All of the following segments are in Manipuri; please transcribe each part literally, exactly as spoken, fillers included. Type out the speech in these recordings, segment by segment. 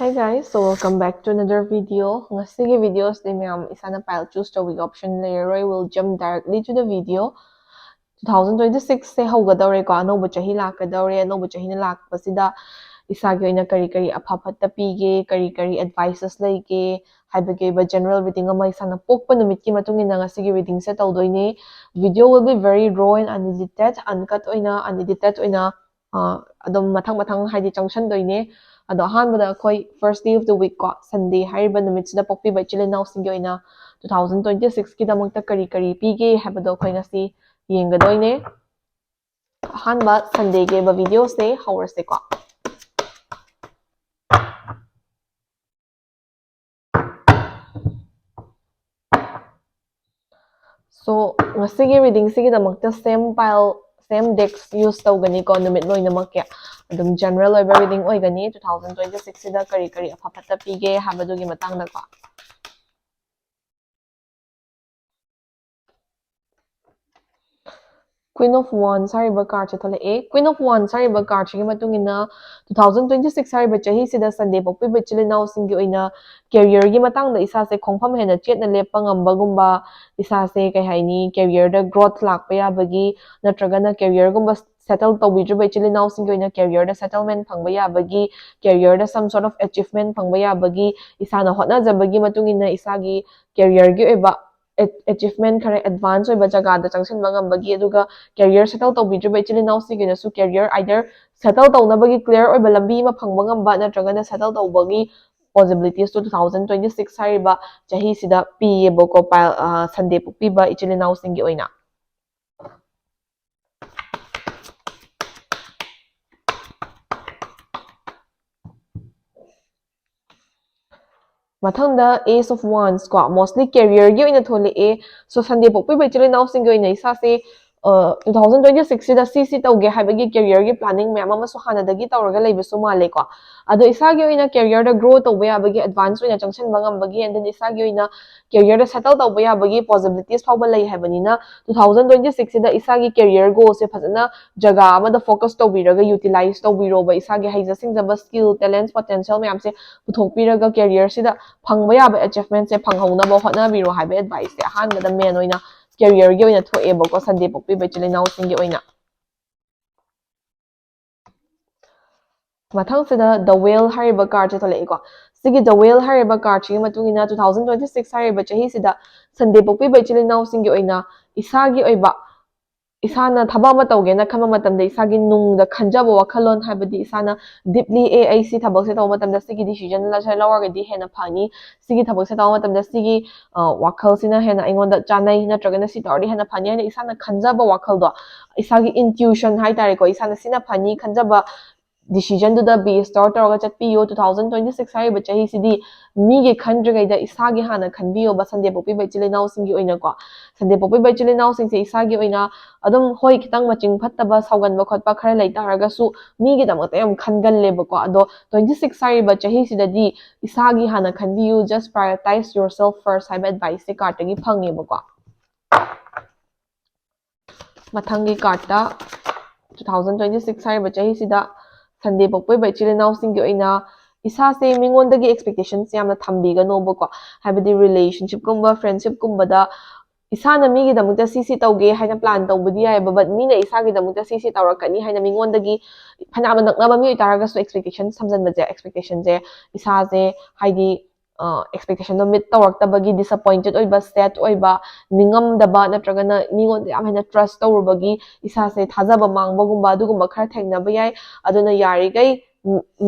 Hi guys, so welcome back to another video. ꯉꯁꯤꯒꯤ videoꯁꯤꯗꯤ ꯃꯌꯥꯝ ꯏꯁꯥꯅ pile choose ꯇꯧꯕꯒꯤ option ꯂꯩꯔꯔꯣꯏ. We'll jump directly to the video. Two thousand twenty-six ꯁꯦ ꯍꯧꯒꯗꯧꯔꯦꯀꯣ, ꯑꯅꯧꯕ ꯆꯍꯤ ꯂꯥꯛꯀꯗꯧꯔꯦ. ꯑꯅꯧꯕ ꯆꯍꯤꯅ ꯂꯥꯛꯄꯁꯤꯗ ꯏꯁꯥꯒꯤ ꯑꯣꯏꯅ ꯀꯔꯤ ꯀꯔꯤ ꯑꯐ ꯐꯠꯇ ꯄꯤꯒꯦ, ꯀꯔꯤ ꯀꯔꯤ advices ꯂꯩꯒꯦ ꯍꯥꯏꯕꯒꯤ ꯑꯣꯏꯕ general reading ꯑꯃ, ꯏꯁꯥꯅ ꯄꯣꯛꯄ ꯅꯨꯃꯤꯠꯀꯤ ꯃꯇꯨꯡ ꯏꯟꯅ ꯉꯁꯤꯒꯤ readingꯁꯦ ꯇꯧꯗꯣꯏꯅꯦ. Video will be very raw and unedited, uncut ꯑꯣꯏꯅ, unedited ꯑꯣꯏꯅ ꯑ, ꯑꯗꯨꯝ ꯃꯊꯪ ꯃꯊꯪ ꯍꯥꯏꯗꯤ ꯆꯪꯁꯟꯗꯣꯏꯅꯦ꯫ ꯑꯗꯣ ꯑꯍꯥꯟꯕꯗ ꯑꯩꯈꯣꯏ first day of the week ꯀꯣ, Sunday ꯍꯥꯏꯔꯤꯕ ꯅꯨꯃꯤꯠꯁꯤꯗ ꯄꯣꯛꯄꯤꯕ ꯏꯆꯤꯜ ꯏꯅꯥꯎꯁꯤꯡꯒꯤ ꯑꯣꯏꯅ two thousand twenty-six ꯀꯤꯗꯃꯛꯇ ꯀꯔꯤ ꯀꯔꯤ ꯄꯤꯒꯦ ꯍꯥꯏꯕꯗꯣ ꯑꯩꯈꯣꯏ ꯉꯁꯤ ꯌꯦꯡꯒꯗꯣꯏꯅꯦ꯫ ꯑꯍꯥꯟꯕ Sundayꯒꯤ ꯑꯣꯏꯕ videoꯁꯦ ꯍꯧꯔꯁꯦꯀꯣ꯫ So, ꯉꯁꯤꯒꯤ readingꯁꯤꯒꯤꯗꯃꯛꯇ same pile, same decks use ꯇꯧꯒꯅꯤꯀꯣ, ꯅꯨꯃꯤꯠ ꯂꯣꯏꯅꯃꯛꯀꯤ꯫ ꯑꯗꯨꯝ general ꯑꯣꯏꯕ reading ꯑꯣꯏꯒꯅꯤ, two thousand twenty-six ꯁꯤꯗ ꯀꯔꯤ ꯀꯔꯤ ꯑꯐ ꯐꯠꯇ ꯄꯤꯒꯦ ꯍꯥꯏꯕꯗꯨꯒꯤ ꯃꯇꯥꯡꯗꯀꯣ꯫ Queen of Wands ꯍꯥꯏꯔꯤꯕ cardꯁꯦ ꯊꯣꯛꯂꯛꯑꯦ꯫ Queen of Wands ꯍꯥꯏꯔꯤꯕ cardꯁꯤꯒꯤ ꯃꯇꯨꯡ ꯏꯟꯅ two thousand twenty-six ꯍꯥꯏꯔꯤꯕ ꯆꯍꯤꯁꯤꯗ Sunday ꯄꯣꯛꯄꯤꯕ ꯏꯆꯤꯜ ꯏꯅꯥꯎꯁꯤꯡꯒꯤ ꯑꯣꯏꯅ careerꯒꯤ ꯃꯇꯥꯡꯗ ꯏꯁꯥꯁꯦ ꯈꯣꯡꯐꯝ ꯍꯦꯟꯅ ꯆꯦꯠꯅ ꯂꯦꯞꯄ ꯉꯝꯕꯒꯨꯝꯕ, ꯏꯁꯥꯁꯦ ꯀꯩ ꯍꯥꯏꯅꯤ, careerꯗ growth ꯂꯥꯛꯄ ꯌꯥꯕꯒꯤ, ꯅꯠꯇ꯭ꯔꯒꯅ careerꯒꯨꯝꯕ settle ꯇꯧꯕꯤꯗ꯭ꯔꯤꯕ ꯏꯆꯤꯜ ꯏꯅꯥꯎꯁꯤꯡꯒꯤ ꯑꯣꯏꯅ careerꯗ settlement ꯐꯪꯕ ꯌꯥꯕꯒꯤ, careerꯗ some sort of achievement ꯐꯪꯕ ꯌꯥꯕꯒꯤ, ꯏꯁꯥꯅ ꯍꯣꯠꯅꯖꯕꯒꯤ ꯃꯇꯨꯡ ꯏꯟꯅ ꯏꯁꯥꯒꯤ careerꯒꯤ ꯑꯣꯏꯕ a-, achievement ꯈꯔ advance ꯑꯣꯏꯕ ꯖꯒꯥꯗ ꯆꯪꯁꯤꯟꯕ ꯉꯝꯕꯒꯤ, ꯑꯗꯨꯒ career settle ꯇꯧꯕꯤꯗ꯭ꯔꯤꯕ ꯏꯆꯤꯜ ꯏꯅꯥꯎꯁꯤꯡꯒꯤꯅꯁꯨ career either settle ꯇꯧꯅꯕꯒꯤ clear ꯑꯣꯏꯕ ꯂꯝꯕꯤ ꯑꯃ ꯐꯪꯕ ꯉꯝꯕ, ꯅꯠꯇ꯭ꯔꯒꯅ settle ꯇꯧꯕꯒꯤ possibilities two two thousand twenty-six ꯍꯥꯏꯔꯤꯕ ꯆꯍꯤꯁꯤꯗ ꯄꯤꯌꯦꯕꯀꯣ, ꯄꯥꯏꯜ-, ꯑ, Sunday ꯄꯣꯛꯄꯤꯕ ꯏꯆꯤꯜ ꯏꯅꯥꯎꯁꯤꯡꯒꯤ ꯑꯣꯏꯅ꯫ ꯃꯊꯪꯗ Ace of Wands ꯀꯣ, mostly careerꯒꯤ ꯑꯣꯏꯅ ꯊꯣꯛꯂꯛꯑꯦ꯫ So, Sunday ꯄꯣꯛꯄꯤꯕ ꯏꯆꯤꯜ ꯏꯅꯥꯎꯁꯤꯡꯒꯤ ꯑꯣꯏꯅ ꯏꯁꯥꯁꯦ ꯇꯨ ꯊꯥꯎꯖꯟ ꯇ꯭ꯋꯦꯟꯇꯤ ꯁꯤꯛꯁꯁꯤꯗ ꯁꯤ ꯁꯤ ꯇꯧꯒꯦ ꯍꯥꯏꯕꯒꯤ careerꯒꯤ planning ꯃꯌꯥꯝ ꯑꯃꯁꯨ ꯍꯥꯟꯅꯗꯒꯤ ꯇꯧꯔꯒ ꯂꯩꯕꯁꯨ ꯃꯥꯜꯂꯦꯀꯣ꯫ ꯑꯗꯣ ꯏꯁꯥꯒꯤ ꯑꯣꯏꯅ careerꯗ grow ꯇꯧꯕ ꯌꯥꯕꯒꯤ, advance ꯑꯣꯏꯅ ꯆꯪꯁꯤꯟꯕ ꯉꯝꯕꯒꯤ, and then ꯏꯁꯥꯒꯤ ꯑꯣꯏꯅ careerꯗ settle ꯇꯧꯕ ꯌꯥꯕꯒꯤ possibilities ꯐꯥꯎꯕ ꯂꯩ ꯍꯥꯏꯕꯅꯤꯅ, ꯇꯨ ꯊꯥꯎꯖꯟ ꯇ꯭ꯋꯦꯟꯇꯤ ꯁꯤꯛꯁꯁꯤꯗ ꯏꯁꯥꯒꯤ career goalꯁꯦ ꯐꯖꯅ ꯖꯒꯥ ꯑꯃꯗ focus ꯇꯧꯕꯤꯔꯒ, utilize ꯇꯧꯕꯤꯔꯣꯕ꯫ ꯏꯁꯥꯒꯤ ꯍꯩꯖ ꯁꯤꯡꯖꯕ, skill, talents, potential ꯃꯌꯥꯝꯁꯦ ꯄꯨꯊꯣꯛꯄꯤꯔꯒ careerꯁꯤꯗ ꯐꯪꯕ ꯌꯥꯕ achievementꯁꯦ ꯐꯪꯍꯧꯅꯕ ꯍꯣꯠꯅꯕꯤꯔꯣ ꯍꯥꯏꯕ adviceꯁꯦ ꯑꯍꯥꯟꯕꯗ main ꯑꯣꯏꯅ careerꯒꯤ ꯑꯣꯏꯅ ꯊꯣꯛꯑꯦꯕꯀꯣ, ꯁꯟꯗꯦ ꯄꯣꯛꯄꯤꯕ ꯏꯆꯤꯜ ꯏꯅꯥꯎꯁꯤꯡꯒꯤ ꯑꯣꯏꯅ꯫ ꯃꯊꯪꯁꯤꯗ The Whale ꯍꯥꯏꯔꯤꯕ cardꯁꯦ ꯊꯣꯛꯂꯛꯏꯀꯣ꯫ ꯁꯤꯒꯤ The Whale ꯍꯥꯏꯔꯤꯕ cardꯁꯤꯒꯤ ꯃꯇꯨꯡ ꯏꯟꯅ ꯇꯨ ꯊꯥꯎꯖꯟ ꯇ꯭ꯋꯦꯟꯇꯤ ꯁꯤꯛꯁ ꯍꯥꯏꯔꯤꯕ ꯆꯍꯤꯁꯤꯗ ꯁꯟꯗꯦ ꯄꯣꯛꯄꯤꯕ ꯏꯆꯤꯜ ꯏꯅꯥꯎꯁꯤꯡꯒꯤ ꯑꯣꯏꯅ ꯏꯁꯥꯒꯤ ꯑꯣꯏꯕ, ꯏꯁꯥꯅ ꯊꯕꯛ ꯑꯃ ꯇꯧꯒꯦꯅ ꯈꯟꯕ ꯃꯇꯝꯗ ꯏꯁꯥꯒꯤ ꯅꯨꯡꯗ ꯈꯟꯖꯕ ꯋꯥꯈꯜꯂꯣꯟ, ꯍꯥꯏꯕꯗꯤ ꯏꯁꯥꯅ deeply, "ꯑꯦ, ꯑꯩ ꯁꯤ ꯊꯕꯛꯁꯦ ꯇꯧꯕ ꯃꯇꯝꯗ ꯁꯤꯒꯤ decisionꯁꯦ ꯂꯧꯔꯒꯗꯤ ꯍꯦꯟꯅ ꯐꯅꯤ, ꯁꯤꯒꯤ ꯊꯕꯛꯁꯦ ꯇꯧꯕ ꯃꯇꯝꯗ ꯁꯤꯒꯤ, ꯑ, ꯋꯥꯈꯜꯁꯤꯅ ꯍꯦꯟꯅ ꯑꯩꯉꯣꯟꯗ ꯆꯥꯅꯩ, ꯅꯠꯇ꯭ꯔꯒꯅ ꯁꯤ ꯇꯧꯔꯗꯤ ꯍꯦꯟꯅ ꯐꯅꯤ" ꯍꯥꯏꯅ ꯏꯁꯥꯅ ꯈꯟꯖꯕ ꯋꯥꯈꯜꯗꯣ, ꯏꯁꯥꯒꯤ intuition ꯍꯥꯏꯇꯥꯔꯦꯀꯣ, ꯏꯁꯥꯅ ꯁꯤꯅ ꯐꯅꯤ ꯈꯟꯖꯕ decisionꯗꯨꯗ base ꯇꯧꯔ ꯇꯧꯔꯒ ꯆꯠꯄꯤꯌꯨ꯫ ꯇꯨ ꯊꯥꯎꯖꯟ ꯇ꯭ꯋꯦꯟꯇꯤ ꯁꯤꯛꯁ ꯍꯥꯏꯔꯤꯕ ꯆꯍꯤꯁꯤꯗꯤ ꯃꯤꯒꯤ ꯈꯟꯗ꯭ꯔꯤꯉꯩꯗ ꯏꯁꯥꯒꯤ ꯍꯥꯟꯅ ꯈꯟꯕꯤꯌꯣꯕ, ꯁꯟꯗꯦ ꯄꯣꯛꯄꯤꯕ ꯏꯆꯤꯜ ꯏꯅꯥꯎꯁꯤꯡꯒꯤ ꯑꯣꯏꯅꯀꯣ꯫ ꯁꯟꯗꯦ ꯄꯣꯛꯄꯤꯕ ꯏꯆꯤꯜ ꯏꯅꯥꯎꯁꯤꯡꯁꯦ ꯏꯁꯥꯒꯤ ꯑꯣꯏꯅ ꯑꯗꯨꯝ, ꯍꯣꯏ, ꯈꯤꯇꯪ ꯃꯆꯤꯡ ꯐꯠꯇꯕ, ꯁꯥꯎꯒꯟꯕ ꯈꯣꯠꯄ ꯈꯔ ꯂꯩ ꯇꯥꯔꯒꯁꯨ, ꯃꯤꯒꯤꯗꯃꯛꯇ ꯌꯥꯝ ꯈꯟꯒꯜꯂꯦꯕꯀꯣ꯫ ꯑꯗꯣ ꯇ꯭ꯋꯦꯟꯇꯤ ꯁꯤꯛꯁ ꯍꯥꯏꯔꯤꯕ ꯆꯍꯤꯁꯤꯗꯗꯤ ꯏꯁꯥꯒꯤ ꯍꯥꯟꯅ ꯈꯟꯕꯤꯌꯨ, just prioritize yourself first ꯍꯥꯏꯕ adviceꯁꯦ cardꯇꯒꯤ ꯐꯪꯉꯦꯕꯀꯣ꯫ ꯃꯊꯪꯒꯤ cardꯇ, ꯇꯨ ꯊꯥꯎꯖꯟ ꯇ꯭ꯋꯦꯟꯇꯤ ꯁꯤꯛꯁ ꯍꯥꯏꯔꯤꯕ ꯆꯍꯤꯁꯤꯗ ꯁꯟꯗꯦ ꯄꯣꯛꯄ ꯑꯣꯏꯕ ꯏꯆꯤꯜ ꯏꯅꯥꯎꯁꯤꯡꯒꯤ ꯑꯣꯏꯅ ꯏꯁꯥꯁꯦ ꯃꯤꯉꯣꯟꯗꯒꯤ expectations ꯌꯥꯝꯅ ꯊꯝꯕꯤꯒꯅꯣꯕꯀꯣ꯫ ꯍꯥꯏꯕꯗꯤ relationshipꯀꯨꯝꯕ, friendshipꯀꯨꯝꯕꯗ ꯏꯁꯥꯅ ꯃꯤꯒꯤꯗꯃꯛꯇ ꯁꯤ ꯁꯤ ꯇꯧꯒꯦ ꯍꯥꯏꯅ plan ꯇꯧꯕꯗꯤ ꯌꯥꯏꯑꯕ, but ꯃꯤꯅ ꯏꯁꯥꯒꯤꯗꯃꯛꯇ ꯁꯤ ꯁꯤ ꯇꯧꯔꯛꯀꯅꯤ ꯍꯥꯏꯅ ꯃꯤꯉꯣꯟꯗꯒꯤ, ꯐꯅꯌꯥꯝꯅ ꯅꯛꯅꯕ ꯃꯤ ꯑꯣꯏꯇꯥꯔꯒꯁꯨ expectation ꯊꯝꯖꯤꯟꯕꯁꯦ, expectationꯁꯦ ꯏꯁꯥꯁꯦ, ꯍꯥꯏꯗꯤ, expectationꯗꯣ meet ꯇꯧꯔꯛꯇꯕꯒꯤ disappointed ꯑꯣꯏꯕ, sad ꯑꯣꯏꯕ, ꯅꯤꯡꯉꯝꯗꯕ, ꯅꯠꯇ꯭ꯔꯒꯅ ꯃꯤꯉꯣꯟꯗ ꯌꯥꯝ ꯍꯦꯟꯅ trust ꯇꯧꯔꯨꯕꯒꯤ ꯏꯁꯥꯁꯦ ꯊꯥꯖꯕ ꯃꯥꯡꯕꯒꯨꯝꯕ, ꯑꯗꯨꯒꯨꯝꯕ ꯈꯔ ꯊꯦꯡꯅꯕ ꯌꯥꯏ꯫ ꯑꯗꯨꯅ ꯌꯥꯔꯤꯈꯩ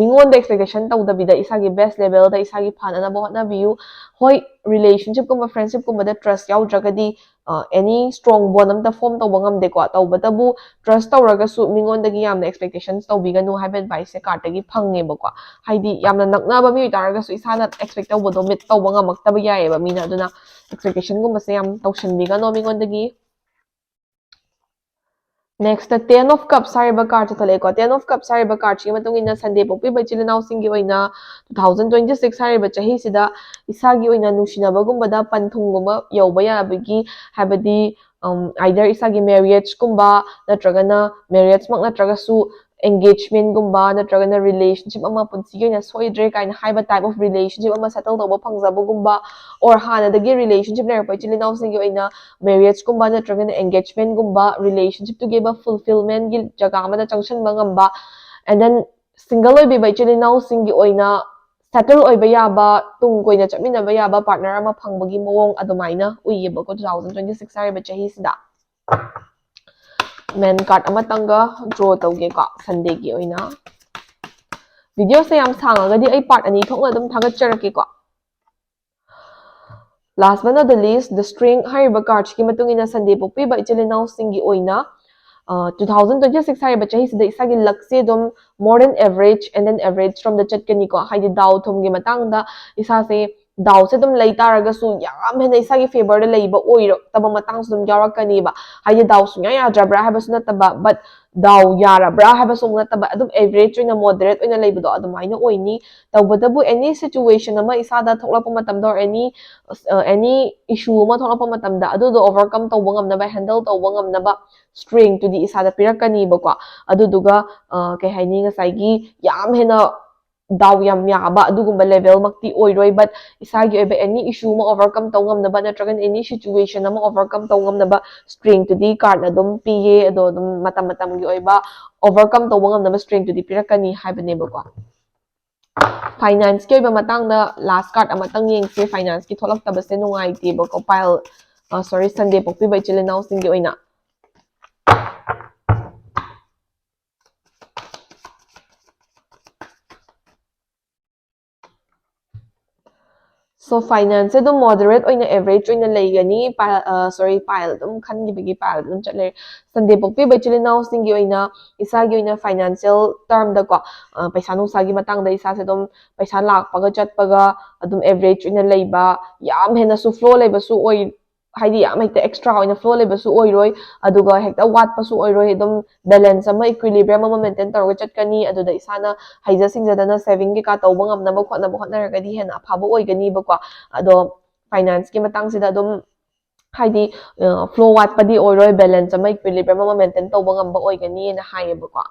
ꯃꯤꯉꯣꯟꯗ expectation ꯇꯧꯗꯕꯤꯗ ꯏꯁꯥꯒꯤ best levelꯗ ꯏꯁꯥꯒꯤ ꯐꯅꯅꯕ ꯍꯣꯠꯅꯕꯤꯌꯨ꯫ ꯍꯣꯏ, relationshipꯀꯨꯝꯕ, friendshipꯀꯨꯝꯕꯗ trust ꯌꯥꯎꯗ꯭ꯔꯒꯗꯤ, any strong bond ꯑꯝꯇ form ꯇꯧꯕ ꯉꯝꯗꯦꯀꯣ꯫ ꯇꯧꯕꯇꯕꯨ, trust ꯇꯧꯔꯒꯁꯨ ꯃꯤꯉꯣꯟꯗꯒꯤ ꯌꯥꯝꯅ expectations ꯇꯧꯕꯤꯒꯅꯨ ꯍꯥꯏꯕ adviceꯁꯦ cardꯇꯒꯤ ꯐꯪꯉꯦꯕꯀꯣ꯫ ꯍꯥꯏꯗꯤ, ꯌꯥꯝꯅ ꯅꯛꯅꯕ ꯃꯤ ꯑꯣꯏꯇꯥꯔꯒꯁꯨ ꯏꯁꯥꯅ expect ꯇꯧꯕꯗꯣ meet ꯇꯧꯕ ꯉꯝꯃꯛꯇꯕ ꯌꯥꯏꯑꯕ ꯃꯤꯅ꯫ ꯑꯗꯨꯅ expectationꯒꯨꯝꯕꯁꯦ ꯌꯥꯝ ꯇꯧꯁꯟꯕꯤꯒꯅꯣ ꯃꯤꯉꯣꯟꯗꯒꯤ꯫ Next, ten of Cups ꯍꯥꯏꯔꯤꯕ card say ꯊꯣꯛꯂꯛꯑꯦꯀꯣ. Ten of Cups ꯍꯥꯏꯔꯤꯕ card ꯁꯤꯒꯤ ꯃꯇꯨꯡ ꯏꯟꯅ Sunday ꯄꯣꯛꯄꯤꯕ ꯏꯆꯤꯜ ꯏꯅꯥꯎꯁꯤꯡꯒꯤ ꯑꯣꯏꯅ two thousand twenty six ꯍꯥꯏꯔꯤꯕ ꯆꯍꯤꯁꯤꯗ ꯏꯁꯥꯒꯤ ꯑꯣꯏꯅ ꯅꯨꯡꯁꯤꯅꯕꯒꯨꯝꯕꯗ ꯄꯟꯊꯨꯡꯒꯨꯝꯕ ꯌꯧꯕ ꯌꯥꯕꯒꯤ, ꯍꯥꯏꯕꯗꯤ, ꯎꯝ, either ꯏꯁꯥꯒꯤ marriage ꯀꯨꯝꯕ, ꯅꯠꯇ꯭ꯔꯒꯅ marriage ꯃꯛ ꯅꯠꯇ꯭ꯔꯒꯁꯨ engagement ꯒꯨꯝꯕ, ꯅꯠꯇ꯭ꯔꯒꯅ relationship ꯑꯃ ꯄꯨꯟꯁꯤꯒꯤ ꯑꯣꯏꯅ ꯁꯣꯏꯗ꯭ꯔꯦ ꯀꯥꯏꯅ ꯍꯥꯏꯕ type of relationship ꯑꯃ settle ꯇꯧꯕ ꯐꯪꯖꯕꯒꯨꯝꯕ, or ꯍꯥꯟꯅꯗꯒꯤ relationship ꯂꯩꯔꯛꯄ ꯏꯆꯤꯜ ꯏꯅꯥꯎꯁꯤꯡꯒꯤ ꯑꯣꯏꯅ marriage ꯀꯨꯝꯕ ꯅꯠꯇ꯭ꯔꯒꯅ engagement ꯒꯨꯝꯕ, relationship ꯇꯨꯒꯤ ꯑꯣꯏꯕ fulfillment ꯀꯤ ꯖꯒꯥ ꯑꯃꯗ ꯆꯪꯁꯤꯟꯕ ꯉꯝꯕ, and then single ꯑꯣꯏꯕꯤꯕ ꯏꯆꯤꯜ ꯏꯅꯥꯎꯁꯤꯡꯒꯤ ꯑꯣꯏꯅ settle ꯑꯣꯏꯕ ꯌꯥꯕ, ꯇꯨꯡ ꯀꯣꯏꯅ ꯆꯠꯃꯤꯟꯅꯕ ꯌꯥꯕ partner ꯑꯃ ꯐꯪꯕꯒꯤ ꯃꯑꯣꯡ ꯑꯗꯨꯃꯥꯏꯅ ꯎꯏꯌꯦꯕꯀꯣ, two thousand twenty six ꯍꯥꯏꯔꯤꯕ ꯆꯍꯤꯁꯤꯗ꯫ Main card ꯑꯃꯇꯪꯒ draw ꯇꯧꯒꯦꯀꯣ Sunday ꯒꯤ ꯑꯣꯏꯅ꯫ Video ꯁꯦ ꯌꯥꯝ ꯁꯥꯡꯉꯒꯗꯤ ꯑꯩ part ꯑꯅꯤ ꯊꯣꯛꯅ ꯑꯗꯨꯝ ꯊꯥꯒꯠꯆꯔꯛꯀꯦꯀꯣ꯫ Last but not the least, the Strength ꯍꯥꯏꯔꯤꯕ card ꯁꯤꯒꯤ ꯃꯇꯨꯡ ꯏꯟꯅ Sunday ꯄꯣꯛꯄꯤꯕ ꯏꯆꯤꯜ ꯏꯅꯥꯎꯁꯤꯡꯒꯤ ꯑꯣꯏꯅ, ꯑ, two thousand twenty six ꯍꯥꯏꯔꯤꯕ ꯆꯍꯤꯁꯤꯗ ꯏꯁꯥꯒꯤ luck ꯁꯦ ꯑꯗꯨꯝ more than average and then average ꯔꯣꯝꯗ ꯆꯠꯀꯅꯤꯀꯣ꯫ ꯍꯥꯏꯗꯤ ꯗꯥꯎ ꯊꯨꯝꯒꯤ ꯃꯇꯥꯡꯗ ꯏꯁꯥꯁꯦ ꯗꯥꯎꯁꯦ ꯑꯗꯨꯝ ꯂꯩ ꯇꯥꯔꯒꯁꯨ ꯌꯥꯝ ꯍꯦꯟꯅ ꯏꯁꯥꯒꯤ favour ꯗ ꯂꯩꯕ ꯑꯣꯏꯔꯛꯇꯕ ꯃꯇꯥꯡꯁꯨ ꯑꯗꯨꯝ ꯌꯥꯎꯔꯛꯀꯅꯤꯕ꯫ ꯍꯥꯏꯗꯤ ꯗꯥꯎ ꯁꯨꯡꯌꯥ ꯌꯥꯗ꯭ꯔꯕ꯭ꯔꯥ ꯍꯥꯏꯕꯁꯨ ꯅꯠꯇꯕ, but ꯗꯥꯎ ꯌꯥꯔꯕ꯭ꯔꯥ ꯍꯥꯏꯕꯁꯨ ꯑꯃꯨꯛ ꯅꯠꯇꯕ, ꯑꯗꯨꯝ average ꯑꯣꯏꯅ, moderate ꯑꯣꯏꯅ ꯂꯩꯕꯗꯣ ꯑꯗꯨꯃꯥꯏꯅ ꯑꯣꯏꯅꯤ꯫ ꯇꯧꯕꯇꯕꯨ any situation ꯑꯃ ꯏꯁꯥꯗ ꯊꯣꯛꯂꯛꯄ ꯃꯇꯝꯗ, or any, ꯑ, any issue ꯑꯃ ꯊꯣꯛꯂꯛꯄ ꯃꯇꯝꯗ ꯑꯗꯨꯗꯣ overcome ꯇꯧꯕ ꯉꯝꯅꯕ, handle ꯇꯧꯕ ꯉꯝꯅꯕ strength ꯇꯨꯗꯤ ꯏꯁꯥꯗ ꯄꯤꯔꯛꯀꯅꯤꯕꯀꯣ꯫ ꯑꯗꯨꯗꯨꯒ, ꯑ, ꯀꯩ ꯍꯥꯏꯅꯤ, ꯉꯁꯥꯏꯒꯤ ꯌꯥꯝ ꯍꯦꯟꯅ ꯗꯥꯎ ꯌꯥꯝ ꯌꯥꯕ ꯑꯗꯨꯒꯨꯝꯕ level ꯃꯛꯇꯤ ꯑꯣꯏꯔꯣꯏ, but ꯏꯁꯥꯒꯤ ꯑꯣꯏꯕ any issue ꯑꯃ overcome ꯇꯧ ꯉꯝꯅꯕ, ꯅꯠꯇ꯭ꯔꯒꯅ any situation ꯑꯃ overcome ꯇꯧ ꯉꯝꯅꯕ strength ꯇꯨꯗꯤ card ꯅ ꯑꯗꯨꯝ ꯄꯤꯌꯦ꯫ ꯑꯗꯣ ꯑꯗꯨꯝ ꯃꯇꯝ ꯃꯇꯝꯒꯤ ꯑꯣꯏꯕ overcome ꯇꯧꯕ ꯉꯝꯅꯕ strength ꯇꯨꯗꯤ ꯄꯤꯔꯛꯀꯅꯤ ꯍꯥꯏꯕꯅꯦꯕꯀꯣ꯫ Finance ꯀꯤ ꯑꯣꯏꯕ ꯃꯇꯥꯡꯗ last card ꯑꯃꯇꯪ ꯌꯦꯡꯁꯦ꯫ Finance ꯀꯤ ꯊꯣꯛꯂꯛꯇꯕꯁꯦ ꯅꯨꯡꯉꯥꯏꯇꯦꯕꯀꯣ, pile, ꯑ, sorry, Sunday ꯄꯣꯛꯄꯤꯕ ꯏꯆꯤꯜ ꯏꯅꯥꯎꯁꯤꯡꯒꯤ ꯑꯣꯏꯅ꯫ So, finance ꯁꯦ ꯑꯗꯨꯝ moderate ꯑꯣꯏꯅ, average ꯑꯣꯏꯅ ꯂꯩꯒꯅꯤ꯫ Pile, ꯑ, sorry, pile ꯑꯗꯨꯝ ꯈꯟꯈꯤꯕꯒꯤ pile ꯑꯗꯨꯝ ꯆꯠꯂꯦ꯫ Sunday ꯄꯣꯛꯄꯤꯕ ꯏꯆꯤꯜ ꯏꯅꯥꯎꯁꯤꯡꯒꯤ ꯑꯣꯏꯅ ꯏꯁꯥꯒꯤ ꯑꯣꯏꯅ financial term ꯗꯀꯣ, ꯑ, ꯄꯩꯁꯥ ꯅꯨꯡꯁꯥꯒꯤ ꯃꯇꯥꯡꯗ ꯏꯁꯥꯁꯦ ꯑꯗꯨꯝ ꯄꯩꯁꯥ ꯂꯥꯛꯄꯒ ꯆꯠꯄꯒ ꯑꯗꯨꯝ average ꯑꯣꯏꯅ ꯂꯩꯕ, ꯌꯥꯝ ꯍꯦꯟꯅꯁꯨ flow ꯂꯩꯕꯁꯨ ꯑꯣꯏ-, ꯍꯥꯏꯗꯤ ꯌꯥꯝ ꯍꯦꯛꯇ ꯑꯦꯛꯁꯇ꯭ꯔꯥ ꯑꯣꯏꯅ ꯐ꯭ꯂꯣ ꯂꯩꯕꯁꯨ ꯑꯣꯏꯔꯣꯏ, ꯑꯗꯨꯒ ꯍꯦꯛꯇ ꯋꯥꯠꯄꯁꯨ ꯑꯣꯏꯔꯣꯏ꯫ ꯑꯗꯨꯝ ꯕꯦꯂꯦꯟꯁ ꯑꯃ, ꯏꯀ꯭ꯋꯤꯂꯤꯕ꯭ꯔꯤꯌꯝ ꯑꯃ ꯃꯦꯟꯇꯦꯟ ꯇꯧꯔꯒ ꯆꯠꯀꯅꯤ꯫ ꯑꯗꯨꯗ ꯏꯁꯥꯅ ꯍꯩꯖ ꯁꯤꯡꯖꯗꯅ ꯁꯦꯚꯤꯡ ꯀꯩꯀꯥ ꯇꯧꯕ ꯉꯝꯅꯕ ꯈꯣꯠꯅꯕ ꯍꯣꯠꯅꯔꯒꯗꯤ ꯍꯦꯟꯅ ꯑꯐꯕ ꯑꯣꯏꯒꯅꯤꯕꯀꯣ꯫ ꯑꯗꯣ ꯐꯥꯏꯅꯥꯟꯁꯀꯤ ꯃꯇꯥꯡꯁꯤꯗ ꯑꯗꯨꯝ ꯍꯥꯏꯗꯤ ꯐ꯭ꯂꯣ ꯋꯥꯠꯄꯗꯤ ꯑꯣꯏꯔꯣꯏ, ꯕꯦꯂꯦꯟꯁ ꯑꯃ, ꯏꯀ꯭ꯋꯤꯂꯤꯕ꯭ꯔꯤꯌꯝ ꯑꯃ ꯃꯦꯟꯇꯦꯟ ꯇꯧꯕ ꯉꯝꯕ ꯑꯣꯏꯒꯅꯤꯅ ꯍꯥꯏꯌꯦꯕꯀꯣ꯫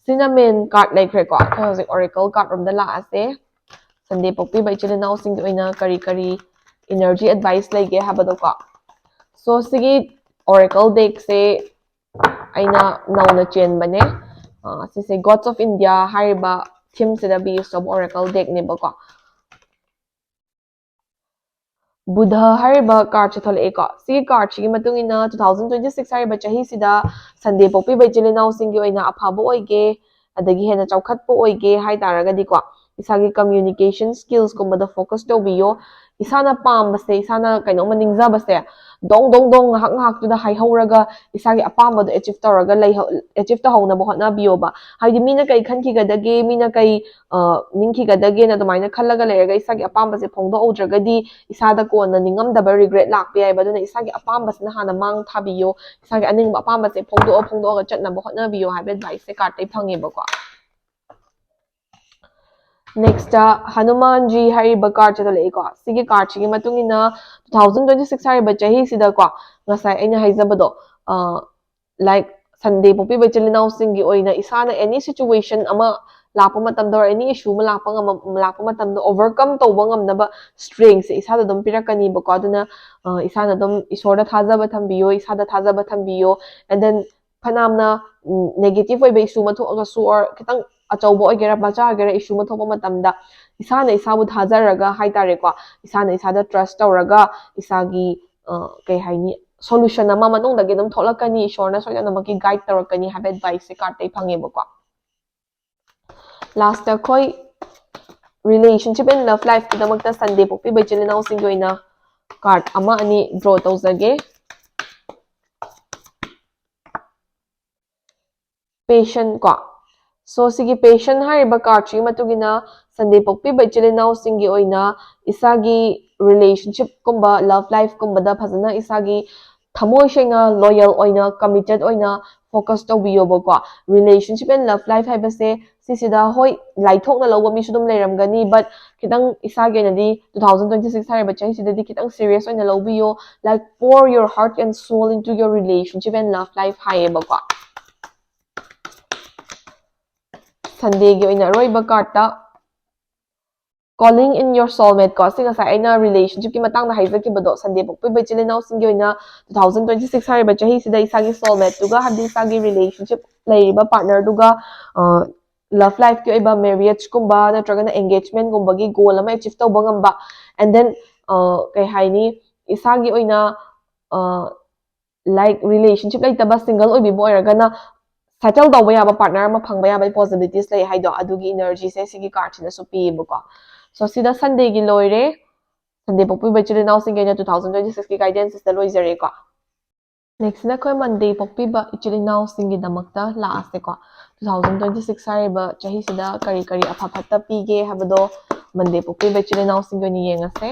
ꯁꯤꯅ ꯃꯦꯟ ꯀꯥꯔꯠ ꯂꯩꯈ꯭ꯔꯦꯀꯣ꯫ ꯑꯩꯈꯣꯏ ꯍꯧꯖꯤꯛ ꯑꯣꯔꯦꯀꯜ ꯀꯥꯔꯠ ꯔꯣꯝꯗ ꯂꯥꯛꯑꯁꯦ꯫ ꯁꯟꯗꯦ ꯄꯣꯛꯄꯤꯕ ꯏꯆꯤꯜ ꯏꯅꯥꯎꯁꯤꯡꯒꯤ ꯑꯣꯏꯅ ꯀꯔꯤ ꯀꯔꯤ ꯏꯅꯔꯖꯤ ꯑꯦꯗꯚꯥꯏꯁ ꯂꯩꯒꯦ ꯍꯥꯏꯕꯗꯣꯀꯣ꯫ ꯁꯣ ꯁꯤꯒꯤ ꯑꯣꯔꯦꯀꯜ ꯗꯦꯛꯁꯦ ꯑꯩꯅ ꯅꯧꯅ ꯆꯦꯟꯕꯅꯦ꯫ ꯑ, ꯁꯤꯁꯦ Gods of India ꯍꯥꯏꯔꯤꯕ ꯊꯤꯝꯁꯤꯗ ꯕꯦꯁ ꯇꯧꯕ ꯑꯣꯔꯦꯀꯜ ꯗꯦꯛꯅꯦꯕꯀꯣ꯫ ꯕꯨꯙ ꯍꯥꯏꯔꯤꯕ ꯀꯥꯔꯠꯁꯦ ꯊꯣꯛꯂꯛꯑꯦꯀꯣ꯫ ꯁꯤꯒꯤ ꯀꯥꯔꯠꯁꯤꯒꯤ ꯃꯇꯨꯡ ꯏꯟꯅ two thousand twenty six ꯍꯥꯏꯔꯤꯕ ꯆꯍꯤꯁꯤꯗ ꯁꯟꯗꯦ ꯄꯣꯛꯄꯤꯕ ꯏꯆꯤꯜ ꯏꯅꯥꯎꯁꯤꯡꯒꯤ ꯑꯣꯏꯅ ꯑꯐꯕ ꯑꯣꯏꯒꯦ, ꯑꯗꯒꯤ ꯍꯦꯟꯅ ꯆꯥꯎꯈꯠꯄ ꯑꯣꯏꯒꯦ ꯍꯥꯏ ꯇꯥꯔꯒꯗꯤꯀꯣ, ꯏꯁꯥꯒꯤ ꯀꯝꯃ꯭ꯌꯨꯅꯤꯀꯦꯁꯟ ꯁ꯭ꯀꯤꯜꯁꯀꯨꯝꯕꯗ ꯐꯣꯀꯁ ꯇꯧꯕꯤꯌꯣ꯫ ꯏꯁꯥꯅ ꯄꯥꯝꯕꯁꯦ, ꯏꯁꯥꯅ ꯀꯩꯅꯣꯝꯃ ꯅꯤꯡꯖꯕꯁꯦ ꯗꯣꯡ ꯗꯣꯡ ꯗꯣꯡ ꯉꯥꯏꯍꯥꯛ ꯉꯥꯏꯍꯥꯛꯇꯨꯗ ꯍꯥꯏꯍꯧꯔꯒ ꯏꯁꯥꯒꯤ ꯑꯄꯥꯝꯕꯗꯣ ꯑꯦꯆꯤꯞ ꯇꯧꯔꯒ ꯂꯩꯍꯧ ꯑꯦꯆꯤꯞ ꯇꯧꯍꯧꯅꯕ ꯍꯣꯠꯅꯕꯤꯌꯣꯕ꯫ ꯍꯥꯏꯗꯤ ꯃꯤꯅ ꯀꯩ ꯈꯟꯈꯤꯒꯗꯒꯦ, ꯃꯤꯅ ꯀꯩ ꯑ, ꯅꯤꯡꯈꯤꯒꯗꯒꯦꯅ ꯑꯗꯨꯃꯥꯏꯅ ꯈꯜꯂꯒ ꯂꯩꯔꯒ ꯏꯁꯥꯒꯤ ꯑꯄꯥꯝꯕꯁꯦ ꯐꯣꯡꯗꯣꯛꯍꯧꯗ꯭ꯔꯒꯗꯤ ꯏꯁꯥꯗ ꯀꯣꯟꯅ ꯅꯤꯡꯉꯝꯗꯕ ꯔꯤꯒ꯭ꯔꯦꯠ ꯂꯥꯛꯄ ꯌꯥꯏꯕ꯫ ꯑꯗꯨꯅ ꯏꯁꯥꯒꯤ ꯑꯄꯥꯝꯕꯁꯤꯅ ꯍꯥꯟꯅ ꯃꯥꯡ ꯊꯥꯕꯤꯌꯣ꯫ ꯏꯁꯥꯒꯤ ꯑꯅꯤꯡꯕ ꯑꯄꯥꯝꯕꯁꯦ ꯐꯣꯡꯗꯣꯛꯑ ꯐꯣꯡꯗꯣꯛꯑꯒ ꯆꯠꯅꯕ ꯍꯣꯠꯅꯕꯤꯌꯣ ꯍꯥꯏꯕ ꯑꯦꯗꯚꯥꯏꯁꯁꯦ ꯀꯥꯔꯠꯇꯩ ꯐꯪꯉꯦꯕꯀꯣ꯫ ꯅꯦꯛꯁꯇ ꯍꯅꯨꯃꯥꯟꯖꯤ ꯍꯥꯏꯔꯤꯕ ꯀꯥꯔꯠꯁꯦ ꯊꯣꯛꯂꯛꯏꯀꯣ꯫ ꯁꯤꯒꯤ ꯀꯥꯔꯠꯁꯤꯒꯤ ꯃꯇꯨꯡ ꯏꯟꯅ two thousand twenty six ꯍꯥꯏꯔꯤꯕ ꯆꯍꯤꯁꯤꯗꯀꯣ, ꯉꯁꯥꯏ ꯑꯩꯅ ꯍꯥꯏꯖꯕꯗꯣ, ꯑ, ꯂꯥꯏꯛ ꯁꯟꯗꯦ ꯄꯣꯛꯄꯤꯕ ꯏꯆꯤꯜ ꯏꯅꯥꯎꯁꯤꯡꯒꯤ ꯑꯣꯏꯅ ꯏꯁꯥꯅ ꯑꯦꯅꯤ ꯁꯤꯆꯨꯋꯦꯁꯟ ꯑꯃ ꯂꯥꯛꯄ ꯃꯇꯝꯗ, ꯑꯣꯔ ꯑꯦꯅꯤ ꯏꯁꯨ ꯑꯃ ꯂꯥꯛꯄ ꯉꯝꯕ, ꯂꯥꯛꯄ ꯃꯇꯝꯗ ꯑꯣꯚꯔꯀꯝ ꯇꯧꯕ ꯉꯝꯅꯕ ꯁ꯭ꯇ꯭ꯔꯦꯡꯁꯦ ꯏꯁꯥꯗ ꯑꯗꯨꯝ ꯄꯤꯔꯛꯀꯅꯤꯕꯀꯣ꯫ ꯑꯗꯨꯅ, ꯑ, ꯏꯁꯥꯅ ꯑꯗꯨꯝ ꯏꯁꯣꯔꯗ ꯊꯥꯖꯕ ꯊꯝꯕꯤꯌꯣ, ꯏꯁꯥꯗ ꯊꯥꯖꯕ ꯊꯝꯕꯤꯌꯣ꯫ And then ꯐꯅꯌꯥꯝꯅ ꯅꯦꯒꯦꯇꯤꯚ ꯑꯣꯏꯕ ꯏꯁꯨ ꯑꯃ ꯊꯣꯛꯑꯒꯁꯨ, ꯑꯣꯔ ꯈꯤꯇꯪ ꯑꯆꯧꯕ ꯑꯣꯏꯒꯦꯔꯥ ꯃꯆꯥ ꯑꯣꯏꯒꯦꯔꯥ, ꯏꯁꯨ ꯑꯃ ꯊꯣꯛꯄ ꯃꯇꯝꯗ ꯏꯁꯥꯅ ꯏꯁꯥꯕꯨ ꯊꯥꯖꯔꯒ ꯍꯥꯏꯇꯥꯔꯦꯀꯣ, ꯏꯁꯥꯅ ꯏꯁꯥꯗ ꯇ꯭ꯔꯁ ꯇꯧꯔꯒ ꯏꯁꯥꯒꯤ, ꯑ, ꯀꯩ ꯍꯥꯏꯅꯤ, ꯁꯣꯂꯨꯁꯟ ꯑꯃ ꯃꯅꯨꯡꯗꯒꯤ ꯑꯗꯨꯝ ꯊꯣꯛꯂꯛꯀꯅꯤ, ꯏꯁꯣꯔꯅ ꯁꯣꯏꯗꯅꯃꯛꯀꯤ ꯒꯥꯏꯗ ꯇꯧꯔꯛꯀꯅꯤ ꯍꯥꯏꯕ ꯑꯦꯗꯚꯥꯏꯁꯁꯦ ꯀꯥꯔꯠꯇꯩ ꯐꯪꯉꯦꯕꯀꯣ꯫ ꯂꯥꯁꯇ ꯑꯩꯈꯣꯏ ꯔꯤꯂꯦꯁꯟꯁꯤꯞ ꯑꯦꯟ ꯂꯚ ꯂꯥꯏꯐꯀꯤꯗꯃꯛꯇ ꯁꯟꯗꯦ ꯄꯣꯛꯄꯤꯕ ꯏꯆꯤꯜ ꯏꯅꯥꯎꯁꯤꯡꯒꯤ ꯑꯣꯏꯅ ꯀꯥꯔꯠ ꯑꯃ ꯑꯅꯤ ꯗ꯭ꯔꯣ ꯇꯧꯖꯒꯦ꯫ ꯄꯦꯁꯟ ꯀꯣ, So, ꯁꯤꯒꯤ Passion ꯍꯥꯏꯔꯤꯕ card ꯁꯤꯒꯤ ꯃꯇꯨꯡ ꯏꯟꯅ Sunday ꯄꯣꯛꯄꯤꯕ ꯏꯆꯤꯜ ꯏꯅꯥꯎꯁꯤꯡꯒꯤ ꯑꯣꯏꯅ ꯏꯁꯥꯒꯤ relationship ꯀꯨꯝꯕ, love life ꯀꯨꯝꯕꯗ ꯐꯖꯅ ꯏꯁꯥꯒꯤ ꯊꯃꯣꯏ ꯁꯦꯡꯅ, loyal ꯑꯣꯏꯅ, committed ꯑꯣꯏꯅ focus ꯇꯧꯕꯤꯌꯣꯕꯀꯣ꯫ Relationship and love life ꯍꯥꯏꯕꯁꯦ ꯁꯤꯁꯤꯗ, ꯍꯣꯏ, ꯂꯥꯏꯊꯣꯛꯅ ꯂꯧꯕ ꯃꯤꯁꯨ ꯑꯗꯨꯝ ꯂꯩꯔꯝꯒꯅꯤ, but ꯈꯤꯇꯪ ꯏꯁꯥꯒꯤ ꯑꯣꯏꯅꯗꯤ two thousand twenty six ꯍꯥꯏꯔꯤꯕ ꯆꯍꯤꯁꯤꯗꯗꯤ ꯈꯤꯇꯪ serious ꯑꯣꯏꯅ ꯂꯧꯕꯤꯌꯣ, like, pour your heart and soul into your relationship and love life ꯍꯥꯏꯌꯦꯕꯀꯣ꯫ Sunday ꯒꯤ ꯑꯣꯏꯅ ꯑꯔꯣꯏꯕ card ꯇ Calling in your soulmate ꯀꯣ, ꯁꯤ ꯉꯁꯥꯏ ꯑꯩꯅ relationship ꯀꯤ ꯃꯇꯥꯡꯗ ꯍꯥꯏꯖꯈꯤꯕꯗꯣ, Sunday ꯄꯣꯛꯄꯤꯕ ꯏꯆꯤꯜ ꯏꯅꯥꯎꯁꯤꯡꯒꯤ ꯑꯣꯏꯅ two thousand twenty six ꯍꯥꯏꯔꯤꯕ ꯆꯍꯤꯁꯤꯗ ꯏꯁꯥꯒꯤ soulmate ꯇꯨꯒ, ꯍꯥꯏꯕꯗꯤ ꯏꯁꯥꯒꯤ relationship ꯂꯩꯔꯤꯕ partner ꯗꯨꯒ, ꯑ, love life ꯀꯤ ꯑꯣꯏꯕ marriage ꯀꯨꯝꯕ ꯅꯠꯇ꯭ꯔꯒꯅ engagement ꯒꯨꯝꯕꯒꯤ goal ꯑꯃ achieve ꯇꯧꯕ ꯉꯝꯕ, and then, ꯑ, ꯀꯩ ꯍꯥꯏꯅꯤ, ꯏꯁꯥꯒꯤ ꯑꯣꯏꯅ, ꯑ, like, relationship ꯂꯩꯇꯕ single ꯑꯣꯏꯕꯤꯕ ꯑꯣꯏꯔꯒꯅ settle ꯇꯧꯕ ꯌꯥꯕ partner ꯑꯃ ꯐꯪꯕ ꯌꯥꯕꯒꯤ possibilities ꯂꯩ ꯍꯥꯏꯗꯣ, ꯑꯗꯨꯒꯤ energy ꯁꯦ ꯁꯤꯒꯤ card ꯁꯤꯅꯁꯨ ꯄꯤꯌꯦꯕꯀꯣ꯫ So, ꯁꯤꯗ Sunday ꯒꯤ ꯂꯣꯏꯔꯦ꯫ Sunday ꯄꯣꯛꯄꯤꯕ ꯏꯆꯤꯜ ꯏꯅꯥꯎꯁꯤꯡꯒꯤ ꯑꯣꯏꯅ two thousand twenty six ꯀꯤ guidance ꯁꯤꯗ ꯂꯣꯏꯖꯔꯦꯀꯣ꯫ Next ꯁꯤꯅ ꯑꯩꯈꯣꯏ Monday ꯄꯣꯛꯄꯤꯕ ꯏꯆꯤꯜ ꯏꯅꯥꯎꯁꯤꯡꯒꯤꯗꯃꯛꯇ ꯂꯥꯛꯑꯁꯦꯀꯣ꯫ Two thousand twenty six ꯍꯥꯏꯔꯤꯕ ꯆꯍꯤꯁꯤꯗ ꯀꯔꯤ ꯀꯔꯤ ꯑꯐ ꯐꯠꯇ ꯄꯤꯒꯦ ꯍꯥꯏꯕꯗꯣ Monday ꯄꯣꯛꯄꯤꯕ ꯏꯆꯤꯜ ꯏꯅꯥꯎꯁꯤꯡꯒꯤ ꯑꯣꯏꯅ ꯌꯦꯡꯉꯁꯦ꯫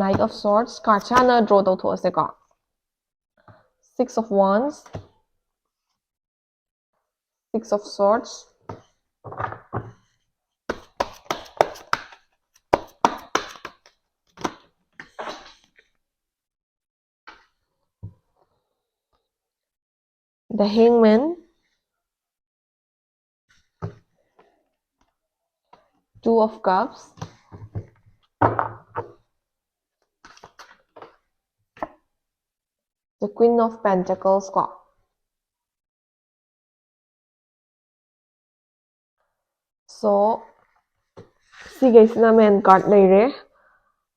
Knight of Swords card ꯁꯦ ꯍꯥꯟꯅ draw ꯇꯧꯊꯣꯛꯑꯁꯦꯀꯣ꯫ Six of Wands, Six of Swords, The Hangman, Two of Cups, The Queen of Pentacles ꯀꯣ꯫ So, ꯁꯤꯈꯩꯁꯤꯅ main card ꯂꯩꯔꯦ꯫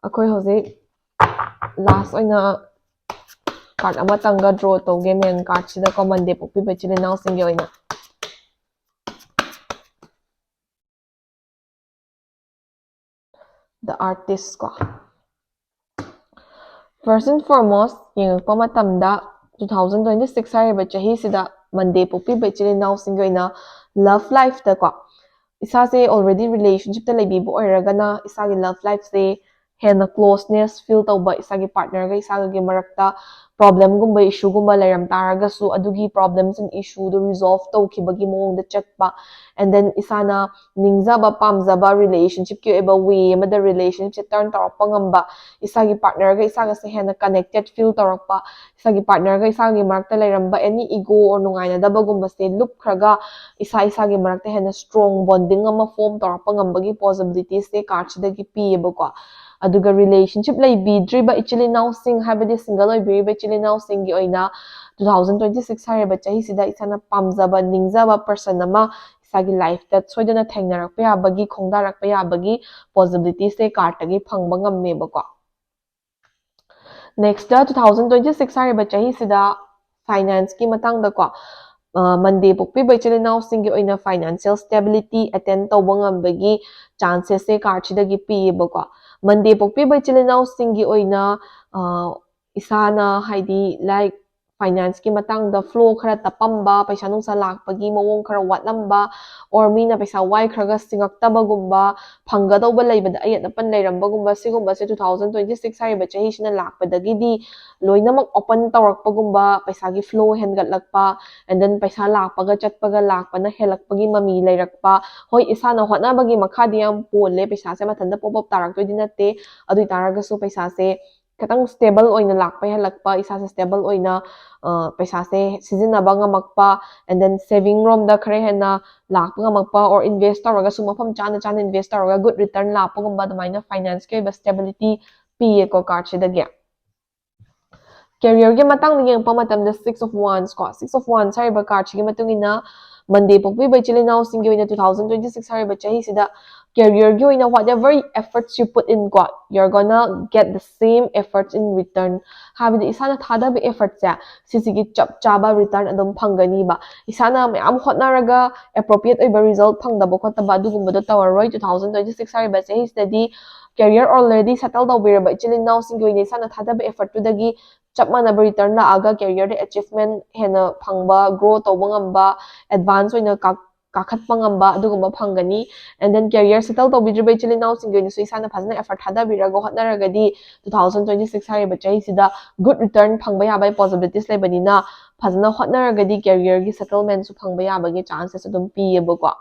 ꯑꯩꯈꯣꯏ ꯍꯧꯖꯤꯛ last ꯑꯣꯏꯅ card ꯑꯃꯇꯪꯒ draw ꯇꯧꯒꯦ main card ꯁꯤꯗꯀꯣ, Monday ꯄꯣꯛꯄꯤꯕ ꯏꯆꯤꯜ ꯏꯅꯥꯎꯁꯤꯡꯒꯤ ꯑꯣꯏꯅ꯫ The Artist ꯀꯣ꯫ First and foremost, ꯌꯦꯡꯉꯛꯄ ꯃꯇꯝꯗ two thousand twenty six ꯍꯥꯏꯔꯤꯕ ꯆꯍꯤꯁꯤꯗ Monday ꯄꯣꯛꯄꯤꯕ ꯏꯆꯤꯜ ꯏꯅꯥꯎꯁꯤꯡꯒꯤ ꯑꯣꯏꯅ love lifeꯇꯀꯣ, ꯏꯁꯥꯁꯦ already relationshipꯇ ꯂꯩꯕꯤꯕ ꯑꯣꯏꯔꯒꯅ ꯏꯁꯥꯒꯤ love lifeꯁꯦ ꯍꯦꯟꯅ closeness feel ꯇꯧꯕ, ꯏꯁꯥꯒꯤ partnerꯒ ꯏꯁꯥꯒꯒꯤ ꯃꯔꯛꯇ problemꯒꯨꯝꯕ issueꯒꯨꯝꯕ ꯂꯩꯔꯝ ꯇꯥꯔꯒꯁꯨ ꯑꯗꯨꯒꯤ problems and issueꯗꯨ resolve ꯇꯧꯈꯤꯕꯒꯤ ꯃꯑꯣꯡꯗ ꯆꯠꯄ, and then ꯏꯁꯥꯅ ꯅꯤꯡꯖꯕ ꯄꯥꯝꯖꯕ relationshipꯀꯤ ꯑꯣꯏꯕ way ꯑꯃꯗ relationshipꯁꯦ turn ꯇꯧꯔꯛꯄ ꯉꯝꯕ, ꯏꯁꯥꯒꯤ partnerꯒ ꯏꯁꯥꯒꯁꯦ ꯍꯦꯟꯅ connected feel ꯇꯧꯔꯛꯄ, ꯏꯁꯥꯒꯤ partnerꯒ ꯏꯁꯥꯒꯤ ꯃꯔꯛꯇ ꯂꯩꯔꯝꯕ any ego or ꯅꯨꯡꯉꯥꯏꯅꯗꯕꯒꯨꯝꯕꯁꯦ ꯂꯨꯞꯈ꯭ꯔꯒ ꯏꯁꯥ ꯏꯁꯥꯒꯤ ꯃꯔꯛꯇ ꯍꯦꯟꯅ strong bonding ꯑꯃ form ꯇꯧꯔꯛꯄ ꯉꯝꯕꯒꯤ possibilitiesꯁꯦ cardꯁꯤꯗꯒꯤ ꯄꯤꯌꯦꯕꯀꯣ꯫ ꯑꯗꯨꯒ relationship ꯂꯩꯕꯤꯗ꯭ꯔꯤꯕ ꯏꯆꯤꯜ ꯏꯅꯥꯎꯁꯤꯡ, ꯍꯥꯏꯕꯗꯤ single ꯑꯣꯏꯕꯤꯔꯤꯕ ꯏꯆꯤꯜ ꯏꯅꯥꯎꯁꯤꯡꯒꯤ ꯑꯣꯏꯅ two thousand twenty six ꯍꯥꯏꯔꯤꯕ ꯆꯍꯤꯁꯤꯗ ꯏꯁꯥꯅ ꯄꯥꯝꯖꯕ, ꯅꯤꯡꯖꯕ person ꯑꯃ ꯏꯁꯥꯒꯤ lifeꯇ ꯁꯣꯏꯗꯅ ꯊꯦꯡꯅꯔꯛꯄ ꯌꯥꯕꯒꯤ, ꯈꯣꯡꯗꯥꯔꯛꯄ ꯌꯥꯕꯒꯤ possibilitiesꯁꯦ cardꯇꯒꯤ ꯐꯪꯕ ꯉꯝꯃꯦꯕꯀꯣ꯫ Next two thousand twenty six ꯍꯥꯏꯔꯤꯕ ꯆꯍꯤꯁꯤꯗ financeꯀꯤ ꯃꯇꯥꯡꯗꯀꯣ, Monday ꯄꯣꯛꯄꯤꯕ ꯏꯆꯤꯜ ꯏꯅꯥꯎꯁꯤꯡꯒꯤ ꯑꯣꯏꯅ financial stability attain ꯇꯧꯕ ꯉꯝꯕꯒꯤ chancesꯁꯦ cardꯁꯤꯗꯒꯤ ꯄꯤꯌꯦꯕꯀꯣ꯫ Monday ꯄꯣꯛꯄꯤꯕ ꯏꯆꯤꯜ ꯏꯅꯥꯎꯁꯤꯡꯒꯤ ꯑꯣꯏꯅ ꯏꯁꯥꯅ, ꯍꯥꯏꯗꯤ, like, financeꯀꯤ ꯃꯇꯥꯡꯗ flow ꯈꯔ ꯇꯞꯄꯝꯕ, ꯄꯩꯁꯥ ꯅꯨꯡꯁꯥ ꯂꯥꯛꯄꯒꯤ ꯃꯑꯣꯡ ꯈꯔ ꯋꯥꯠꯂꯝꯕ, or ꯃꯤꯅ ꯄꯩꯁꯥ ꯋꯥꯏꯈ꯭ꯔꯒ ꯁꯤꯡꯉꯛꯇꯕꯒꯨꯝꯕ, ꯐꯪꯒꯗꯧꯕ ꯂꯩꯕꯗ ꯑꯌꯦꯠ ꯑꯄꯟ ꯂꯩꯔꯝꯕꯒꯨꯝꯕ, ꯁꯤꯒꯨꯝꯕꯁꯦ two thousand twenty six ꯍꯥꯏꯔꯤꯕ ꯆꯍꯤꯁꯤꯅ ꯂꯥꯛꯄꯗꯒꯤꯗꯤ ꯂꯣꯏꯅꯃꯛ open ꯇꯧꯔꯛꯄꯒꯨꯝꯕ, ꯄꯩꯁꯥꯒꯤ flow ꯍꯦꯟꯒꯠꯂꯛꯄ, and then ꯄꯩꯁꯥ ꯂꯥꯛꯄꯒ ꯆꯠꯄꯒ ꯂꯥꯛꯄꯅ ꯍꯦꯜꯂꯛꯄꯒꯤ ꯃꯃꯤ ꯂꯩꯔꯛꯄ꯫ ꯍꯣꯏ, ꯏꯁꯥꯅ ꯍꯣꯠꯅꯕꯒꯤ ꯃꯈꯥꯗꯤ ꯌꯥꯝ ꯄꯣꯜꯂꯦ, ꯄꯩꯁꯥꯁꯦ ꯃꯊꯟꯇ pop up ꯇꯥꯔꯛꯇꯣꯏꯗꯤ ꯅꯠꯇꯦ, ꯑꯗꯨ ꯑꯣꯏ ꯇꯥꯔꯒꯁꯨ ꯄꯩꯁꯥꯁꯦ ꯈꯤꯇꯪ stable ꯑꯣꯏꯅ ꯂꯥꯛꯄ ꯍꯦꯜꯂꯛꯄ, ꯏꯁꯥꯁꯦ stable ꯑꯣꯏꯅ ꯄꯩꯁꯥꯁꯦ ꯁꯤꯖꯤꯟꯅꯕ ꯉꯝꯃꯛꯄ, and then saving ꯔꯣꯝꯗ ꯈꯔ ꯍꯦꯟꯅ ꯂꯥꯛꯄ ꯉꯝꯃꯛꯄ, or invest ꯇꯧꯔꯒꯁꯨ ꯃꯐꯝ ꯆꯥꯅ ꯆꯥꯅ invest ꯇꯧꯔꯒ good return ꯂꯥꯛꯄꯒꯨꯝꯕ, ꯑꯗꯨꯃꯥꯏꯅ financeꯀꯤ ꯑꯣꯏꯕ stability ꯄꯤꯌꯦꯀꯣ cardꯁꯤꯗꯒꯤ꯫ Careerꯒꯤ ꯃꯇꯥꯡꯗ ꯌꯦꯡꯉꯛꯄ ꯃꯇꯝꯗ Six of Wands ꯀꯣ, Six of Wands ꯍꯥꯏꯔꯤꯕ cardꯁꯤꯒꯤ ꯃꯇꯨꯡ ꯏꯟꯅ Monday ꯄꯣꯛꯄꯤꯕ ꯏꯆꯤꯜ ꯏꯅꯥꯎꯁꯤꯡꯒꯤ ꯑꯣꯏꯅ two thousand twenty six ꯍꯥꯏꯔꯤꯕ ꯆꯍꯤꯁꯤꯗ careerꯒꯤ ꯑꯣꯏꯅ whatever efforts you put in ꯀꯣ, you're gonna get the same efforts in return. ꯍꯥꯏꯕꯗꯤ ꯏꯁꯥꯅ ꯊꯥꯗꯕ effortꯁꯦ, ꯁꯤꯁꯤꯒꯤ ꯆꯞ ꯆꯥꯕ return ꯑꯗꯨꯝ ꯐꯪꯒꯅꯤꯕ꯫ ꯏꯁꯥꯅ ꯃꯌꯥꯝ ꯍꯣꯠꯅꯔꯒ appropriate ꯑꯣꯏꯕ result ꯐꯪꯗꯕ ꯈꯣꯠꯇꯕ ꯑꯗꯨꯒꯨꯝꯕꯗꯣ ꯇꯧꯔꯔꯣꯏ꯫ Two thousand twenty six ꯍꯥꯏꯔꯤꯕ ꯆꯍꯤꯁꯤꯗꯗꯤ career already settle ꯇꯧꯕꯤꯔꯕ ꯏꯆꯤꯜ ꯏꯅꯥꯎꯁꯤꯡꯒꯤ ꯑꯣꯏꯅ ꯏꯁꯥꯅ ꯊꯥꯗꯕ effortꯇꯨꯗꯒꯤ ꯆꯞ ꯃꯥꯟꯅꯕ return ꯂꯥꯛꯑꯒ career ꯗ achievement ꯍꯦꯟꯅ ꯐꯪꯕ, grow ꯇꯧꯕ ꯉꯝꯕ, advance ꯑꯣꯏꯅ ꯀꯥꯈꯠꯄ ꯉꯝꯕ ꯑꯗꯨꯒꯨꯝꯕ ꯐꯪꯒꯅꯤ꯫ And then career settle ꯇꯧꯕꯤꯗ꯭ꯔꯤꯕ ꯏꯆꯤꯜ ꯏꯅꯥꯎꯁꯤꯡꯒꯤ ꯑꯣꯏꯅꯁꯨ ꯏꯁꯥꯅ ꯐꯖꯅ effort ꯊꯥꯗꯕꯤꯔꯒ ꯍꯣꯠꯅꯔꯒꯗꯤ two thousand twenty six ꯍꯥꯏꯔꯤꯕ ꯆꯍꯤꯁꯤꯗ good return ꯐꯪꯕ ꯌꯥꯕꯒꯤ possibilities ꯂꯩꯕꯅꯤꯅ ꯐꯖꯅ ꯍꯣꯠꯅꯔꯒꯗꯤ career ꯒꯤ settlement ꯁꯨ ꯐꯪꯕ ꯌꯥꯕꯒꯤ chances ꯑꯗꯨꯝ ꯄꯤꯌꯦꯕꯀꯣ꯫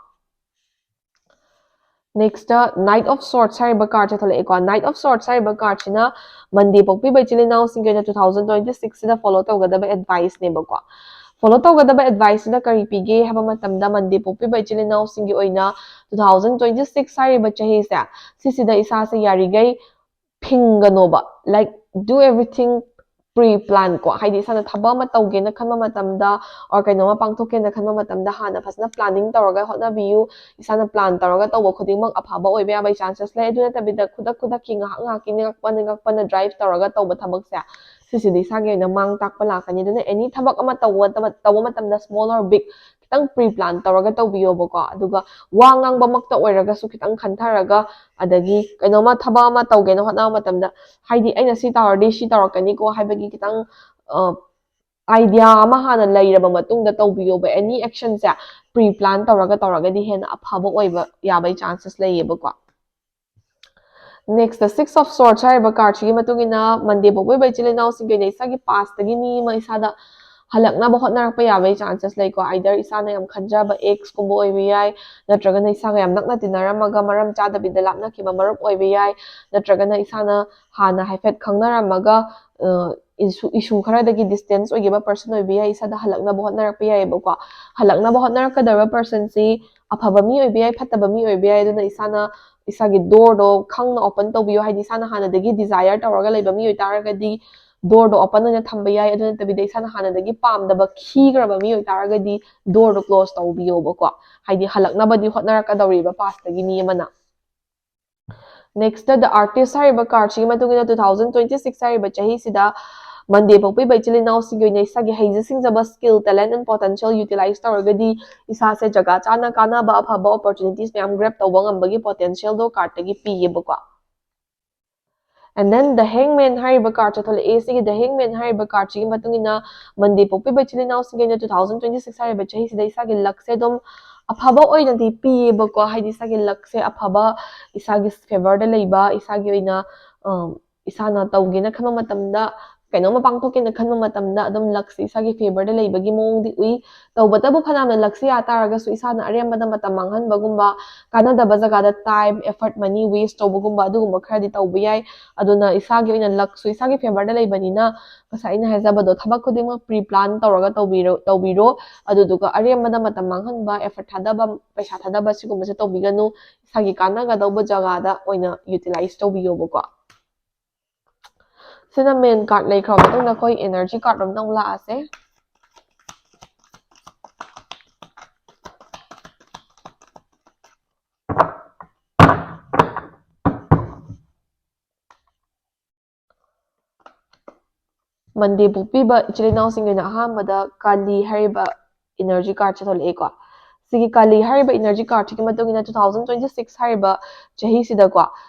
Next, Knight of Swords ꯍꯥꯏꯔꯤꯕ card say ꯊꯣꯛꯂꯛꯑꯦꯀꯣ꯫ Knight of Swords ꯍꯥꯏꯔꯤꯕ card ꯁꯤꯅ Monday ꯄꯣꯛꯄꯤꯕ ꯏꯆꯤꯜ ꯏꯅꯥꯎꯁꯤꯡꯒꯤ ꯑꯣꯏꯅ two thousand twenty six ꯁꯤꯗ follow ꯇꯧꯒꯗꯕ advice ꯅꯦꯕꯀꯣ꯫ Follow ꯇꯧꯒꯗꯕ advice ꯁꯤꯅ ꯀꯔꯤ ꯄꯤꯒꯦ ꯍꯥꯏꯕ ꯃꯇꯝꯗ, Monday ꯄꯣꯛꯄꯤꯕ ꯏꯆꯤꯜ ꯏꯅꯥꯎꯁꯤꯡꯒꯤ ꯑꯣꯏꯅ two thousand twenty six ꯍꯥꯏꯔꯤꯕ ꯆꯍꯤꯁꯦ, ꯁꯤꯁꯤꯗ ꯏꯁꯥꯁꯦ ꯌꯥꯔꯤꯈꯩ ꯐꯤꯡꯒꯅꯣꯕ, like, do everything pre plan ꯀꯣ꯫ ꯍꯥꯏꯗꯤ ꯏꯁꯥꯅ ꯊꯕꯛ ꯑꯃ ꯇꯧꯒꯦꯅ ꯈꯟꯕ ꯃꯇꯝꯗ, or ꯀꯩꯅꯣꯝꯃ ꯄꯥꯡꯊꯣꯛꯀꯦꯅ ꯈꯟꯕ ꯃꯇꯝꯗ ꯍꯥꯟꯅ ꯐꯖꯅ planning ꯇꯧꯔꯒ ꯍꯣꯠꯅꯕꯤꯌꯨ꯫ ꯏꯁꯥꯅ plan ꯇꯧꯔꯒ ꯇꯧꯕ ꯈꯨꯗꯤꯡꯃꯛ ꯑꯐꯕ ꯑꯣꯏꯕ ꯌꯥꯕꯒꯤ chances ꯂꯩ꯫ ꯑꯗꯨ ꯅꯠꯇꯕꯤꯗ ꯈꯨꯗꯛ ꯈꯨꯗꯛꯀꯤ, ꯉꯥꯏꯍꯥꯛ ꯉꯥꯏꯍꯥꯛꯀꯤ, ꯅꯤꯡꯉꯛꯄ ꯅꯤꯡꯉꯛꯄꯅ drive ꯇꯧꯔꯒ ꯇꯧꯕ ꯊꯕꯛꯁꯦ, ꯁꯤꯁꯤꯗꯤ ꯏꯁꯥꯒꯤ ꯑꯣꯏꯅ ꯃꯥꯡ ꯇꯥꯛꯄ ꯂꯥꯛꯀꯅꯤ꯫ ꯑꯗꯨꯅ any ꯊꯕꯛ ꯑꯃ ꯇꯧꯕ ꯃꯇꯝ-, ꯇꯧꯕ ꯃꯇꯝꯗ small or big ꯈꯤꯇꯪ pre plan ꯇꯧꯔꯒ ꯇꯧꯕꯤꯌꯣꯕꯀꯣ꯫ ꯑꯗꯨꯒ ꯋꯥ ꯉꯥꯡꯕꯃꯛꯇ ꯑꯣꯏꯔꯒꯁꯨ ꯈꯤꯇꯪ ꯈꯟꯊꯔꯒ, ꯑꯗꯒꯤ ꯀꯩꯅꯣꯝꯃ ꯊꯕꯛ ꯑꯃ ꯇꯧꯒꯦꯅ ꯍꯣꯠꯅꯕ ꯃꯇꯝꯗ, ꯍꯥꯏꯗꯤ ꯑꯩꯅ ꯁꯤ ꯇꯧꯔꯗꯤ ꯁꯤ ꯇꯧꯔꯛꯀꯅꯤꯀꯣ ꯍꯥꯏꯕꯒꯤ ꯈꯤꯇꯪ, ꯑ, idea ꯑꯃ ꯍꯥꯟꯅ ꯂꯩꯔꯕ ꯃꯇꯨꯡꯗ ꯇꯧꯕꯤꯌꯣꯕ꯫ Any action ꯁꯦ pre plan ꯇꯧꯔꯒ ꯇꯧꯔꯒꯗꯤ ꯍꯦꯟꯅ ꯑꯐꯕ ꯑꯣꯏꯕ ꯌꯥꯕꯒꯤ chances ꯂꯩꯌꯦꯕꯀꯣ꯫ Next, Six of Swords ꯍꯥꯏꯔꯤꯕ card ꯁꯤꯒꯤ ꯃꯇꯨꯡ ꯏꯟꯅ Monday ꯄꯣꯛꯄꯤꯕ ꯏꯆꯤꯜ ꯏꯅꯥꯎꯁꯤꯡꯒꯤ ꯑꯣꯏꯅ ꯏꯁꯥꯒꯤ past ꯇꯒꯤ ꯃꯤ ꯑꯃ ꯏꯁꯥꯗ ꯍꯜꯂꯛꯅꯕ ꯍꯣꯠꯅꯔꯛꯄ ꯌꯥꯕꯒꯤ chances ꯂꯩꯀꯣ꯫ Either ꯏꯁꯥꯅ ꯌꯥꯝ ꯈꯟꯖꯕ ex ꯀꯨꯝꯕ ꯑꯣꯏꯕ ꯌꯥꯏ, ꯅꯠꯇ꯭ꯔꯒꯅ ꯏꯁꯥꯒ ꯌꯥꯝ ꯅꯛꯅ ꯇꯤꯟꯅꯔꯝꯃꯒ ꯃꯔꯝ ꯆꯥꯗꯕꯤꯗ ꯂꯥꯞꯅꯈꯤꯕ ꯃꯔꯨꯞ ꯑꯣꯏꯕ ꯌꯥꯏ, ꯅꯠꯇ꯭ꯔꯒꯅ ꯏꯁꯥꯅ ꯍꯥꯟꯅ ꯍꯥꯏꯐꯦꯠ ꯈꯪꯅꯔꯝꯃꯒ, ꯑ, issue, issue ꯈꯔꯗꯒꯤ distance ꯑꯣꯏꯈꯤꯕ person ꯑꯣꯏꯕ ꯌꯥꯏ꯫ ꯏꯁꯥꯗ ꯍꯜꯂꯛꯅꯕ ꯍꯣꯠꯅꯔꯛꯄ ꯌꯥꯏꯌꯦꯕꯀꯣ꯫ ꯍꯜꯂꯛꯅꯕ ꯍꯣꯠꯅꯔꯛꯀꯗꯧꯔꯤꯕ person ꯁꯤ ꯑꯐꯕ ꯃꯤ ꯑꯣꯏꯕ ꯌꯥꯏ, ꯐꯠꯇꯕ ꯃꯤ ꯑꯣꯏꯕ ꯌꯥꯏ꯫ ꯑꯗꯨꯅ ꯏꯁꯥꯅ ꯏꯁꯥꯒꯤ door ꯗꯣ ꯈꯪꯅ open ꯇꯧꯕꯤꯌꯨ꯫ ꯍꯥꯏꯗꯤ ꯏꯁꯥꯅ ꯍꯥꯟꯅꯗꯒꯤ desire ꯇꯧꯔꯒ ꯂꯩꯕ ꯃꯤ ꯑꯣꯏꯇꯥꯔꯒꯗꯤ door ꯗꯣ open ꯑꯣꯏꯅ ꯊꯝꯕ ꯌꯥꯏ꯫ ꯑꯗꯨ ꯅꯠꯇꯕꯤꯗ ꯏꯁꯥꯅ ꯍꯥꯟꯅꯗꯒꯤ ꯄꯥꯝꯗꯕ, ꯈꯤꯈ꯭ꯔꯕ ꯃꯤ ꯑꯣꯏꯇꯥꯔꯒꯗꯤ door ꯗꯣ close ꯇꯧꯕꯤꯌꯣꯕꯀꯣ꯫ ꯍꯥꯏꯗꯤ ꯍꯜꯂꯛꯅꯕꯗꯤ ꯍꯣꯠꯅꯔꯛꯀꯗꯧꯔꯤꯕ past ꯇꯒꯤ ꯃꯤ ꯑꯃꯅ꯫ Next, The Artist ꯍꯥꯏꯔꯤꯕ card ꯁꯤꯒꯤ ꯃꯇꯨꯡ ꯏꯟꯅ two thousand twenty six ꯍꯥꯏꯔꯤꯕ ꯆꯍꯤꯁꯤꯗ Monday ꯄꯣꯛꯄꯤꯕ ꯏꯆꯤꯜ ꯏꯅꯥꯎꯁꯤꯡꯒꯤ ꯑꯣꯏꯅ ꯏꯁꯥꯒꯤ ꯍꯩꯖ ꯁꯤꯡꯖꯕ, skill, talent and potential utilize ꯇꯧꯔꯒꯗꯤ ꯏꯁꯥꯁꯦ ꯖꯒꯥ ꯆꯥꯅ ꯀꯥꯟꯅꯕ ꯑꯐꯕ opportunities ꯃꯌꯥꯝ grab ꯇꯧꯕ ꯉꯝꯕꯒꯤ potential ꯗꯣ card ꯇꯒꯤ ꯄꯤꯌꯦꯕꯀꯣ꯫ And then the Hangman ꯍꯥꯏꯔꯤꯕ card ꯁꯦ ꯊꯣꯛꯂꯛꯑꯦ꯫ ꯁꯤꯒꯤ the Hangman ꯍꯥꯏꯔꯤꯕ card ꯁꯤꯒꯤ ꯃꯇꯨꯡ ꯏꯟꯅ Monday ꯄꯣꯛꯄꯤꯕ ꯏꯆꯤꯜ ꯏꯅꯥꯎꯁꯤꯡꯒꯤ ꯑꯣꯏꯅ two thousand twenty six ꯍꯥꯏꯔꯤꯕ ꯆꯍꯤꯁꯤꯗ ꯏꯁꯥꯒꯤ luck ꯁꯦ ꯑꯗꯨꯝ ꯑꯐꯕ ꯑꯣꯏꯅꯗꯤ ꯄꯤꯌꯦꯕꯀꯣ꯫ ꯍꯥꯏꯗꯤ ꯏꯁꯥꯒꯤ luck ꯁꯦ ꯑꯐꯕ, ꯏꯁꯥꯒꯤ favour ꯗ ꯂꯩꯕ, ꯏꯁꯥꯒꯤ ꯑꯣꯏꯅ, ꯑꯝ, ꯏꯁꯥꯅ ꯇꯧꯒꯦꯅ ꯈꯟꯕ ꯃꯇꯝꯗ, ꯀꯩꯅꯣꯝꯃ ꯄꯥꯡꯊꯣꯛꯀꯦꯅ ꯈꯟꯕ ꯃꯇꯝꯗ ꯑꯗꯨꯝ luck ꯁꯦ ꯏꯁꯥꯒꯤ favour ꯗ ꯂꯩꯕꯒꯤ ꯃꯑꯣꯡꯗꯤ ꯎꯏ꯫ ꯇꯧꯕꯇꯕꯨ ꯐꯅꯌꯥꯝꯅ luck ꯁꯦ ꯌꯥ ꯇꯥꯔꯒꯁꯨ ꯏꯁꯥꯅ ꯑꯔꯦꯝꯕꯗ ꯃꯇꯝ ꯃꯥꯡꯍꯟꯕꯒꯨꯝꯕ, ꯀꯥꯟꯅꯗꯕ ꯖꯒꯥꯗ time, effort, money waste ꯇꯧꯕꯒꯨꯝꯕ ꯑꯗꯨꯒꯨꯝꯕ ꯈꯔꯗꯤ ꯇꯧꯕ ꯌꯥꯏ꯫ ꯑꯗꯨꯅ ꯏꯁꯥꯒꯤ ꯑꯣꯏꯅ luck ꯁꯨ ꯏꯁꯥꯒꯤ favour ꯗ ꯂꯩꯕꯅꯤꯅ, ꯉꯁꯥꯏ ꯑꯩꯅ ꯍꯥꯏꯖꯕꯗꯣ, ꯊꯕꯛ ꯈꯨꯗꯤꯡꯃꯛ pre plan ꯇꯧꯔꯒ ꯇꯧꯕꯤꯔꯣ, ꯇꯧꯕꯤꯔꯣ꯫ ꯑꯗꯨꯗꯨꯒ ꯑꯔꯦꯝꯕꯗ ꯃꯇꯝ ꯃꯥꯡꯍꯟꯕ, effort ꯊꯥꯗꯕ, ꯄꯩꯁꯥ ꯊꯥꯗꯕ ꯁꯤꯒꯨꯝꯕꯁꯦ ꯇꯧꯕꯤꯒꯅꯨ꯫ ꯏꯁꯥꯒꯤ ꯀꯥꯟꯅꯒꯗꯧꯕ ꯖꯒꯥꯗ ꯑꯣꯏꯅ utilize ꯇꯧꯕꯤꯌꯣꯕꯀꯣ꯫ ꯁꯤꯅ main card ꯂꯩꯈ꯭ꯔꯕ ꯃꯇꯨꯡꯗ ꯑꯩꯈꯣꯏ energy card ꯔꯣꯝꯗ ꯑꯃꯨꯛ ꯂꯥꯛꯑꯁꯦ꯫ Monday ꯄꯣꯛꯄꯤꯕ ꯏꯆꯤꯜ ꯏꯅꯥꯎꯁꯤꯡꯒꯤ ꯑꯣꯏꯅ ꯑꯍꯥꯟꯕꯗ ꯀꯥꯂꯤ ꯍꯥꯏꯔꯤꯕ energy card ꯁꯦ ꯊꯣꯛꯂꯛꯑꯦꯀꯣ꯫ ꯁꯤꯒꯤ ꯀꯥꯂꯤ ꯍꯥꯏꯔꯤꯕ energy card ꯁꯤꯒꯤ ꯃꯇꯨꯡ ꯏꯟꯅ two thousand twenty six ꯍꯥꯏꯔꯤꯕ ꯆꯍꯤꯁꯤꯗꯀꯣ,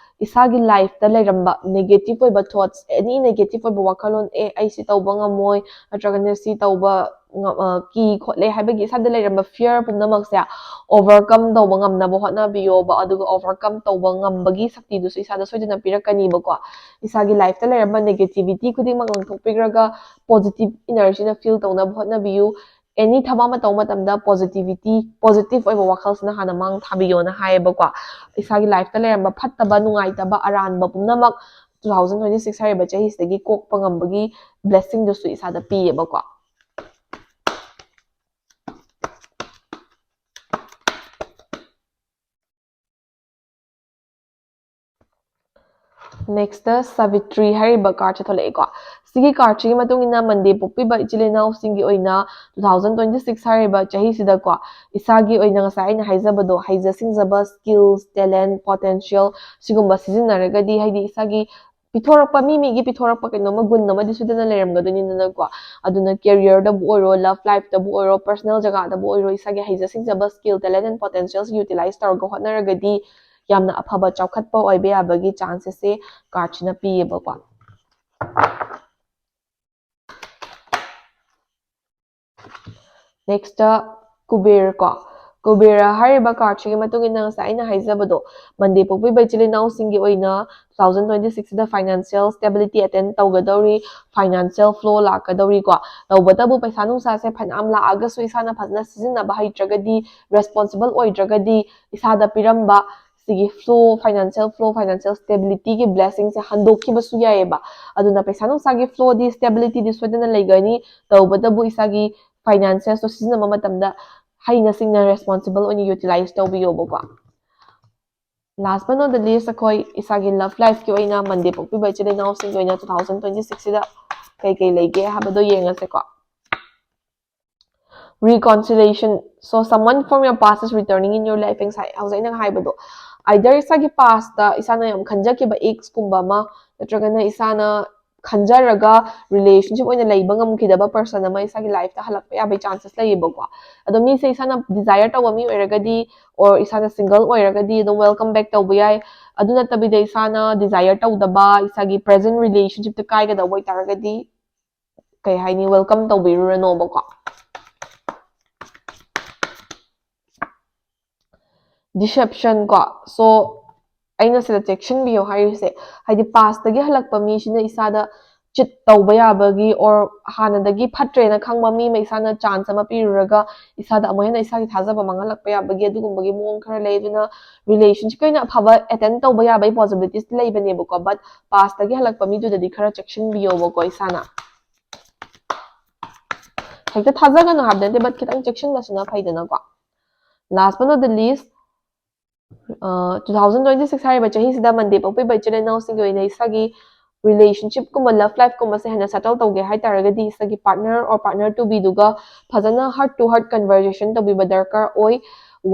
ꯏꯁꯥꯒꯤ life ꯇ ꯂꯩꯔꯝꯕ negative ꯑꯣꯏꯕ thoughts, any negative ꯑꯣꯏꯕ ꯋꯥꯈꯜꯂꯣꯟ, "ꯑꯦ, ꯑꯩ ꯁꯤ ꯇꯧꯕ ꯉꯝꯃꯣꯏ", ꯅꯠꯇ꯭ꯔꯒꯅ "ꯁꯤ ꯇꯧꯕ ꯉ-, ꯑ, ꯀꯤ ꯈꯣꯠꯂꯦ" ꯍꯥꯏꯕꯒꯤ ꯏꯁꯥꯗ ꯂꯩꯔꯝꯕ fear ꯄꯨꯝꯅꯃꯛꯁꯦ overcome ꯇꯧꯕ ꯉꯝꯅꯕ ꯍꯣꯠꯅꯕꯤꯌꯣꯕ꯫ ꯑꯗꯨꯒ overcome ꯇꯧꯕ ꯉꯝꯕꯒꯤ ꯁꯛꯇꯤꯗꯨꯁꯨ ꯏꯁꯥꯗ ꯁꯣꯏꯗꯅ ꯄꯤꯔꯛꯀꯅꯤꯕꯀꯣ꯫ ꯏꯁꯥꯒꯤ life ꯇ ꯂꯩꯔꯝꯕ negativity ꯈꯨꯗꯤꯡꯃꯛ ꯂꯪꯊꯣꯛꯄꯤꯈ꯭ꯔꯒ positive energy ꯅ fill ꯇꯧꯅꯕ ꯍꯣꯠꯅꯕꯤꯌꯨ꯫ Any ꯊꯕꯛ ꯑꯃ ꯇꯧꯕ ꯃꯇꯝꯗ positivity, positive ꯑꯣꯏꯕ ꯋꯥꯈꯜꯁꯤꯅ ꯍꯥꯟꯅ ꯃꯥꯡ ꯊꯥꯕꯤꯌꯣꯅ ꯍꯥꯏꯌꯦꯕꯀꯣ꯫ ꯏꯁꯥꯒꯤ life ꯇ ꯂꯩꯔꯝꯕ ꯐꯠꯇꯕ, ꯅꯨꯡꯉꯥꯏꯇꯕ, ꯑꯔꯥꯟꯕ ꯄꯨꯝꯅꯃꯛ two thousand twenty six ꯍꯥꯏꯔꯤꯕ ꯆꯍꯤꯁꯤꯗꯒꯤ ꯀꯣꯛꯄ ꯉꯝꯕꯒꯤ blessing ꯗꯨꯁꯨ ꯏꯁꯥꯗ ꯄꯤꯌꯦꯕꯀꯣ꯫ Next ꯇ ꯁꯥꯕꯤꯇ꯭ꯔꯤ ꯍꯥꯏꯔꯤꯕ card ꯁꯦ ꯊꯣꯛꯂꯛꯑꯦꯀꯣ꯫ ꯁꯤꯒꯤ card ꯁꯤꯒꯤ ꯃꯇꯨꯡ ꯏꯟꯅ Monday ꯄꯣꯛꯄꯤꯕ ꯏꯆꯤꯜ ꯏꯅꯥꯎꯁꯤꯡꯒꯤ ꯑꯣꯏꯅ two thousand twenty six ꯍꯥꯏꯔꯤꯕ ꯆꯍꯤꯁꯤꯗꯀꯣ, ꯏꯁꯥꯒꯤ ꯑꯣꯏꯅ ꯉꯁꯥꯏ ꯑꯩꯅ ꯍꯥꯏꯖꯕꯗꯣ, ꯍꯩꯖ ꯁꯤꯡꯖꯕ, skills, talent, potential ꯁꯤꯒꯨꯝꯕ ꯁꯤꯖꯤꯟꯅꯔꯒꯗꯤ, ꯍꯥꯏꯗꯤ ꯏꯁꯥꯒꯤ ꯄꯤꯊꯣꯔꯛꯄ, ꯃꯤ ꯃꯤꯒꯤ ꯄꯤꯊꯣꯔꯛꯄ ꯀꯩꯅꯣꯝꯃ, ꯒꯨꯟ ꯑꯃꯗꯤ ꯁꯣꯏꯗꯅ ꯂꯩꯔꯝꯒꯗꯣꯏꯅꯤꯗꯅꯀꯣ꯫ ꯑꯗꯨꯅ career ꯗꯕꯨ ꯑꯣꯏꯔꯣ, love life ꯇꯕꯨ ꯑꯣꯏꯔꯣ, personal ꯖꯒꯥꯗꯕꯨ ꯑꯣꯏꯔꯣ, ꯏꯁꯥꯒꯤ ꯍꯩꯖ ꯁꯤꯡꯖꯕ, skill, talent and potential ꯁꯤ utilize ꯇꯧꯔꯒ ꯍꯣꯠꯅꯔꯒꯗꯤ ꯌꯥꯝꯅ ꯑꯐꯕ ꯆꯥꯎꯈꯠꯄ ꯑꯣꯏꯕ ꯌꯥꯕꯒꯤ ꯆꯥꯟꯁꯦꯁꯁꯦ ꯀꯥꯔꯠꯁꯤꯅ ꯄꯤꯌꯦꯕꯀꯣ꯫ ꯅꯦꯛꯁꯇ ꯀꯨꯕꯦꯔ ꯀꯣ꯫ ꯀꯨꯕꯦꯔ ꯍꯥꯏꯔꯤꯕ ꯀꯥꯔꯠꯁꯤꯒꯤ ꯃꯇꯨꯡ ꯏꯟꯅ ꯉꯁꯥꯏ ꯑꯩꯅ ꯍꯥꯏꯖꯕꯗꯣ, ꯃꯟꯗꯦ ꯄꯣꯛꯄꯤꯕ ꯏꯆꯤꯜ ꯏꯅꯥꯎꯁꯤꯡꯒꯤ ꯑꯣꯏꯅ two thousand twenty six ꯁꯤꯗ ꯐꯥꯏꯅꯥꯟꯁꯤꯌꯦꯜ ꯁ꯭ꯇꯦꯕꯤꯂꯤꯇꯤ ꯑꯦꯇꯦꯟ ꯇꯧꯒꯗꯧꯔꯤ, ꯐꯥꯏꯅꯥꯟꯁꯤꯌꯦꯜ ꯐ꯭ꯂꯣ ꯂꯥꯛꯀꯗꯧꯔꯤꯀꯣ꯫ ꯇꯧꯕꯇꯕꯨ ꯄꯩꯁꯥ ꯅꯨꯡꯁꯥꯁꯦ ꯐꯅꯌꯥꯝ ꯂꯥꯛꯑꯒꯁꯨ ꯏꯁꯥꯅ ꯐꯖꯅ ꯁꯤꯖꯤꯟꯅꯕ ꯍꯩꯇ꯭ꯔꯒꯗꯤ, ꯔꯦꯁꯄꯣꯟꯁꯤꯕꯜ ꯑꯣꯏꯗ꯭ꯔꯒꯗꯤ, ꯏꯁꯥꯗ ꯄꯤꯔꯝꯕ ꯁꯤꯒꯤ ꯐ꯭ꯂꯣ, ꯐꯥꯏꯅꯥꯟꯁꯤꯌꯦꯜ ꯐ꯭ꯂꯣ, ꯐꯥꯏꯅꯥꯟꯁꯤꯌꯦꯜ ꯁ꯭ꯇꯦꯕꯤꯂꯤꯇꯤꯒꯤ ꯕ꯭ꯂꯦꯁꯤꯡꯁꯦ ꯍꯟꯗꯣꯛꯈꯤꯕꯁꯨ ꯌꯥꯏꯑꯕ꯫ ꯑꯗꯨꯅ ꯄꯩꯁꯥ ꯅꯨꯡꯁꯥꯒꯤ ꯐ꯭ꯂꯣꯗꯤ, ꯁ꯭ꯇꯦꯕꯤꯂꯤꯇꯤꯗꯤ ꯁꯣꯏꯗꯅ ꯂꯩꯒꯅꯤ, ꯇꯧꯕꯇꯕꯨ ꯏꯁꯥꯒꯤ ꯐꯥꯏꯅꯥꯟꯁꯤꯌꯦꯜꯁꯇꯣ ꯁꯤꯖꯤꯟꯅꯕ ꯃꯇꯝꯗ ꯍꯩꯅ ꯁꯤꯡꯅ ꯔꯦꯁꯄꯣꯟꯁꯤꯕꯜ ꯑꯣꯏꯅ utilise ꯇꯧꯕꯤꯌꯣꯕꯀꯣ꯫ Last but not the least, ꯑꯩꯈꯣꯏ ꯏꯁꯥꯒꯤ ꯂꯚ ꯂꯥꯏꯐꯀꯤ ꯑꯣꯏꯅ ꯃꯟꯗꯦ ꯄꯣꯛꯄꯤꯕ ꯏꯆꯤꯜ ꯏꯅꯥꯎꯁꯤꯡꯒꯤ ꯑꯣꯏꯅ two thousand twenty six ꯁꯤꯗ ꯀꯩꯀꯩ ꯂꯩꯒꯦ ꯍꯥꯏꯕꯗꯣ ꯌꯦꯡꯉꯁꯦꯀꯣ꯫ Reconciliation. So someone from your past is returning in your life. ꯉꯁꯥꯏ ꯍꯧꯖꯤꯛ ꯑꯩꯅ ꯍꯥꯏꯕꯗꯣ, ꯑꯥꯏꯗꯔ ꯏꯁꯥꯒꯤ ꯄꯥꯁꯇ ꯏꯁꯥꯅ ꯌꯥꯝ ꯈꯟꯖꯈꯤꯕ ꯑꯦꯛꯁꯀꯨꯝꯕ ꯑꯃ, ꯅꯠꯇ꯭ꯔꯒꯅ ꯏꯁꯥꯅ ꯈꯟꯖꯔꯒ ꯔꯤꯂꯦꯁꯟꯁꯤꯞ ꯑꯣꯏꯅ ꯂꯩꯕ ꯉꯝꯈꯤꯗꯕ ꯄꯔꯁꯟ ꯑꯃ ꯏꯁꯥꯒꯤ ꯂꯥꯏꯐꯇ ꯍꯜꯂꯛꯄ ꯌꯥꯕꯒꯤ ꯆꯥꯟꯁꯦꯁ ꯂꯩꯌꯦꯕꯀꯣ꯫ ꯑꯗꯣ ꯃꯤꯁꯦ ꯏꯁꯥꯅ ꯗꯤꯖꯥꯌꯔ ꯇꯧꯕ ꯃꯤ ꯑꯣꯏꯔꯒꯗꯤ, ꯑꯣꯔ ꯏꯁꯥꯅ ꯁꯤꯡꯒꯜ ꯑꯣꯏꯔꯒꯗꯤ ꯑꯗꯨꯝ ꯋꯦꯜꯀꯝ ꯕꯦꯛ ꯇꯧꯕ ꯌꯥꯏ꯫ ꯑꯗꯨ ꯅꯠꯇꯕꯤꯗ ꯏꯁꯥꯅ ꯗꯤꯖꯥꯌꯔ ꯇꯧꯗꯕ, ꯏꯁꯥꯒꯤ ꯄ꯭ꯔꯦꯖꯦꯟ ꯔꯤꯂꯦꯁꯟꯁꯤꯞꯇ ꯀꯥꯏꯒꯗꯧꯕ ꯑꯣꯏꯇꯥꯔꯒꯗꯤ, ꯀꯩ ꯍꯥꯏꯅꯤ, ꯋꯦꯜꯀꯝ ꯇꯧꯕꯤꯔꯨꯔꯅꯣꯕꯀꯣ꯫ ꯗꯤꯁꯦꯞꯁꯟ ꯀꯣ꯫ ꯁꯣ ꯑꯩꯅ ꯁꯤꯗ ꯆꯦꯛꯁꯤꯟꯕꯤꯌꯣ ꯍꯥꯏꯔꯤꯁꯦ, ꯍꯥꯏꯗꯤ ꯄꯥꯁꯇꯒꯤ ꯍꯜꯂꯛꯄ ꯃꯤꯁꯤꯅ ꯏꯁꯥꯗ ꯆꯤꯠ ꯇꯧꯕ ꯌꯥꯕꯒꯤ, ꯑꯣꯔ ꯍꯥꯟꯅꯗꯒꯤ ꯐꯠꯇ꯭ꯔꯦꯅ ꯈꯪꯕ ꯃꯤ ꯑꯃ ꯏꯁꯥꯅ ꯆꯥꯟꯁ ꯑꯃ ꯄꯤꯔꯨꯔꯒ ꯏꯁꯥꯗ ꯑꯃꯨꯛ ꯍꯦꯟꯅ ꯏꯁꯥꯒꯤ ꯊꯥꯖꯕ ꯃꯥꯡꯍꯜꯂꯛꯄ ꯌꯥꯕꯒꯤ ꯑꯗꯨꯒꯨꯝꯕꯒꯤ ꯃꯑꯣꯡ ꯈꯔ ꯂꯩ꯫ ꯑꯗꯨꯅ ꯔꯤꯂꯦꯁꯟꯁꯤꯞꯀꯤ ꯑꯣꯏꯅ ꯑꯐꯕ ꯑꯦꯇꯦꯟ ꯇꯧꯕ ꯌꯥꯕꯒꯤ ꯄꯣꯁꯤꯕꯤꯂꯤꯇꯤꯁ ꯂꯩꯕꯅꯦꯕꯀꯣ, ꯕꯠ ꯄꯥꯁꯇꯒꯤ ꯍꯜꯂꯛꯄ ꯃꯤꯗꯨꯗꯗꯤ ꯈꯔ ꯆꯦꯛꯁꯤꯟꯕꯤꯌꯣꯕꯀꯣ ꯏꯁꯥꯅ꯫ ꯍꯦꯛꯇ ꯊꯥꯖꯒꯅꯨ ꯍꯥꯏꯕ ꯅꯠꯇꯦ, ꯕꯠ ꯈꯤꯇꯪ ꯆꯦꯛꯁꯤꯟꯕꯁꯤꯅ ꯐꯩꯗꯅꯀꯣ꯫ Last but not the least, two thousand twenty six ꯍꯥꯏꯔꯤꯕ ꯆꯍꯤꯁꯤꯗ ꯃꯟꯗꯦ ꯄꯣꯛꯄꯤꯕ ꯏꯆꯤꯜ ꯏꯅꯥꯎꯁꯤꯡꯒꯤ ꯑꯣꯏꯅ ꯏꯁꯥꯒꯤ ꯔꯤꯂꯦꯁꯟꯁꯤꯞꯀꯨꯝꯕ, ꯂꯚ ꯂꯥꯏꯐꯀꯨꯝꯕꯁꯦ ꯍꯦꯟꯅ ꯁꯦꯇꯜ ꯇꯧꯒꯦ ꯍꯥꯏꯇꯥꯔꯒꯗꯤ, ꯏꯁꯥꯒꯤ ꯄꯥꯔꯠꯅꯔ ꯑꯣꯔ ꯄꯥꯔꯠꯅꯔ ꯇꯨ ꯕꯤꯗꯨꯒ ꯐꯖꯅ ꯍꯥꯔꯠ ꯇꯨ ꯍꯥꯔꯠ ꯀꯟꯚꯔꯖꯦꯁꯟ ꯇꯧꯕꯤꯕ ꯗꯔꯀꯥꯔ ꯑꯣꯏ꯫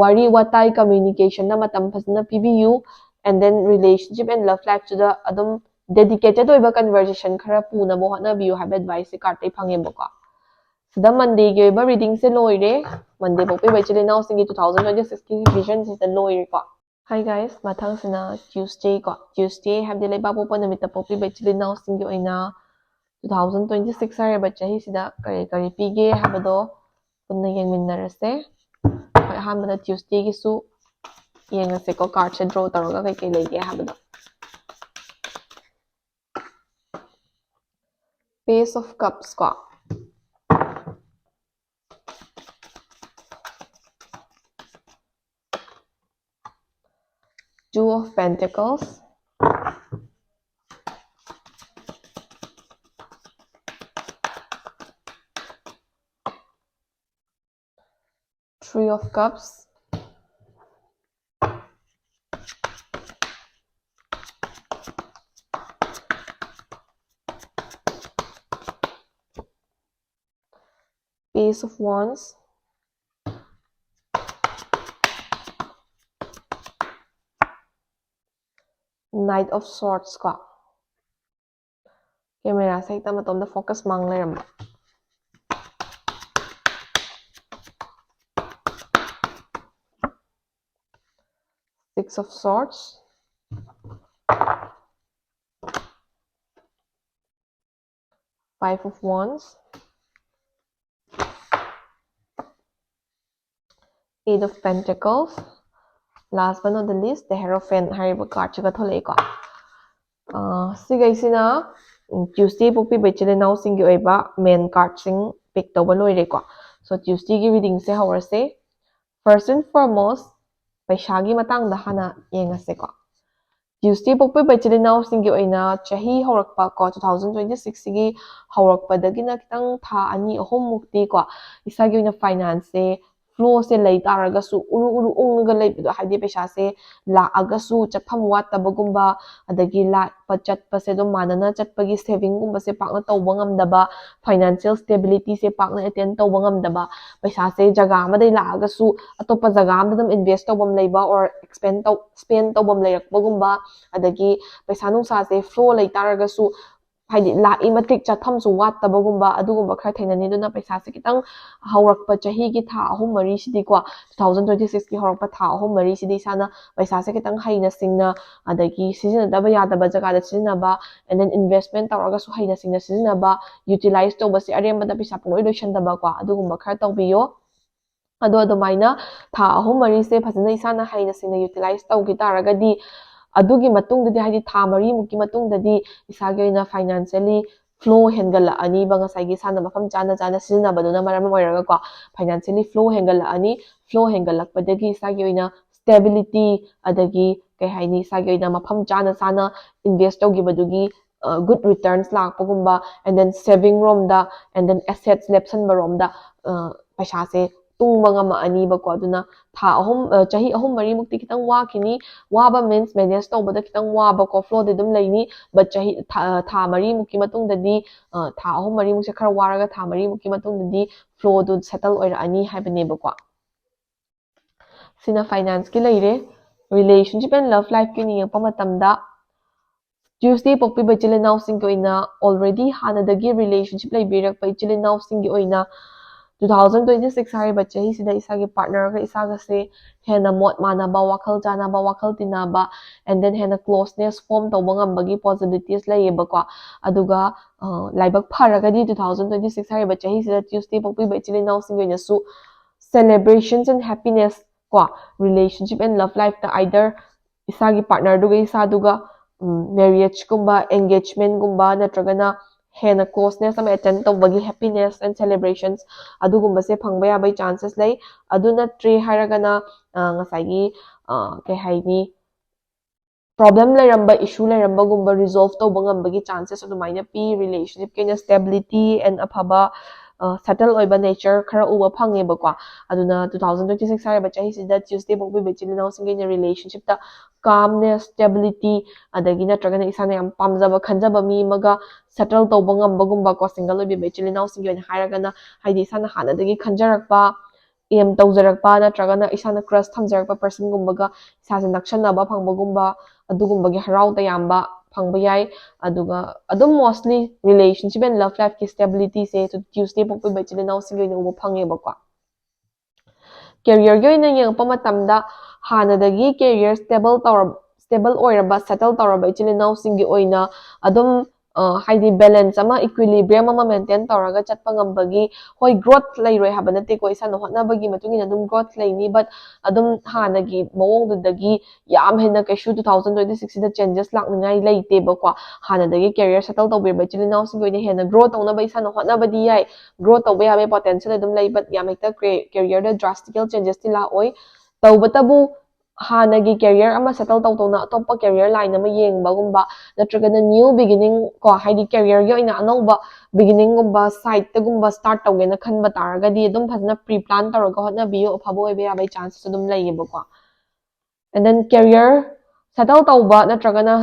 ꯋꯥꯔꯤ ꯋꯥꯇꯥꯏ, ꯀꯝꯃ꯭ꯌꯨꯅꯤꯀꯦꯁꯟꯗ ꯃꯇꯝ ꯐꯖꯅ ꯄꯤꯕꯤꯌꯨ꯫ And then relationship and love lifeꯇꯨꯗ ꯑꯗꯨꯝ ꯗꯦꯗꯤꯀꯦꯇꯦꯠ ꯑꯣꯏꯕ ꯀꯟꯚꯔꯖꯦꯁꯟ ꯈꯔ ꯄꯨꯅꯕ ꯍꯣꯠꯅꯕꯤꯌꯨ ꯍꯥꯏꯕ ꯑꯦꯗꯚꯥꯏꯁꯁꯦ ꯀꯥꯔꯠꯇꯩ ꯐꯪꯉꯦꯕꯀꯣ꯫ ꯁꯤꯗ ꯃꯟꯗꯦꯒꯤ ꯑꯣꯏꯕ ꯔꯤꯗꯤꯡꯁꯦ ꯂꯣꯏꯔꯦ꯫ ꯃꯟꯗꯦ ꯄꯣꯛꯄꯤꯕ ꯏꯆꯤꯜ ꯏꯅꯥꯎꯁꯤꯡꯒꯤ two thousand twenty sixꯀꯤ ꯚꯤꯖꯟꯁꯤꯗ ꯂꯣꯏꯔꯦꯀꯣ꯫ Hi guys, ꯃꯊꯪꯁꯤꯅ Tuesday ꯀꯣ꯫ Tuesday ꯍꯥꯏꯕꯗꯤ ꯂꯩꯕꯥꯛ ꯄꯣꯛꯄ ꯅꯨꯃꯤꯠꯇ ꯄꯣꯛꯄꯤꯕ ꯏꯆꯤꯜ ꯏꯅꯥꯎꯁꯤꯡꯒꯤ ꯑꯣꯏꯅ two thousand twenty six ꯍꯥꯏꯔꯤꯕ ꯆꯍꯤꯁꯤꯗ ꯀꯔꯤ ꯀꯔꯤ ꯄꯤꯒꯦ ꯍꯥꯏꯕꯗꯣ ꯄꯨꯟꯅ ꯌꯦꯡꯃꯤꯟꯅꯔꯁꯦ꯫ ꯍꯣꯏ, ꯑꯍꯥꯟꯕꯗ Tuesdayꯒꯤꯁꯨ ꯌꯦꯡꯉꯁꯦꯀꯣ, cardꯁꯦ draw ꯇꯧꯔꯒ ꯀꯩꯀꯩ ꯂꯩꯒꯦ ꯍꯥꯏꯕꯗꯣ꯫ Page of Cups ꯀꯣ꯫ Two of Pentacles. Three of Cups. Page of Wands. Knight of Swords ꯀꯣ꯫ Cameraꯁꯦ ꯍꯦꯛꯇ ꯃꯇꯣꯝꯗ focus ꯃꯥꯡ ꯂꯩꯔꯝꯕ꯫ Six of Swords. Five of Wands. Eight of Pentacles. Last but not the least, the Hierophant ꯍꯥꯏꯔꯤꯕ cardꯁꯤꯒ ꯊꯣꯛꯂꯛꯏꯀꯣ꯫ ꯑꯥ, ꯁꯤꯈꯩꯁꯤꯅ, ꯎꯝ, Tuesday ꯄꯣꯛꯄꯤꯕ ꯏꯆꯤꯜ ꯏꯅꯥꯎꯁꯤꯡꯒꯤ ꯑꯣꯏꯕ main cardꯁꯤꯡ pick ꯇꯧꯕ ꯂꯣꯏꯔꯦꯀꯣ꯫ So, Tuesdayꯒꯤ readingꯁꯦ ꯍꯧꯔꯁꯦ꯫ First and foremost, ꯄꯩꯁꯥꯒꯤ ꯃꯇꯥꯡꯗ ꯍꯥꯟꯅ ꯌꯦꯡꯉꯁꯦꯀꯣ꯫ Tuesday ꯄꯣꯛꯄꯤꯕ ꯏꯆꯤꯜ ꯏꯅꯥꯎꯁꯤꯡꯒꯤ ꯑꯣꯏꯅ ꯆꯍꯤ ꯍꯧꯔꯛꯄ ꯀꯣ, two thousand twenty six ꯁꯤꯒꯤ ꯍꯧꯔꯛꯄꯗꯒꯤꯅ ꯈꯤꯇꯪ ꯊꯥ ꯑꯅꯤ ꯑꯍꯨꯝꯃꯨꯛꯇꯤ ꯀꯣ, ꯏꯁꯥꯒꯤ ꯑꯣꯏꯅ financeꯁꯦ, flowꯁꯦ ꯂꯩ ꯇꯥꯔꯒꯁꯨ ꯎꯔꯨ ꯎꯔꯨ ꯎꯪꯉꯒ ꯂꯩꯕꯗꯣ, ꯍꯥꯏꯗꯤ ꯄꯩꯁꯥꯁꯦ ꯂꯥꯛꯑꯒꯁꯨ ꯆꯠꯐꯝ ꯋꯥꯠꯇꯕꯒꯨꯝꯕ, ꯑꯗꯒꯤ ꯂꯥꯛꯄ ꯆꯠꯄꯁꯦ ꯑꯗꯨꯝ ꯃꯥꯟꯅꯅ ꯆꯠꯄꯒꯤ savingꯒꯨꯝꯕꯁꯦ ꯄꯥꯛꯅ ꯇꯧꯕ ꯉꯝꯗꯕ, financial stabilityꯁꯦ ꯄꯥꯛꯅ attain ꯇꯧꯕ ꯉꯝꯗꯕ, ꯄꯩꯁꯥꯁꯦ ꯖꯒꯥ ꯑꯃꯗꯩ ꯂꯥꯛꯑꯒꯁꯨ ꯑꯇꯣꯞꯄ ꯖꯒꯥ ꯑꯃꯗ ꯑꯗꯨꯝ invest ꯇꯧꯐꯝ ꯂꯩꯕ or expend ꯇꯧ-, spend ꯇꯧꯐꯝ ꯂꯩꯔꯛꯄꯒꯨꯝꯕ, ꯑꯗꯒꯤ ꯄꯩꯁꯥ ꯅꯨꯡꯁꯥꯁꯦ flow ꯂꯩ ꯇꯥꯔꯒꯁꯨ ꯍꯥꯏꯗꯤ ꯂꯥꯛꯏ ꯃꯇꯤꯛ ꯆꯠꯐꯝꯁꯨ ꯋꯥꯠꯇꯕꯒꯨꯝꯕ ꯑꯗꯨꯒꯨꯝꯕ ꯈꯔ ꯊꯦꯡꯅꯅꯤ꯫ ꯑꯗꯨꯅ ꯄꯩꯁꯥꯁꯦ ꯈꯤꯇꯪ ꯍꯧꯔꯛꯄ ꯆꯍꯤꯒꯤ ꯊꯥ ꯑꯍꯨꯝ ꯃꯔꯤꯁꯤꯗꯤꯀꯣ, two thousand twenty six ꯀꯤ ꯍꯧꯔꯛꯄ ꯊꯥ ꯑꯍꯨꯝ ꯃꯔꯤꯁꯤꯗꯤ ꯏꯁꯥꯅ ꯄꯩꯁꯥꯁꯦ ꯈꯤꯇꯪ ꯍꯩꯅ ꯁꯤꯡꯅ, ꯑꯗꯒꯤ ꯁꯤꯖꯤꯟꯅꯗꯕ ꯌꯥꯗꯕ ꯖꯒꯥꯗ ꯁꯤꯖꯤꯟꯅꯕ, and then investment ꯇꯧꯔꯒꯁꯨ ꯍꯩꯅ ꯁꯤꯡꯅ ꯁꯤꯖꯤꯟꯅꯕ, utilize ꯇꯧꯕꯁꯦ ꯑꯔꯦꯝꯕꯗ ꯄꯩꯁꯥ ꯄꯨꯡꯂꯣꯏ ꯂꯣꯏꯁꯟꯗꯕꯀꯣ, ꯑꯗꯨꯒꯨꯝꯕ ꯈꯔ ꯇꯧꯕꯤꯌꯣ꯫ ꯑꯗꯣ ꯑꯗꯨꯃꯥꯏꯅ ꯊꯥ ꯑꯍꯨꯝ ꯃꯔꯤꯁꯦ ꯐꯖꯅ ꯏꯁꯥꯅ ꯍꯩꯅ ꯁꯤꯡꯅ utilize ꯇꯧꯈꯤ ꯇꯥꯔꯒꯗꯤ, ꯑꯗꯨꯒꯤ ꯃꯇꯨꯡꯗꯗꯤ, ꯍꯥꯏꯗꯤ ꯊꯥ ꯃꯔꯤꯃꯨꯛꯀꯤ ꯃꯇꯨꯡꯗꯗꯤ ꯏꯁꯥꯒꯤ ꯑꯣꯏꯅ financially flow ꯍꯦꯟꯒꯠꯂꯛꯑꯅꯤꯕ, ꯉꯁꯥꯏꯒꯤ ꯏꯁꯥꯅ ꯃꯐꯝ ꯆꯥꯅ ꯆꯥꯅ ꯁꯤꯖꯤꯟꯅꯕꯗꯨꯅ ꯃꯔꯝ ꯑꯣꯏꯔꯒꯀꯣ꯫ Financially flow ꯍꯦꯟꯒꯠꯂꯛꯑꯅꯤ, flow ꯍꯦꯟꯒꯠꯂꯛꯄꯗꯒꯤ ꯏꯁꯥꯒꯤ ꯑꯣꯏꯅ stability, ꯑꯗꯒꯤ ꯀꯩ ꯍꯥꯏꯅꯤ, ꯏꯁꯥꯒꯤ ꯑꯣꯏꯅ ꯃꯐꯝ ꯆꯥꯅ ꯆꯥꯅ invest ꯇꯧꯈꯤꯕꯗꯨꯒꯤ good returns ꯂꯥꯛꯄꯒꯨꯝꯕ, and then saving ꯔꯣꯝꯗ, and then assets ꯂꯦꯞꯁꯟꯕ ꯔꯣꯝꯗ ꯄꯩꯁꯥꯁꯦ ꯇꯨꯡꯕ ꯉꯝꯃꯛꯑꯅꯤꯕꯀꯣ꯫ ꯑꯗꯨꯅ ꯊꯥ ꯑꯍꯨꯝ, ꯆꯍꯤ ꯑꯍꯨꯝ ꯃꯔꯤꯃꯨꯛꯇꯤ ꯈꯤꯇꯪ ꯋꯥꯈꯤꯅꯤ꯫ ꯋꯥꯕ means manage ꯇꯧꯕꯗ ꯈꯤꯇꯪ ꯋꯥꯕꯀꯣ, flow ꯗꯤ ꯑꯗꯨꯝ ꯂꯩꯅꯤ, but ꯆꯍꯤ, ꯊꯥ, ꯊꯥ ꯃꯔꯤꯃꯨꯛꯀꯤ ꯃꯇꯨꯡꯗꯗꯤ, ꯊꯥ ꯑꯍꯨꯝ ꯃꯔꯤꯃꯨꯛꯁꯦ ꯈꯔ ꯋꯥꯔꯒ ꯊꯥ ꯃꯔꯤꯃꯨꯛꯀꯤ ꯃꯇꯨꯡꯗꯗꯤ flow ꯗꯨ settle ꯑꯣꯏꯔꯛꯑꯅꯤ ꯍꯥꯏꯕꯅꯦꯕꯀꯣ꯫ ꯁꯤꯅ finance ꯀꯤ ꯂꯩꯔꯦ꯫ Relationship and love life ꯀꯤ ꯑꯣꯏꯅ ꯌꯦꯡꯉꯛꯄ ꯃꯇꯝꯗ, Tuesday ꯄꯣꯛꯄꯤꯕ ꯏꯆꯤꯜ ꯏꯅꯥꯎꯁꯤꯡꯒꯤ ꯑꯣꯏꯅ, already ꯍꯥꯟꯅꯗꯒꯤ relationship ꯂꯩꯕꯤꯔꯛꯄ ꯏꯆꯤꯜ ꯏꯅꯥꯎꯁꯤꯡꯒꯤ ꯑꯣꯏꯅ, two thousand twenty six ꯍꯥꯏꯔꯤꯕ ꯆꯍꯤꯁꯤꯗ ꯏꯁꯥꯒꯤ partner ꯒ ꯏꯁꯥꯒꯁꯦ ꯍꯦꯟꯅ ꯃꯣꯠ ꯃꯥꯟꯅꯕ, ꯋꯥꯈꯜ ꯆꯥꯟꯅꯕ, ꯋꯥꯈꯜ ꯇꯤꯟꯅꯕ, and then ꯍꯦꯟꯅ closeness form ꯇꯧꯕ ꯉꯝꯕꯒꯤ possibilities ꯂꯩꯌꯦꯕꯀꯣ꯫ ꯑꯗꯨꯒ ꯂꯥꯏꯕꯛ ꯐꯔꯒꯗꯤ two thousand twenty six ꯍꯥꯏꯔꯤꯕ ꯆꯍꯤꯁꯤꯗ Tuesday ꯄꯣꯛꯄꯤꯕ ꯏꯆꯤꯜ ꯏꯅꯥꯎꯁꯤꯡꯒꯤ ꯑꯣꯏꯅꯁꯨ celebrations and happiness ꯀꯣ, relationship and love life ꯇ either ꯏꯁꯥꯒꯤ partner ꯗꯨꯒ ꯏꯁꯥꯗꯨꯒ marriage ꯀꯨꯝꯕ, engagement ꯒꯨꯝꯕ, ꯅꯠꯇ꯭ꯔꯒꯅ ꯍꯦꯟꯅ closeness ꯑꯃ attain ꯇꯧꯕꯒꯤ happiness and celebrations ꯑꯗꯨꯒꯨꯝꯕꯁꯦ ꯐꯪꯕ ꯌꯥꯕꯒꯤ chances ꯂꯩ꯫ ꯑꯗꯨ ꯅꯠꯇ꯭ꯔꯦ ꯍꯥꯏꯔꯒꯅ ꯉꯁꯥꯏꯒꯤ ꯀꯩ ꯍꯥꯏꯅꯤ, problem ꯂꯩꯔꯝꯕ, issue ꯂꯩꯔꯝꯕꯒꯨꯝꯕ resolve ꯇꯧꯕ ꯉꯝꯕꯒꯤ chances ꯑꯗꯨꯃꯥꯏꯅ ꯄꯤ꯫ Relationship ꯀꯤ ꯑꯣꯏꯅ stability and ꯑꯐꯕ settle ꯑꯣꯏꯕ nature ꯈꯔ ꯎꯕ ꯐꯪꯉꯦꯕꯀꯣ꯫ ꯑꯗꯨꯅ two thousand twenty six ꯍꯥꯏꯔꯤꯕ ꯆꯍꯤꯁꯤꯗ Tuesday ꯄꯣꯛꯄꯤꯕ ꯏꯆꯤꯜ ꯏꯅꯥꯎꯁꯤꯡꯒꯤ ꯑꯣꯏꯅ relationship ꯇ calmness, stability, ꯑꯗꯒꯤ ꯅꯠꯇ꯭ꯔꯒꯅ ꯏꯁꯥꯅ ꯌꯥꯝ ꯄꯥꯝꯖꯕ ꯈꯟꯖꯕ ꯃꯤ ꯑꯃꯒ settle ꯇꯧꯕ ꯉꯝꯕꯒꯨꯝꯕꯀꯣ, single ꯑꯣꯏꯕꯤꯕ ꯏꯆꯤꯜ ꯏꯅꯥꯎꯁꯤꯡꯒꯤ ꯑꯣꯏꯅ ꯍꯥꯏꯔꯒꯅ, ꯍꯥꯏꯗꯤ ꯏꯁꯥꯅ ꯍꯥꯟꯅꯗꯒꯤ ꯈꯟꯖꯔꯛꯄ, aim ꯇꯧꯖꯔꯛꯄ, ꯅꯠꯇ꯭ꯔꯒꯅ ꯏꯁꯥꯅ crush ꯊꯝꯖꯔꯛꯄ person ꯒꯨꯝꯕꯒ ꯏꯁꯥꯁꯦ ꯅꯛꯁꯟꯅꯕ ꯐꯪꯕꯒꯨꯝꯕ, ꯑꯗꯨꯒꯨꯝꯕꯒꯤ ꯍꯔꯥꯎ ꯇꯌꯥꯝꯕ ꯐꯪꯕ ꯌꯥꯏ꯫ ꯑꯗꯨꯒ ꯑꯗꯨꯝ mostly relationship and love life ꯀꯤ stability ꯁꯦ Tuesday ꯄꯣꯛꯄꯤꯕ ꯏꯆꯤꯜ ꯏꯅꯥꯎꯁꯤꯡꯒꯤ ꯑꯣꯏꯅ ꯎꯕ ꯐꯪꯉꯦꯕꯀꯣ꯫ Career ꯒꯤ ꯑꯣꯏꯅ ꯌꯦꯡꯉꯛꯄ ꯃꯇꯝꯗ ꯍꯥꯟꯅꯗꯒꯤ career stable ꯇꯧꯔ stable ꯑꯣꯏꯔꯕ, settle ꯇꯧꯔꯕ ꯏꯆꯤꯜ ꯏꯅꯥꯎꯁꯤꯡꯒꯤ ꯑꯣꯏꯅ ꯑꯗꯨꯝ ꯍꯥꯏꯗꯤ balance ꯑꯃ, equilibrium ꯑꯃ maintain ꯇꯧꯔꯒ ꯆꯠꯄ ꯉꯝꯕꯒꯤ, ꯍꯣꯏ, growth ꯂꯩꯔꯣꯏ ꯍꯥꯏꯕ ꯅꯠꯇꯦꯀꯣ, ꯏꯁꯥꯅ ꯍꯣꯠꯅꯕꯒꯤ ꯃꯇꯨꯡ ꯏꯟꯅ ꯑꯗꯨꯝ growth ꯂꯩꯅꯤ, but ꯑꯗꯨꯝ ꯍꯥꯟꯅꯒꯤ ꯃꯑꯣꯡꯗꯨꯗꯒꯤ ꯌꯥꯝ ꯍꯦꯟꯅ ꯀꯩꯁꯨ two thousand twenty six ꯁꯤꯗ changes ꯂꯥꯛꯅꯤꯡꯉꯥꯏ ꯂꯩꯇꯦꯕꯀꯣ꯫ ꯍꯥꯟꯅꯗꯒꯤ career settle ꯇꯧꯕꯤꯔꯕ ꯏꯆꯤꯜ ꯏꯅꯥꯎꯁꯤꯡꯒꯤ ꯑꯣꯏꯅ ꯍꯦꯟꯅ grow ꯇꯧꯅꯕ ꯏꯁꯥꯅ ꯍꯣꯠꯅꯕꯗꯤ ꯌꯥꯏ, grow ꯇꯧꯕ ꯌꯥꯕꯒꯤ potential ꯑꯗꯨꯝ ꯂꯩ, but ꯌꯥꯝ ꯍꯦꯛꯇ career ꯗ drastical changes ꯇꯤ ꯂꯥꯛꯑꯣꯏ꯫ ꯇꯧꯕꯇꯕꯨ ꯍꯥꯟꯅꯒꯤ career ꯑꯃ settle ꯇꯧ ꯇꯧꯅ ꯑꯇꯣꯞꯄ career line ꯑꯃ ꯌꯦꯡꯕꯒꯨꯝꯕ, ꯅꯠꯇ꯭ꯔꯒꯅ new beginning ꯀꯣ, ꯍꯥꯏꯗꯤ career ꯒꯤ ꯑꯣꯏꯅ ꯑꯅꯧꯕ beginning ꯒꯨꯝꯕ, side ꯇꯒꯨꯝꯕ start ꯇꯧꯒꯦꯅ ꯈꯟꯕ ꯇꯥꯔꯒꯗꯤ ꯑꯗꯨꯝ ꯐꯖꯅ pre plan ꯇꯧꯔꯒ ꯍꯣꯠꯅꯕꯤꯌꯨ, ꯑꯐꯕ ꯑꯣꯏꯕ ꯌꯥꯕꯒꯤ chances ꯑꯗꯨꯝ ꯂꯩꯌꯦꯕꯀꯣ꯫ And then career settle ꯇꯧꯕ ꯅꯠꯇ꯭ꯔꯒꯅ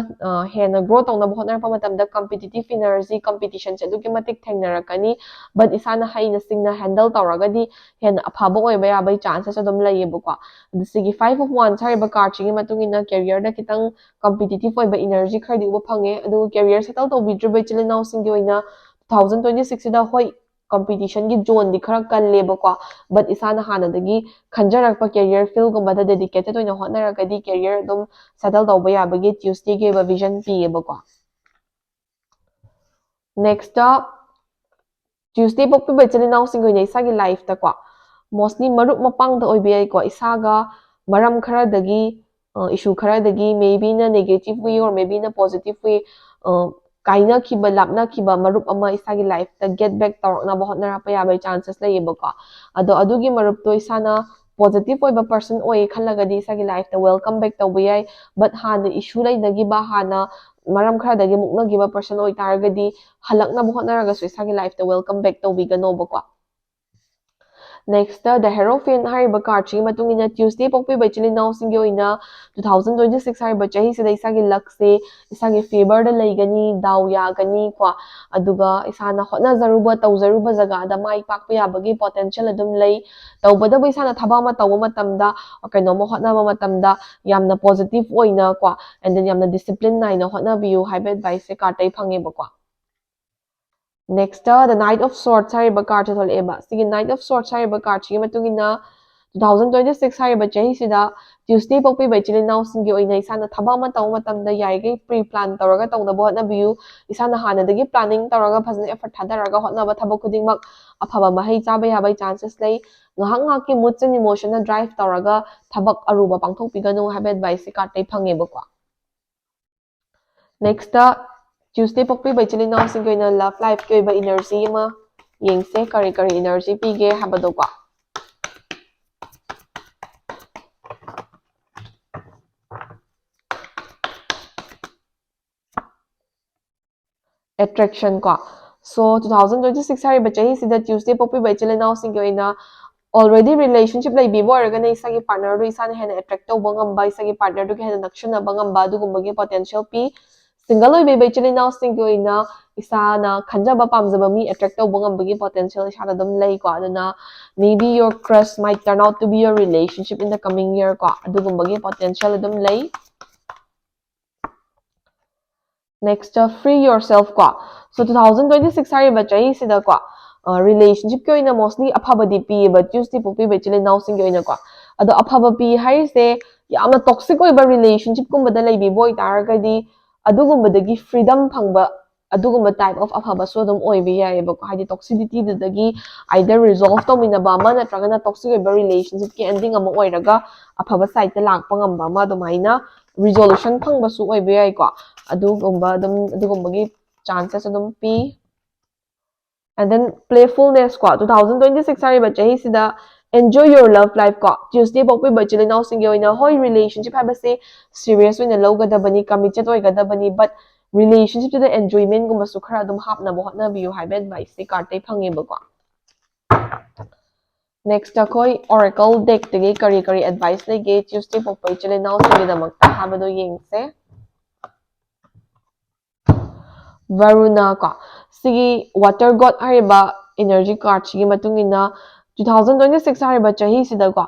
ꯍꯦꯟꯅ grow ꯇꯧꯅꯕ ꯍꯣꯠꯅꯔꯛꯄ ꯃꯇꯝꯗ competitive energy, competition ꯁꯦ ꯑꯗꯨꯛꯀꯤ ꯃꯇꯤꯛ ꯊꯦꯡꯅꯔꯛꯀꯅꯤ, but ꯏꯁꯥꯅ ꯍꯩꯅ ꯁꯤꯡꯅ handle ꯇꯧꯔꯒꯗꯤ ꯍꯦꯟꯅ ꯑꯐꯕ ꯑꯣꯏꯕ ꯌꯥꯕꯒꯤ chances ꯑꯗꯨꯝ ꯂꯩꯌꯦꯕꯀꯣ꯫ ꯑꯗꯨ ꯁꯤꯒꯤ Five of Wands ꯍꯥꯏꯔꯤꯕ card ꯁꯤꯒꯤ ꯃꯇꯨꯡ ꯏꯟꯅ career ꯗ ꯈꯤꯇꯪ competitive ꯑꯣꯏꯕ energy ꯈꯔꯗꯤ ꯎꯕ ꯐꯪꯉꯦ꯫ ꯑꯗꯨ career settle ꯇꯧꯕꯤꯗ꯭ꯔꯤꯕ ꯏꯆꯤꯜ ꯏꯅꯥꯎꯁꯤꯡꯒꯤ ꯑꯣꯏꯅ two thousand twenty six ꯁꯤꯗ, ꯍꯣꯏ, competition ꯒꯤ zone ꯗꯤ ꯈꯔ ꯀꯜꯂꯦꯕꯀꯣ, but ꯏꯁꯥꯅ ꯍꯥꯟꯅꯗꯒꯤ ꯈꯟꯖꯔꯛꯄ career field ꯒꯨꯝꯕꯗ dedicated ꯑꯣꯏꯅ ꯍꯣꯠꯅꯔꯒꯗꯤ career ꯑꯗꯨꯝ settle ꯇꯧꯕ ꯌꯥꯕꯒꯤ Tuesday ꯒꯤ ꯑꯣꯏꯕ vision ꯄꯤꯌꯦꯕꯀꯣ꯫ Next ꯇ Tuesday ꯄꯣꯛꯄꯤꯕ ꯏꯆꯤꯜ ꯏꯅꯥꯎꯁꯤꯡꯒꯤ ꯑꯣꯏꯅ ꯏꯁꯥꯒꯤ life ꯇꯀꯣ, mostly ꯃꯔꯨꯞ ꯃꯄꯥꯡꯗ ꯑꯣꯏꯕ ꯌꯥꯏꯀꯣ, ꯏꯁꯥꯒ ꯃꯔꯝ ꯈꯔꯗꯒꯤ, issue ꯈꯔꯗꯒꯤ, maybe ꯅ negative way or maybe ꯅ positive way, ꯀꯥꯏꯅꯈꯤꯕ, ꯂꯥꯞꯅꯈꯤꯕ ꯃꯔꯨꯞ ꯑꯃ ꯏꯁꯥꯒꯤ life ꯇ get back ꯇꯧꯔꯛꯅꯕ ꯍꯣꯠꯅꯔꯛꯄ ꯌꯥꯕꯒꯤ chances ꯂꯩꯌꯦꯕꯀꯣ꯫ ꯑꯗꯣ ꯑꯗꯨꯒꯤ ꯃꯔꯨꯞꯇꯣ ꯏꯁꯥꯅ positive ꯑꯣꯏꯕ person ꯑꯣꯏꯌꯦ ꯈꯜꯂꯒꯗꯤ ꯏꯁꯥꯒꯤ life ꯇ welcome back ꯇꯧꯕ ꯌꯥꯏ, but ꯍꯥꯟꯅ issue ꯂꯩꯅꯈꯤꯕ, ꯍꯥꯟꯅ ꯃꯔꯝ ꯈꯔꯗꯒꯤ ꯃꯨꯛꯅꯈꯤꯕ person ꯑꯣꯏꯇꯥꯔꯒꯗꯤ ꯍꯜꯂꯛꯅꯕ ꯍꯣꯠꯅꯔꯒꯁꯨ ꯏꯁꯥꯒꯤ life ꯇ welcome back ꯇꯧꯕꯤꯒꯅꯣꯕꯀꯣ꯫ Next, The Hierophant ꯍꯥꯏꯔꯤꯕ card ꯁꯤꯒꯤ ꯃꯇꯨꯡ ꯏꯟꯅ Tuesday ꯄꯣꯛꯄꯤꯕ ꯏꯆꯤꯜ ꯏꯅꯥꯎꯁꯤꯡꯒꯤ ꯑꯣꯏꯅ two thousand twenty six ꯍꯥꯏꯔꯤꯕ ꯆꯍꯤꯁꯤꯗ ꯏꯁꯥꯒꯤ luck ꯁꯦ ꯏꯁꯥꯒꯤ favour ꯗ ꯂꯩꯒꯅꯤ, ꯗꯥꯎ ꯌꯥꯒꯅꯤ ꯀꯣ꯫ ꯑꯗꯨꯒ ꯏꯁꯥꯅ ꯍꯣꯠꯅꯖꯔꯨꯕ, ꯇꯧꯖꯔꯨꯕ ꯖꯒꯥꯗ ꯃꯥꯏ ꯄꯥꯛꯄ ꯌꯥꯕꯒꯤ potential ꯑꯗꯨꯝ ꯂꯩ꯫ ꯇꯧꯕꯇꯕꯨ ꯏꯁꯥꯅ ꯊꯕꯛ ꯑꯃ ꯇꯧꯕ ꯃꯇꯝꯗ, ꯀꯩꯅꯣꯝꯃ ꯍꯣꯠꯅꯕ ꯃꯇꯝꯗ ꯌꯥꯝꯅ positive ꯑꯣꯏꯅ ꯀꯣ, and then ꯌꯥꯝꯅ discipline ꯅꯥꯏꯅ ꯍꯣꯠꯅꯕꯤꯌꯨ ꯍꯥꯏꯕ advice ꯁꯦ card ꯇꯩ ꯐꯪꯉꯦꯕꯀꯣ꯫ Next, The Knight of Swords ꯍꯥꯏꯔꯤꯕ card ꯁꯦ ꯊꯣꯛꯂꯛꯑꯦꯕ꯫ ꯁꯤꯒꯤ Knight of Swords ꯍꯥꯏꯔꯤꯕ card ꯁꯤꯒꯤ ꯃꯇꯨꯡ ꯏꯟꯅ two thousand twenty six ꯍꯥꯏꯔꯤꯕ ꯆꯍꯤꯁꯤꯗ Tuesday ꯄꯣꯛꯄꯤꯕ ꯏꯆꯤꯜ ꯏꯅꯥꯎꯁꯤꯡꯒꯤ ꯑꯣꯏꯅ ꯏꯁꯥꯅ ꯊꯕꯛ ꯑꯃ ꯇꯧꯕ ꯃꯇꯝꯗ ꯌꯥꯔꯤꯈꯩ pre plan ꯇꯧꯔꯒ ꯇꯧꯅꯕ ꯍꯣꯠꯅꯕꯤꯌꯨ꯫ ꯏꯁꯥꯅ ꯍꯥꯟꯅꯗꯒꯤ planning ꯇꯧꯔꯒ ꯐꯖꯅ effort ꯊꯥꯗꯔꯒ ꯍꯣꯠꯅꯕ ꯊꯕꯛ ꯈꯨꯗꯤꯡꯃꯛ ꯑꯐꯕ ꯃꯍꯩ ꯆꯥꯕ ꯌꯥꯕꯒꯤ chances ꯂꯩ꯫ ꯉꯥꯏꯍꯥꯛ ꯉꯥꯏꯍꯥꯛꯀꯤ moods and emotion ꯅ drive ꯇꯧꯔꯒ ꯊꯕꯛ ꯑꯔꯨꯕ ꯄꯥꯡꯊꯣꯛꯄꯤꯒꯅꯨ ꯍꯥꯏꯕ advice ꯁꯦ card ꯇꯩ ꯐꯪꯉꯦꯕꯀꯣ꯫ Next, Tuesday ꯄꯣꯛꯄꯤꯕ ꯏꯆꯤꯜ ꯏꯅꯥꯎꯁꯤꯡꯒꯤ ꯑꯣꯏꯅ love life ꯀꯤ ꯑꯣꯏꯕ energy ꯑꯃ ꯌꯦꯡꯁꯦ, ꯀꯔꯤ ꯀꯔꯤ energy ꯄꯤꯒꯦ ꯍꯥꯏꯕꯗꯣꯀꯣ꯫ Attraction ꯀꯣ꯫ So, two thousand twenty six ꯍꯥꯏꯔꯤꯕ ꯆꯍꯤꯁꯤꯗ Tuesday ꯄꯣꯛꯄꯤꯕ ꯏꯆꯤꯜ ꯏꯅꯥꯎꯁꯤꯡꯒꯤ ꯑꯣꯏꯅ already relationship ꯂꯩꯕꯤꯕ ꯑꯣꯏꯔꯒꯅ ꯏꯁꯥꯒꯤ partner ꯗꯨ ꯏꯁꯥꯅ ꯍꯦꯟꯅ attract ꯇꯧꯕ ꯉꯝꯕ, ꯏꯁꯥꯒꯤ partner ꯗꯨꯒ ꯍꯦꯟꯅ ꯅꯛꯁꯤꯟꯅꯕ ꯉꯝꯕ ꯑꯗꯨꯒꯨꯝꯕꯒꯤ potential ꯄꯤ꯫ Single ꯑꯣꯏꯕꯤꯕ ꯏꯆꯤꯜ ꯏꯅꯥꯎꯁꯤꯡꯒꯤ ꯑꯣꯏꯅ ꯏꯁꯥꯅ ꯈꯟꯖꯕ ꯄꯥꯝꯖꯕ ꯃꯤ attract ꯇꯧꯕ ꯉꯝꯕꯒꯤ potential ꯏꯁꯥꯗ ꯑꯗꯨꯝ ꯂꯩꯀꯣ꯫ ꯑꯗꯨꯅ maybe your crush might turn out to be your relationship in the coming year ꯀꯣ, ꯑꯗꯨꯒꯨꯝꯕꯒꯤ potential ꯑꯗꯨꯝ ꯂꯩ꯫ Next, Free Yourself ꯀꯣ꯫ So, two thousand twenty six ꯍꯥꯏꯔꯤꯕ ꯆꯍꯤꯁꯤꯗꯀꯣ, relationship ꯀꯤ ꯑꯣꯏꯅ mostly ꯑꯐꯕꯗꯤ ꯄꯤꯌꯦꯕ Tuesday ꯄꯣꯛꯄꯤꯕ ꯏꯆꯤꯜ ꯏꯅꯥꯎꯁꯤꯡꯒꯤ ꯑꯣꯏꯅꯀꯣ꯫ ꯑꯗꯣ ꯑꯐꯕ ꯄꯤ ꯍꯥꯏꯔꯤꯁꯦ ꯌꯥꯝꯅ toxic ꯑꯣꯏꯕ relationship ꯀꯨꯝꯕꯗ ꯂꯩꯕꯤꯕ ꯑꯣꯏꯇꯥꯔꯒꯗꯤ ꯑꯗꯨꯒꯨꯝꯕꯗꯒꯤ freedom ꯐꯪꯕ, ꯑꯗꯨꯒꯨꯝꯕ type of ꯑꯐꯕꯁꯨ ꯑꯗꯨꯝ ꯑꯣꯏꯕ ꯌꯥꯏꯑꯕꯀꯣ꯫ ꯍꯥꯏꯗꯤ toxicity ꯗꯨꯗꯒꯤ either resolve ꯇꯧꯃꯤꯟꯅꯕ ꯑꯃ ꯅꯠꯇ꯭ꯔꯒꯅ toxic ꯑꯣꯏꯕ relationship ꯀꯤ ending ꯑꯃ ꯑꯣꯏꯔꯒ ꯑꯐꯕ side ꯇ ꯂꯥꯛꯄ ꯉꯝꯕ ꯑꯃ, ꯑꯗꯨꯃꯥꯏꯅ resolution ꯐꯪꯕꯁꯨ ꯑꯣꯏꯕ ꯌꯥꯏꯀꯣ꯫ ꯑꯗꯨꯒꯨꯝꯕ ꯑꯗꯨꯝ, ꯑꯗꯨꯒꯨꯝꯕꯒꯤ chances ꯑꯗꯨꯝ ꯄꯤ꯫ And then playfulness ꯀꯣ, two thousand twenty six ꯍꯥꯏꯔꯤꯕ ꯆꯍꯤꯁꯤꯗ enjoy your love life ꯀꯣ꯫ Tuesday ꯄꯣꯛꯄꯤꯕ ꯏꯆꯤꯜ ꯏꯅꯥꯎꯁꯤꯡꯒꯤ ꯑꯣꯏꯅ, ꯍꯣꯏ, relationship ꯍꯥꯏꯕꯁꯦ serious ꯑꯣꯏꯅ ꯂꯧꯒꯗꯕꯅꯤ, committed ꯑꯣꯏꯒꯗꯕꯅꯤ, but relationship ꯇꯨꯗ enjoyment ꯒꯨꯝꯕꯁꯨ ꯈꯔ ꯑꯗꯨꯝ ꯍꯥꯞꯅꯕ ꯍꯣꯠꯅꯕꯤꯌꯨ ꯍꯥꯏꯕ advice ꯁꯦ card ꯇꯩ ꯐꯪꯉꯦꯕꯀꯣ꯫ Next ꯑꯩꯈꯣꯏ Oracle deckꯇꯒꯤ ꯀꯔꯤ ꯀꯔꯤ advice ꯂꯩꯒꯦ Tuesday ꯄꯣꯛꯄ ꯏꯆꯤꯜ ꯏꯅꯥꯎꯁꯤꯡꯒꯤꯗꯃꯛꯇ ꯍꯥꯏꯕꯗꯣ ꯌꯦꯡꯁꯦ꯫ Varuna ꯀꯣ, ꯁꯤꯒꯤ Water God ꯍꯥꯏꯔꯤꯕ energy cardꯁꯤꯒꯤ ꯃꯇꯨꯡ ꯏꯟꯅ two thousand twenty six ꯍꯥꯏꯔꯤꯕ ꯆꯍꯤꯁꯤꯗꯀꯣ,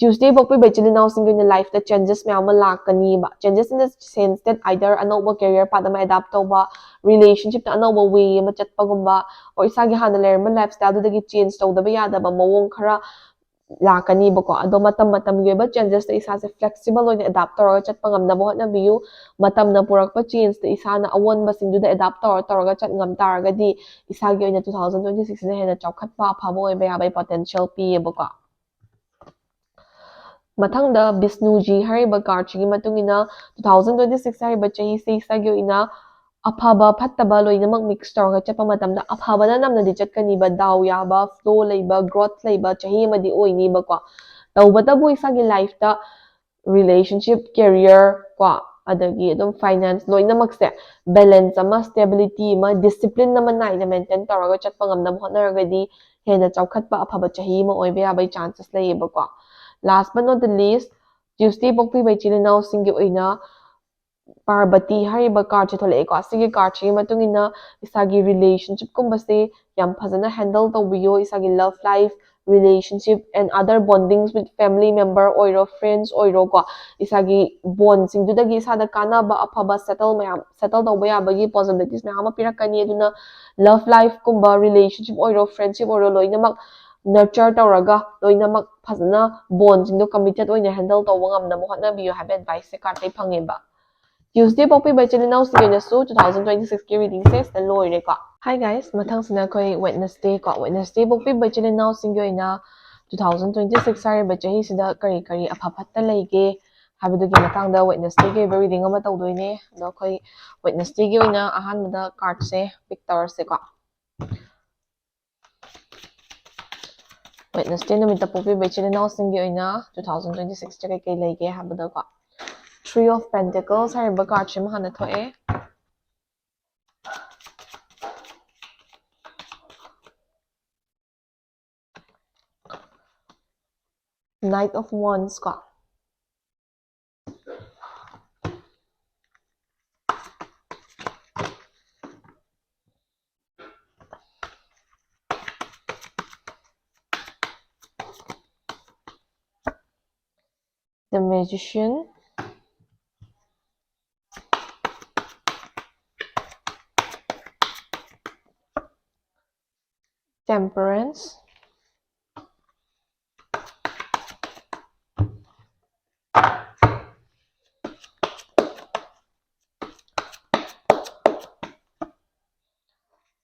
Tuesday ꯄꯣꯛꯄꯤꯕ ꯏꯆꯤꯜ ꯏꯅꯥꯎꯁꯤꯡꯒꯤ ꯑꯣꯏꯅ lifeꯇ changes ꯃꯌꯥꯝ ꯑꯃ ꯂꯥꯛꯀꯅꯤꯕ꯫ Changes in the sense that either ꯑꯅꯧꯕ career path ꯑꯃ adapt ꯇꯧꯕ, relationshipꯇ ꯑꯅꯧꯕ way ꯑꯃ ꯆꯠꯄꯒꯨꯝꯕ, or ꯏꯁꯥꯒꯤ ꯍꯥꯟꯅ ꯂꯩꯔꯝꯕ lifestyleꯗꯨꯗꯒꯤ change ꯇꯧꯗꯕ ꯌꯥꯗꯕ ꯃꯑꯣꯡ ꯈꯔ ꯂꯥꯛꯀꯅꯤꯕꯀꯣ꯫ ꯑꯗꯣ ꯃꯇꯝ ꯃꯇꯝꯒꯤ ꯑꯣꯏꯕ changesꯇ ꯏꯁꯥꯁꯦ flexible ꯑꯣꯏꯅ adapt ꯇꯧꯔꯒ ꯆꯠꯄ ꯉꯝꯅꯕ ꯍꯣꯠꯅꯕꯤꯌꯨ꯫ ꯃꯇꯝꯅ ꯄꯨꯔꯛꯄ changeꯇ ꯏꯁꯥꯅ ꯑꯑꯣꯟꯕꯁꯤꯡꯗꯨꯗ adapt ꯇꯧꯔ ꯇꯧꯔꯒ ꯆꯠ ꯉꯝ ꯇꯥꯔꯒꯗꯤ ꯏꯁꯥꯒꯤ ꯑꯣꯏꯅ two thousand twenty sixꯁꯤꯅ ꯍꯦꯟꯅ ꯆꯥꯎꯈꯠꯄ ꯑꯐꯕ ꯑꯣꯏꯕ ꯌꯥꯕꯒꯤ potential ꯄꯤꯌꯦꯕꯀꯣ꯫ ꯃꯊꯪꯗ ꯕꯤꯁꯅꯨꯖꯤ ꯍꯥꯏꯔꯤꯕ cardꯁꯤꯒꯤ ꯃꯇꯨꯡ ꯏꯟꯅ two thousand twenty six ꯍꯥꯏꯔꯤꯕ ꯆꯍꯤꯁꯤ ꯏꯁꯥꯒꯤ ꯑꯣꯏꯅ ꯑꯐꯕ ꯐꯠꯇꯕ ꯂꯣꯏꯅꯃꯛ mix ꯇꯧꯔꯒ ꯆꯠꯄ ꯃꯇꯝꯗ ꯑꯐꯕꯅ ꯅꯝꯅꯗꯤ ꯆꯠꯀꯅꯤꯕ, ꯗꯥꯎ ꯌꯥꯕ, flow ꯂꯩꯕ, growth ꯂꯩꯕ ꯆꯍꯤ ꯑꯃꯗꯤ ꯑꯣꯏꯅꯤꯕꯀꯣ꯫ ꯇꯧꯕꯇꯕꯨ ꯏꯁꯥꯒꯤ lifeꯇ relationship, career ꯀꯣ, ꯑꯗꯒꯤ ꯑꯗꯨꯝ finance ꯂꯣꯏꯅꯃꯛꯁꯦ balance ꯑꯃ, stability ꯑꯃ, discipline ꯑꯃ ꯅꯥꯏꯅ maintain ꯇꯧꯔꯒ ꯆꯠꯄ ꯉꯝꯅꯕ ꯍꯣꯠꯅꯔꯒꯗꯤ ꯍꯦꯟꯅ ꯆꯥꯎꯈꯠꯄ ꯑꯐꯕ ꯆꯍꯤ ꯑꯃ ꯑꯣꯏꯕ ꯌꯥꯕꯒꯤ chances ꯂꯩꯌꯦꯕꯀꯣ꯫ Last but not the least, Tuesday ꯄꯣꯛꯄꯤꯕ ꯏꯆꯤꯜ ꯏꯅꯥꯎꯁꯤꯡꯒꯤ ꯑꯣꯏꯅ ꯄꯥꯔꯕꯇꯤ ꯍꯥꯏꯔꯤꯕ cardꯁꯦ ꯊꯣꯛꯂꯛꯑꯦꯀꯣ꯫ ꯁꯤꯒꯤ cardꯁꯤꯒꯤ ꯃꯇꯨꯡ ꯏꯟꯅ ꯏꯁꯥꯒꯤ relationshipꯀꯨꯝꯕꯁꯦ ꯌꯥꯝ ꯐꯖꯅ handle ꯇꯧꯕꯤꯌꯣ꯫ ꯏꯁꯥꯒꯤ love life, relationship and other bondings with family member ꯑꯣꯏꯔꯣ, friends ꯑꯣꯏꯔꯣꯀꯣ, ꯏꯁꯥꯒꯤ bondꯁꯤꯡꯗꯨꯗꯒꯤ ꯏꯁꯥꯗ ꯀꯥꯟꯅꯕ ꯑꯐꯕ settle ꯃꯌꯥꯝ, settle ꯇꯧꯕ ꯌꯥꯕꯒꯤ possibilities ꯃꯌꯥꯝ ꯑꯃ ꯄꯤꯔꯛꯀꯅꯤ꯫ ꯑꯗꯨꯅ love lifeꯀꯨꯝꯕ, relationship ꯑꯣꯏꯔꯣ, friendship ꯑꯣꯏꯔꯣ, ꯂꯣꯏꯅꯃꯛ nurture ꯇꯧꯔꯒ ꯂꯣꯏꯅꯃꯛ ꯐꯖꯅ bondꯁꯤꯡꯗꯣ committed ꯑꯣꯏꯅ handle ꯇꯧꯕ ꯉꯝꯅꯕ ꯍꯣꯠꯅꯕꯤꯌꯨ ꯍꯥꯏꯕ adviceꯁꯦ cardꯇꯩ ꯐꯪꯉꯦꯕ꯫ Tuesday ꯄꯣꯛꯄꯤꯕ ꯏꯆꯤꯜ ꯏꯅꯥꯎꯁꯤꯡꯒꯤ ꯑꯣꯏꯅꯁꯨ two thousand twenty sixꯀꯤ readingꯁꯦ ꯁꯤꯗ ꯂꯣꯏꯔꯦꯀꯣ꯫ Hi guys, ꯃꯊꯪꯁꯤꯅ ꯑꯩꯈꯣꯏ Wednesday ꯀꯣ꯫ Wednesday ꯄꯣꯛꯄꯤꯕ ꯏꯆꯤꯜ ꯏꯅꯥꯎꯁꯤꯡꯒꯤ ꯑꯣꯏꯅ two thousand twenty six ꯍꯥꯏꯔꯤꯕ ꯆꯍꯤꯁꯤꯗ ꯀꯔꯤ ꯀꯔꯤ ꯑꯐ ꯐꯠꯇ ꯂꯩꯒꯦ ꯍꯥꯏꯕꯗꯨꯒꯤ ꯃꯇꯥꯡꯗ Wednesdayꯒꯤ ꯑꯣꯏꯕ reading ꯑꯃ ꯇꯧꯗꯣꯏꯅꯦ꯫ ꯑꯗꯣ ꯑꯩꯈꯣꯏ Wednesdayꯒꯤ ꯑꯣꯏꯅ ꯑꯍꯥꯟꯕꯗ cardꯁꯦ pick ꯇꯧꯔꯁꯦꯀꯣ꯫ Wednesday ꯅꯨꯃꯤꯠꯇ ꯄꯣꯛꯄꯤꯕ ꯏꯆꯤꯜ ꯏꯅꯥꯎꯁꯤꯡꯒꯤ ꯑꯣꯏꯅ two thousand twenty sixꯇ ꯀꯩꯀꯩ ꯂꯩꯒꯦ ꯍꯥꯏꯕꯗꯀꯣ, Three of Pentacles ꯍꯥꯏꯔꯤꯕ cardꯁꯤꯃ ꯍꯥꯟꯅ ꯊꯣꯛꯑꯦ꯫ Knight of Wands ꯀꯣ꯫ The Magician, Temperance,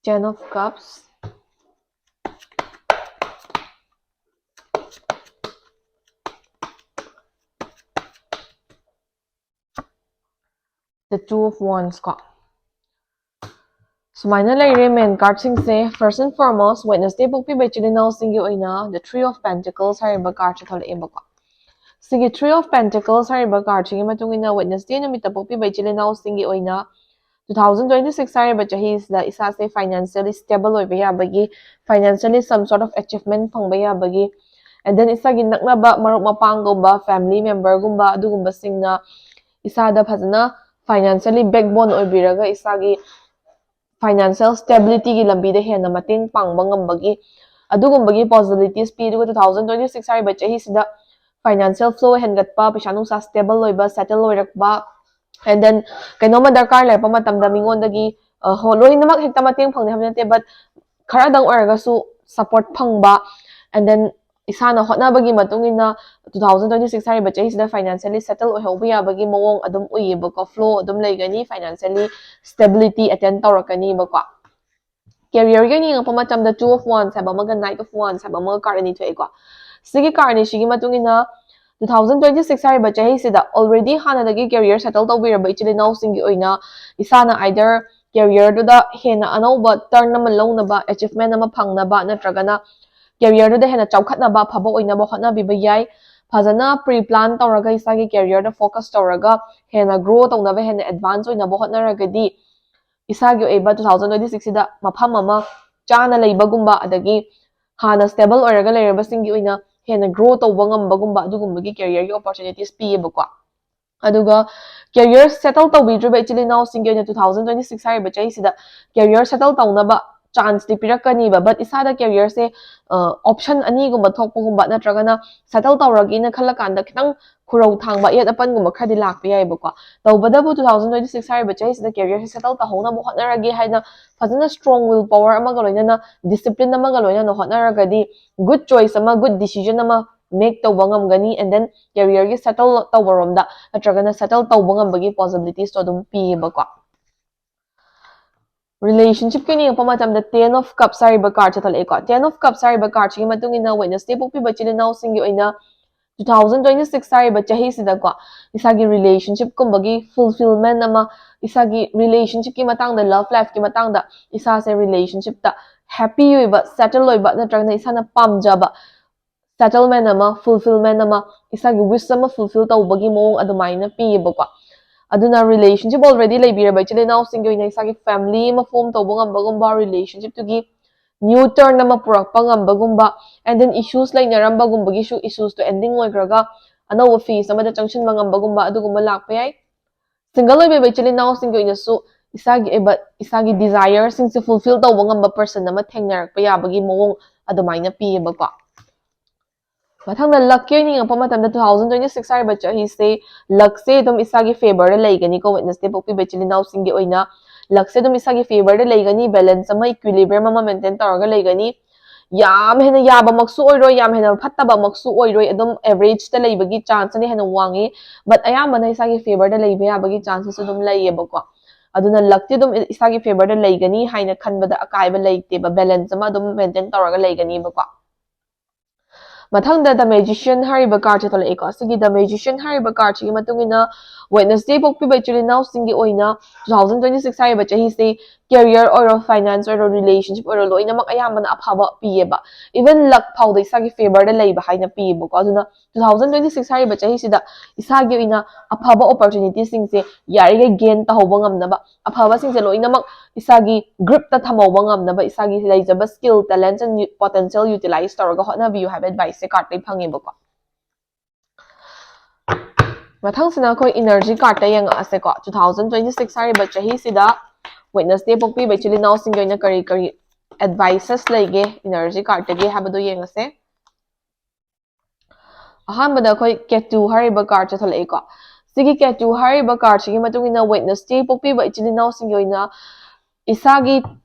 Ten of Cups, The Two of Wands ꯀꯣ꯫ ꯁꯨꯃꯥꯏꯅ ꯂꯩꯔꯦ main card ꯁꯤꯡꯁꯦ꯫ First and foremost, Wednesday ꯄꯣꯛꯄꯤꯕ ꯏꯆꯤꯜ ꯏꯅꯥꯎꯁꯤꯡꯒꯤ ꯑꯣꯏꯅ the Three of Pentacles ꯍꯥꯏꯔꯤꯕ card ꯁꯦ ꯊꯣꯛꯂꯛꯑꯦꯕꯀꯣ꯫ ꯁꯤꯒꯤ Three of Pentacles ꯍꯥꯏꯔꯤꯕ card ꯁꯤꯒꯤ ꯃꯇꯨꯡ ꯏꯟꯅ Wednesday ꯅꯨꯃꯤꯠꯇ ꯄꯣꯛꯄꯤꯕ ꯏꯆꯤꯜ ꯏꯅꯥꯎꯁꯤꯡꯒꯤ ꯑꯣꯏꯅ two thousand twenty six ꯍꯥꯏꯔꯤꯕ ꯆꯍꯤꯁꯤꯗ ꯏꯁꯥꯁꯦ financially stable ꯑꯣꯏꯕ ꯌꯥꯕꯒꯤ, financially some sort of achievement ꯐꯪꯕ ꯌꯥꯕꯒꯤ, and then ꯏꯁꯥꯒꯤ ꯅꯛꯅꯕ ꯃꯔꯨꯞ ꯃꯄꯥꯡꯒꯨꯝꯕ, family member ꯒꯨꯝꯕ ꯑꯗꯨꯒꯨꯝꯕꯁꯤꯡꯅ ꯏꯁꯥꯗ ꯐꯖꯅ financially backbone ꯑꯣꯏꯕꯤꯔꯒ ꯏꯁꯥꯒꯤ financial stability ꯒꯤ ꯂꯝꯕꯤꯗ ꯍꯦꯟꯅ ꯃꯇꯦꯡ ꯄꯥꯡꯕ ꯉꯝꯕꯒꯤ ꯑꯗꯨꯒꯨꯝꯕꯒꯤ possibilities ꯄꯤ꯫ ꯑꯗꯨꯒ two thousand twenty six ꯍꯥꯏꯔꯤꯕ ꯆꯍꯤꯁꯤꯗ financial flow ꯍꯦꯟꯒꯠꯄ, ꯄꯩꯁꯥ ꯅꯨꯡꯁꯥ stable ꯑꯣꯏꯕ, settle ꯑꯣꯏꯔꯛꯄ, and then ꯀꯩꯅꯣꯝꯃ ꯗꯔꯀꯥꯔ ꯂꯩꯔꯛꯄ ꯃꯇꯝꯗ ꯃꯤꯉꯣꯟꯗꯒꯤ, ꯑ, ꯍꯣ, ꯂꯣꯏꯅꯃꯛ ꯍꯦꯛꯇ ꯃꯇꯦꯡ ꯐꯪꯅꯤ ꯍꯥꯏꯕ ꯅꯠꯇꯦ, but ꯈꯔꯗꯪ ꯑꯣꯏꯔꯒꯁꯨ support ꯐꯪꯕ, and then ꯏꯁꯥꯅ ꯍꯣꯠꯅꯕꯒꯤ ꯃꯇꯨꯡ ꯏꯟꯅ two thousand twenty six ꯍꯥꯏꯔꯤꯕ ꯆꯍꯤꯁꯤꯗ financially settle ꯑꯣꯏꯍꯧꯕ ꯌꯥꯕꯒꯤ ꯃꯑꯣꯡ ꯑꯗꯨꯝ ꯎꯏꯌꯦꯕꯀꯣ, flow ꯑꯗꯨꯝ ꯂꯩꯒꯅꯤ, financially stability attain ꯇꯧꯔꯛꯀꯅꯤꯕꯀꯣ꯫ Career ꯒꯤ ꯌꯦꯡꯉꯛꯄ ꯃꯇꯝꯗ Two of Wands ꯍꯥꯏꯕ ꯑꯃꯒ Knight of Wands ꯍꯥꯏꯕ ꯑꯃꯒ card ꯑꯅꯤ ꯊꯣꯛꯑꯦꯀꯣ꯫ ꯁꯤꯒꯤ card ꯑꯅꯤꯁꯤꯒꯤ ꯃꯇꯨꯡ ꯏꯟꯅ two thousand twenty six ꯍꯥꯏꯔꯤꯕ ꯆꯍꯤꯁꯤꯗ already ꯍꯥꯟꯅꯗꯒꯤ career settle ꯇꯧꯕꯤꯔꯕ ꯏꯆꯤꯜ ꯏꯅꯥꯎꯁꯤꯡꯒꯤ ꯑꯣꯏꯅ ꯏꯁꯥꯅ either career ꯗꯨꯗ ꯍꯦꯟꯅ ꯑꯅꯧꯕ turn ꯑꯃ ꯂꯧꯅꯕ, achievement ꯑꯃ ꯐꯪꯅꯕ, ꯅꯠꯇ꯭ꯔꯒꯅ career ꯗꯨꯗ ꯍꯦꯟꯅ ꯆꯥꯎꯈꯠꯅꯕ, ꯑꯐꯕ ꯑꯣꯏꯅꯕ ꯍꯣꯠꯅꯕꯤꯕ ꯌꯥꯏ꯫ ꯐꯖꯅ pre plan ꯇꯧꯔꯒ ꯏꯁꯥꯒꯤ career ꯗ focus ꯇꯧꯔꯒ ꯍꯦꯟꯅ grow ꯇꯧꯅꯕ, ꯍꯦꯟꯅ advance ꯑꯣꯏꯅꯕ ꯍꯣꯠꯅꯔꯒꯗꯤ ꯏꯁꯥꯒꯤ ꯑꯣꯏꯕ two thousand twenty six ꯁꯤꯗ ꯃꯐꯝ ꯑꯃ ꯆꯥꯅ ꯂꯩꯕꯒꯨꯝꯕ, ꯑꯗꯒꯤ ꯍꯥꯟꯅ stable ꯑꯣꯏꯔꯒ ꯂꯩꯔꯕꯁꯤꯡꯒꯤ ꯑꯣꯏꯅ ꯍꯦꯟꯅ ꯒ꯭ꯔꯣ ꯇꯧꯕ ꯉꯝꯕꯒꯨꯝꯕ ꯑꯗꯨꯒꯨꯝꯕꯒꯤ ꯀꯦꯔꯤꯌꯔꯒꯤ ꯑꯣꯄꯣꯔꯆꯨꯅꯤꯇꯤꯁ ꯄꯤꯌꯦꯕꯀꯣ꯫ ꯑꯗꯨꯒ ꯀꯦꯔꯤꯌꯔ ꯁꯦꯇꯜ ꯇꯧꯕꯤꯗ꯭ꯔꯤꯕ ꯏꯆꯤꯜ ꯏꯅꯥꯎꯁꯤꯡꯒꯤ ꯑꯣꯏꯅ ꯇꯨ ꯊꯥꯎꯖꯟ ꯇ꯭ꯋꯦꯟꯇꯤ ꯁꯤꯛꯁ ꯍꯥꯏꯔꯤꯕ ꯆꯍꯤꯁꯤꯗ ꯀꯦꯔꯤꯌꯔ ꯁꯦꯇꯜ ꯇꯧꯅꯕ ꯆꯥꯟꯁꯇꯤ ꯄꯤꯔꯛꯀꯅꯤꯕ, ꯕꯠ ꯏꯁꯥꯗ ꯀꯦꯔꯤꯌꯔꯁꯦ ꯑꯣꯞꯁꯟ ꯑꯅꯤꯒꯨꯝꯕ ꯊꯣꯛꯄꯒꯨꯝꯕ ꯅꯠꯇ꯭ꯔꯒꯅ ꯁꯦꯇꯜ ꯇꯧꯔꯒꯦꯅ ꯈꯜꯂꯀꯥꯟꯗ ꯈꯤꯇꯪ ꯈꯨꯔꯧ ꯊꯥꯡꯕ ꯑꯌꯦꯠ ꯑꯄꯟꯒꯨꯝꯕ ꯈꯔꯗꯤ ꯂꯥꯛꯄ ꯌꯥꯏꯕꯀꯣ꯫ ꯇꯧꯕꯇꯕꯨ ꯇꯨ ꯊꯥꯎꯖꯟ ꯇ꯭ꯋꯦꯟꯇꯤ ꯁꯤꯛꯁ ꯍꯥꯏꯔꯤꯕ ꯆꯍꯤꯁꯤꯗ ꯀꯦꯔꯤꯌꯔꯁꯦ ꯁꯦꯇꯜ ꯇꯧꯍꯧꯅꯕ ꯍꯣꯠꯅꯔꯒꯦ ꯍꯥꯏꯅ ꯐꯖꯅ ꯁ꯭ꯇ꯭ꯔꯣꯡ ꯋꯤꯜ ꯄꯋꯔ ꯑꯃꯒ ꯂꯣꯏꯅꯅ, ꯗꯤꯁꯤꯄ꯭ꯂꯤꯟ ꯑꯃꯒ ꯂꯣꯏꯅꯅ ꯍꯣꯠꯅꯔꯒꯗꯤ ꯒꯨꯗ ꯆꯣꯏꯁ ꯑꯃ, ꯒꯨꯗ ꯗꯤꯁꯤꯖꯟ ꯑꯃ ꯃꯦꯛ ꯇꯧꯕ ꯉꯝꯒꯅꯤ꯫ ꯑꯦꯟ ꯗꯦꯟ ꯀꯦꯔꯤꯌꯔꯒꯤ ꯁꯦꯇꯜ ꯇꯧꯕꯔꯣꯝꯗ ꯅꯠꯇ꯭ꯔꯒꯅ ꯁꯦꯇꯜ ꯇꯧꯕ ꯉꯝꯕꯒꯤ ꯄꯣꯁꯤꯕꯤꯂꯤꯇꯤꯁꯇꯣ ꯑꯗꯨꯝ ꯄꯤꯌꯦꯕꯀꯣ꯫ ꯔꯤꯂꯦꯁꯟꯁꯤꯞꯀꯤ ꯌꯦꯡꯉꯛꯄ ꯃꯇꯝꯗ ꯇꯦꯟ ꯑꯣꯐ ꯀꯞꯁ ꯍꯥꯏꯔꯤꯕ ꯀꯥꯔꯠꯁꯦ ꯊꯣꯛꯂꯛꯑꯦꯀꯣ꯫ ꯇꯦꯟ ꯑꯣꯐ ꯀꯞꯁ ꯍꯥꯏꯔꯤꯕ ꯀꯥꯔꯠꯁꯤꯒꯤ ꯃꯇꯨꯡ ꯏꯟꯅ ꯋꯦꯠꯅꯁꯗꯦ ꯄꯣꯛꯄꯤꯕ ꯏꯆꯤꯜ ꯏꯅꯥꯎꯁꯤꯡꯒꯤ ꯑꯣꯏꯅ ꯇꯨ ꯊꯥꯎꯖꯟ ꯇ꯭ꯋꯦꯟꯇꯤ ꯁꯤꯛꯁ ꯍꯥꯏꯔꯤꯕ ꯆꯍꯤꯁꯤꯗꯀꯣ ꯏꯁꯥꯒꯤ ꯔꯤꯂꯦꯁꯟꯁꯤꯞꯀꯨꯝꯕꯒꯤ ꯐꯨꯜꯐꯤꯜꯃꯦꯟ ꯑꯃ, ꯏꯁꯥꯒꯤ ꯔꯤꯂꯦꯁꯟꯁꯤꯞꯀꯤ ꯃꯇꯥꯡꯗ, ꯂꯚ ꯂꯥꯏꯐꯀꯤ ꯃꯇꯥꯡꯗ ꯏꯁꯥꯁꯦ ꯔꯤꯂꯦꯁꯟꯁꯤꯞꯇ ꯍꯦꯄꯤ ꯑꯣꯏꯕ, ꯁꯦꯇꯜ ꯑꯣꯏꯕ ꯅꯠꯇ꯭ꯔꯒꯅ ꯏꯁꯥꯅ ꯄꯥꯝꯖꯕ ꯁꯦꯇꯜꯃꯦꯟ ꯑꯃ, ꯐꯨꯜꯐꯤꯜꯃꯦꯟ ꯑꯃ, ꯏꯁꯥꯒꯤ ꯋꯤꯁ ꯑꯃ ꯐꯨꯜꯐꯤꯜ ꯇꯧꯕꯒꯤ ꯃꯑꯣꯡ ꯑꯗꯨꯃꯥꯏꯅ ꯄꯤꯌꯦꯕꯀꯣ꯫ ꯑꯗꯨꯅ ꯔꯤꯂꯦꯁꯟꯁꯤꯞ ꯑꯣꯜꯔꯦꯗꯤ ꯂꯩꯕꯤꯔꯕ ꯏꯆꯤꯜ ꯏꯅꯥꯎꯁꯤꯡꯒꯤ ꯑꯣꯏꯅ ꯏꯁꯥꯒꯤ ꯐꯦꯃꯤꯂꯤ ꯑꯃ ꯐꯣꯝ ꯇꯧꯕ ꯉꯝꯕꯒꯨꯝꯕ, ꯔꯤꯂꯦꯁꯟꯁꯤꯞꯇꯨꯒꯤ ꯅ꯭ꯌꯨ ꯇꯔꯟ ꯑꯃ ꯄꯨꯔꯛꯄ ꯉꯝꯕꯒꯨꯝꯕ, ꯑꯦꯟ ꯗꯦꯟ ꯏꯁꯨꯁ ꯂꯩꯅꯔꯝꯕꯒꯨꯝꯕꯒꯤꯁꯨ ꯏꯁꯨꯁꯇꯣ ꯑꯦꯟꯗꯤꯡ ꯑꯣꯏꯈ꯭ꯔꯒ ꯑꯅꯧꯕ ꯐꯦꯁ ꯑꯃꯗ ꯆꯪꯁꯤꯟꯕ ꯉꯝꯕꯒꯨꯝꯕ ꯑꯗꯨꯒꯨꯝꯕ ꯂꯥꯛꯄ ꯌꯥꯏ꯫ ꯁꯤꯡꯒꯜ ꯑꯣꯏꯕ ꯏꯆꯤꯜ ꯏꯅꯥꯎꯁꯤꯡꯒꯤ ꯑꯣꯏꯅꯁꯨ ꯏꯁꯥꯒꯤ ꯑꯣꯏꯕ, ꯏꯁꯥꯒꯤ ꯗꯤꯖꯥꯌꯔꯁꯤꯡꯁꯦ ꯐꯨꯜꯐꯤꯜ ꯇꯧꯕ ꯉꯝꯕ ꯄꯔꯁꯟ ꯑꯃ ꯊꯦꯡꯅꯔꯛꯄ ꯌꯥꯕꯒꯤ ꯃꯑꯣꯡ ꯑꯗꯨꯃꯥꯏꯅ ꯄꯤꯌꯦꯕꯀꯣ꯫ ꯃꯊꯪꯗ ꯂꯛꯀꯤ ꯑꯣꯏꯅ ꯌꯦꯡꯉꯛꯄ ꯃꯇꯝꯗ ꯇꯨ ꯊꯥꯎꯖꯟ ꯇ꯭ꯋꯦꯟꯇꯤ ꯁꯤꯛꯁ ꯍꯥꯏꯔꯤꯕ ꯆꯍꯤꯁꯦ ꯂꯛꯁꯦ ꯑꯗꯨꯝ ꯏꯁꯥꯒꯤ ꯐꯦꯚꯔꯗ ꯂꯩꯒꯅꯤꯀꯣ꯫ ꯋꯦꯠꯅꯁꯗꯦ ꯄꯣꯛꯄꯤꯕ ꯏꯆꯤꯜ ꯏꯅꯥꯎꯁꯤꯡꯒꯤ ꯑꯣꯏꯅ ꯂꯛꯁꯦ ꯑꯗꯨꯝ ꯏꯁꯥꯒꯤ ꯐꯦꯚꯔꯗ ꯂꯩꯒꯅꯤ꯫ ꯕꯦꯂꯦꯟꯁ ꯑꯃ, ꯏꯀ꯭ꯋꯤꯂꯤꯕ꯭ꯔꯤꯌꯝ ꯑꯃ ꯃꯦꯟꯇꯦꯟ ꯇꯧꯔꯒ ꯂꯩꯒꯅꯤ꯫ ꯌꯥꯝ ꯍꯦꯟꯅ ꯌꯥꯕꯃꯛꯁꯨ ꯑꯣꯏꯔꯣꯏ, ꯌꯥꯝ ꯍꯦꯟꯅ ꯐꯠꯇꯕꯃꯛꯁꯨ ꯑꯣꯏꯔꯣꯏ, ꯑꯗꯨꯝ ꯑꯦꯚꯔꯦꯖꯇ ꯂꯩꯕꯒꯤ ꯆꯥꯟꯁꯅ ꯍꯦꯟꯅ ꯋꯥꯡꯉꯤ꯫ ꯕꯠ ꯑꯌꯥꯝꯕꯅ ꯏꯁꯥꯒꯤ ꯐꯦꯚꯔꯗ ꯂꯩꯕ ꯌꯥꯕꯒꯤ ꯆꯥꯟꯁꯦꯁꯁꯨ ꯑꯗꯨꯝ ꯂꯩꯌꯦꯕꯀꯣ꯫ ꯑꯗꯨꯅ ꯂꯛꯇꯤ ꯑꯗꯨꯝ ꯏꯁꯥꯒꯤ ꯐꯦꯚꯔꯗ ꯂꯩꯒꯅꯤ ꯍꯥꯏꯅ ꯈꯟꯕꯗ ꯑꯀꯥꯏꯕ ꯂꯩꯇꯦꯕ, ꯕꯦꯂꯦꯟꯁ ꯑꯃ ꯑꯗꯨꯝ ꯃꯦꯟꯇꯦꯟ ꯇꯧꯔꯒ ꯂꯩꯒꯅꯤꯕꯀꯣ꯫ ꯃꯊꯪꯗ ꯗ ꯃꯦꯖꯤꯁꯤꯌꯟ ꯍꯥꯏꯔꯤꯕ ꯀꯥꯔꯠꯁꯦ ꯊꯣꯛꯂꯛꯑꯦꯀꯣ꯫ ꯁꯤꯒꯤ ꯗ ꯃꯦꯖꯤꯁꯤꯌꯟ ꯍꯥꯏꯔꯤꯕ ꯀꯥꯔꯠꯁꯤꯒꯤ ꯃꯇꯨꯡ ꯏꯟꯅ ꯋꯦꯠꯅꯁꯗꯦ ꯄꯣꯛꯄꯤꯕ ꯏꯆꯤꯜ ꯏꯅꯥꯎꯁꯤꯡꯒꯤ ꯑꯣꯏꯅ ꯇꯨ ꯊꯥꯎꯖꯟ ꯇ꯭ꯋꯦꯟꯇꯤ ꯁꯤꯛꯁ ꯍꯥꯏꯔꯤꯕ ꯆꯍꯤꯁꯦ career ꯑꯣꯏꯔꯣ, finance ꯑꯣꯏꯔꯣ, relationship ꯑꯣꯏꯔꯣ, ꯂꯣꯏꯅꯃꯛ ꯑꯌꯥꯝꯕꯅ ꯑꯐꯕ ꯄꯤꯌꯦꯕ꯫ Even luck ꯐꯥꯎꯗ ꯏꯁꯥꯒꯤ favourꯗ ꯂꯩꯕ ꯍꯥꯏꯅ ꯄꯤꯌꯦꯕꯀꯣ꯫ ꯑꯗꯨꯅ two thousand twenty six ꯍꯥꯏꯔꯤꯕ ꯆꯍꯤꯁꯤꯗ ꯏꯁꯥꯒꯤ ꯑꯣꯏꯅ ꯑꯐꯕ opportunityꯁꯤꯡꯁꯦ ꯌꯥꯔꯤꯈꯩ gain ꯇꯧꯍꯧꯕ ꯉꯝꯅꯕ, ꯑꯐꯕꯁꯤꯡꯁꯦ ꯂꯣꯏꯅꯃꯛ ꯏꯁꯥꯒꯤ groupꯇ ꯊꯝꯍꯧꯕ ꯉꯝꯅꯕ, ꯏꯁꯥꯒꯤ ꯂꯩꯖꯕ skill, talents and potential utilize ꯇꯧꯔꯒ ꯍꯣꯠꯅꯕꯤꯌꯨ ꯍꯥꯏꯕ adviceꯁꯦ cardꯇꯩ ꯐꯪꯉꯦꯕꯀꯣ꯫ ꯃꯊꯪꯁꯤꯅ ꯑꯩꯈꯣꯏ energy cardꯇ ꯌꯦꯡꯉꯛꯑꯁꯦꯀꯣ꯫ Two thousand twenty six ꯍꯥꯏꯔꯤꯕ ꯆꯍꯤꯁꯤꯗ Wednesday ꯄꯣꯛꯄꯤꯕ ꯏꯆꯤꯜ ꯏꯅꯥꯎꯁꯤꯡꯒꯤ ꯑꯣꯏꯅ ꯀꯔꯤ ꯀꯔꯤ advices ꯂꯩꯒꯦ energy cardꯇꯒꯤ ꯍꯥꯏꯕꯗꯣ ꯌꯦꯡꯉꯁꯦ꯫ ꯑꯍꯥꯟꯕꯗ ꯑꯩꯈꯣꯏ Ketu ꯍꯥꯏꯔꯤꯕ cardꯁꯦ ꯊꯣꯛꯂꯛꯏꯀꯣ꯫ ꯁꯤꯒꯤ Ketu ꯍꯥꯏꯔꯤꯕ cardꯁꯤꯒꯤ ꯃꯇꯨꯡ ꯏꯟꯅ Wednesday ꯄꯣꯛꯄꯤꯕ ꯏꯆꯤꯜ ꯏꯅꯥꯎꯁꯤꯡꯒꯤ ꯑꯣꯏꯅ ꯏꯁꯥꯒꯤ,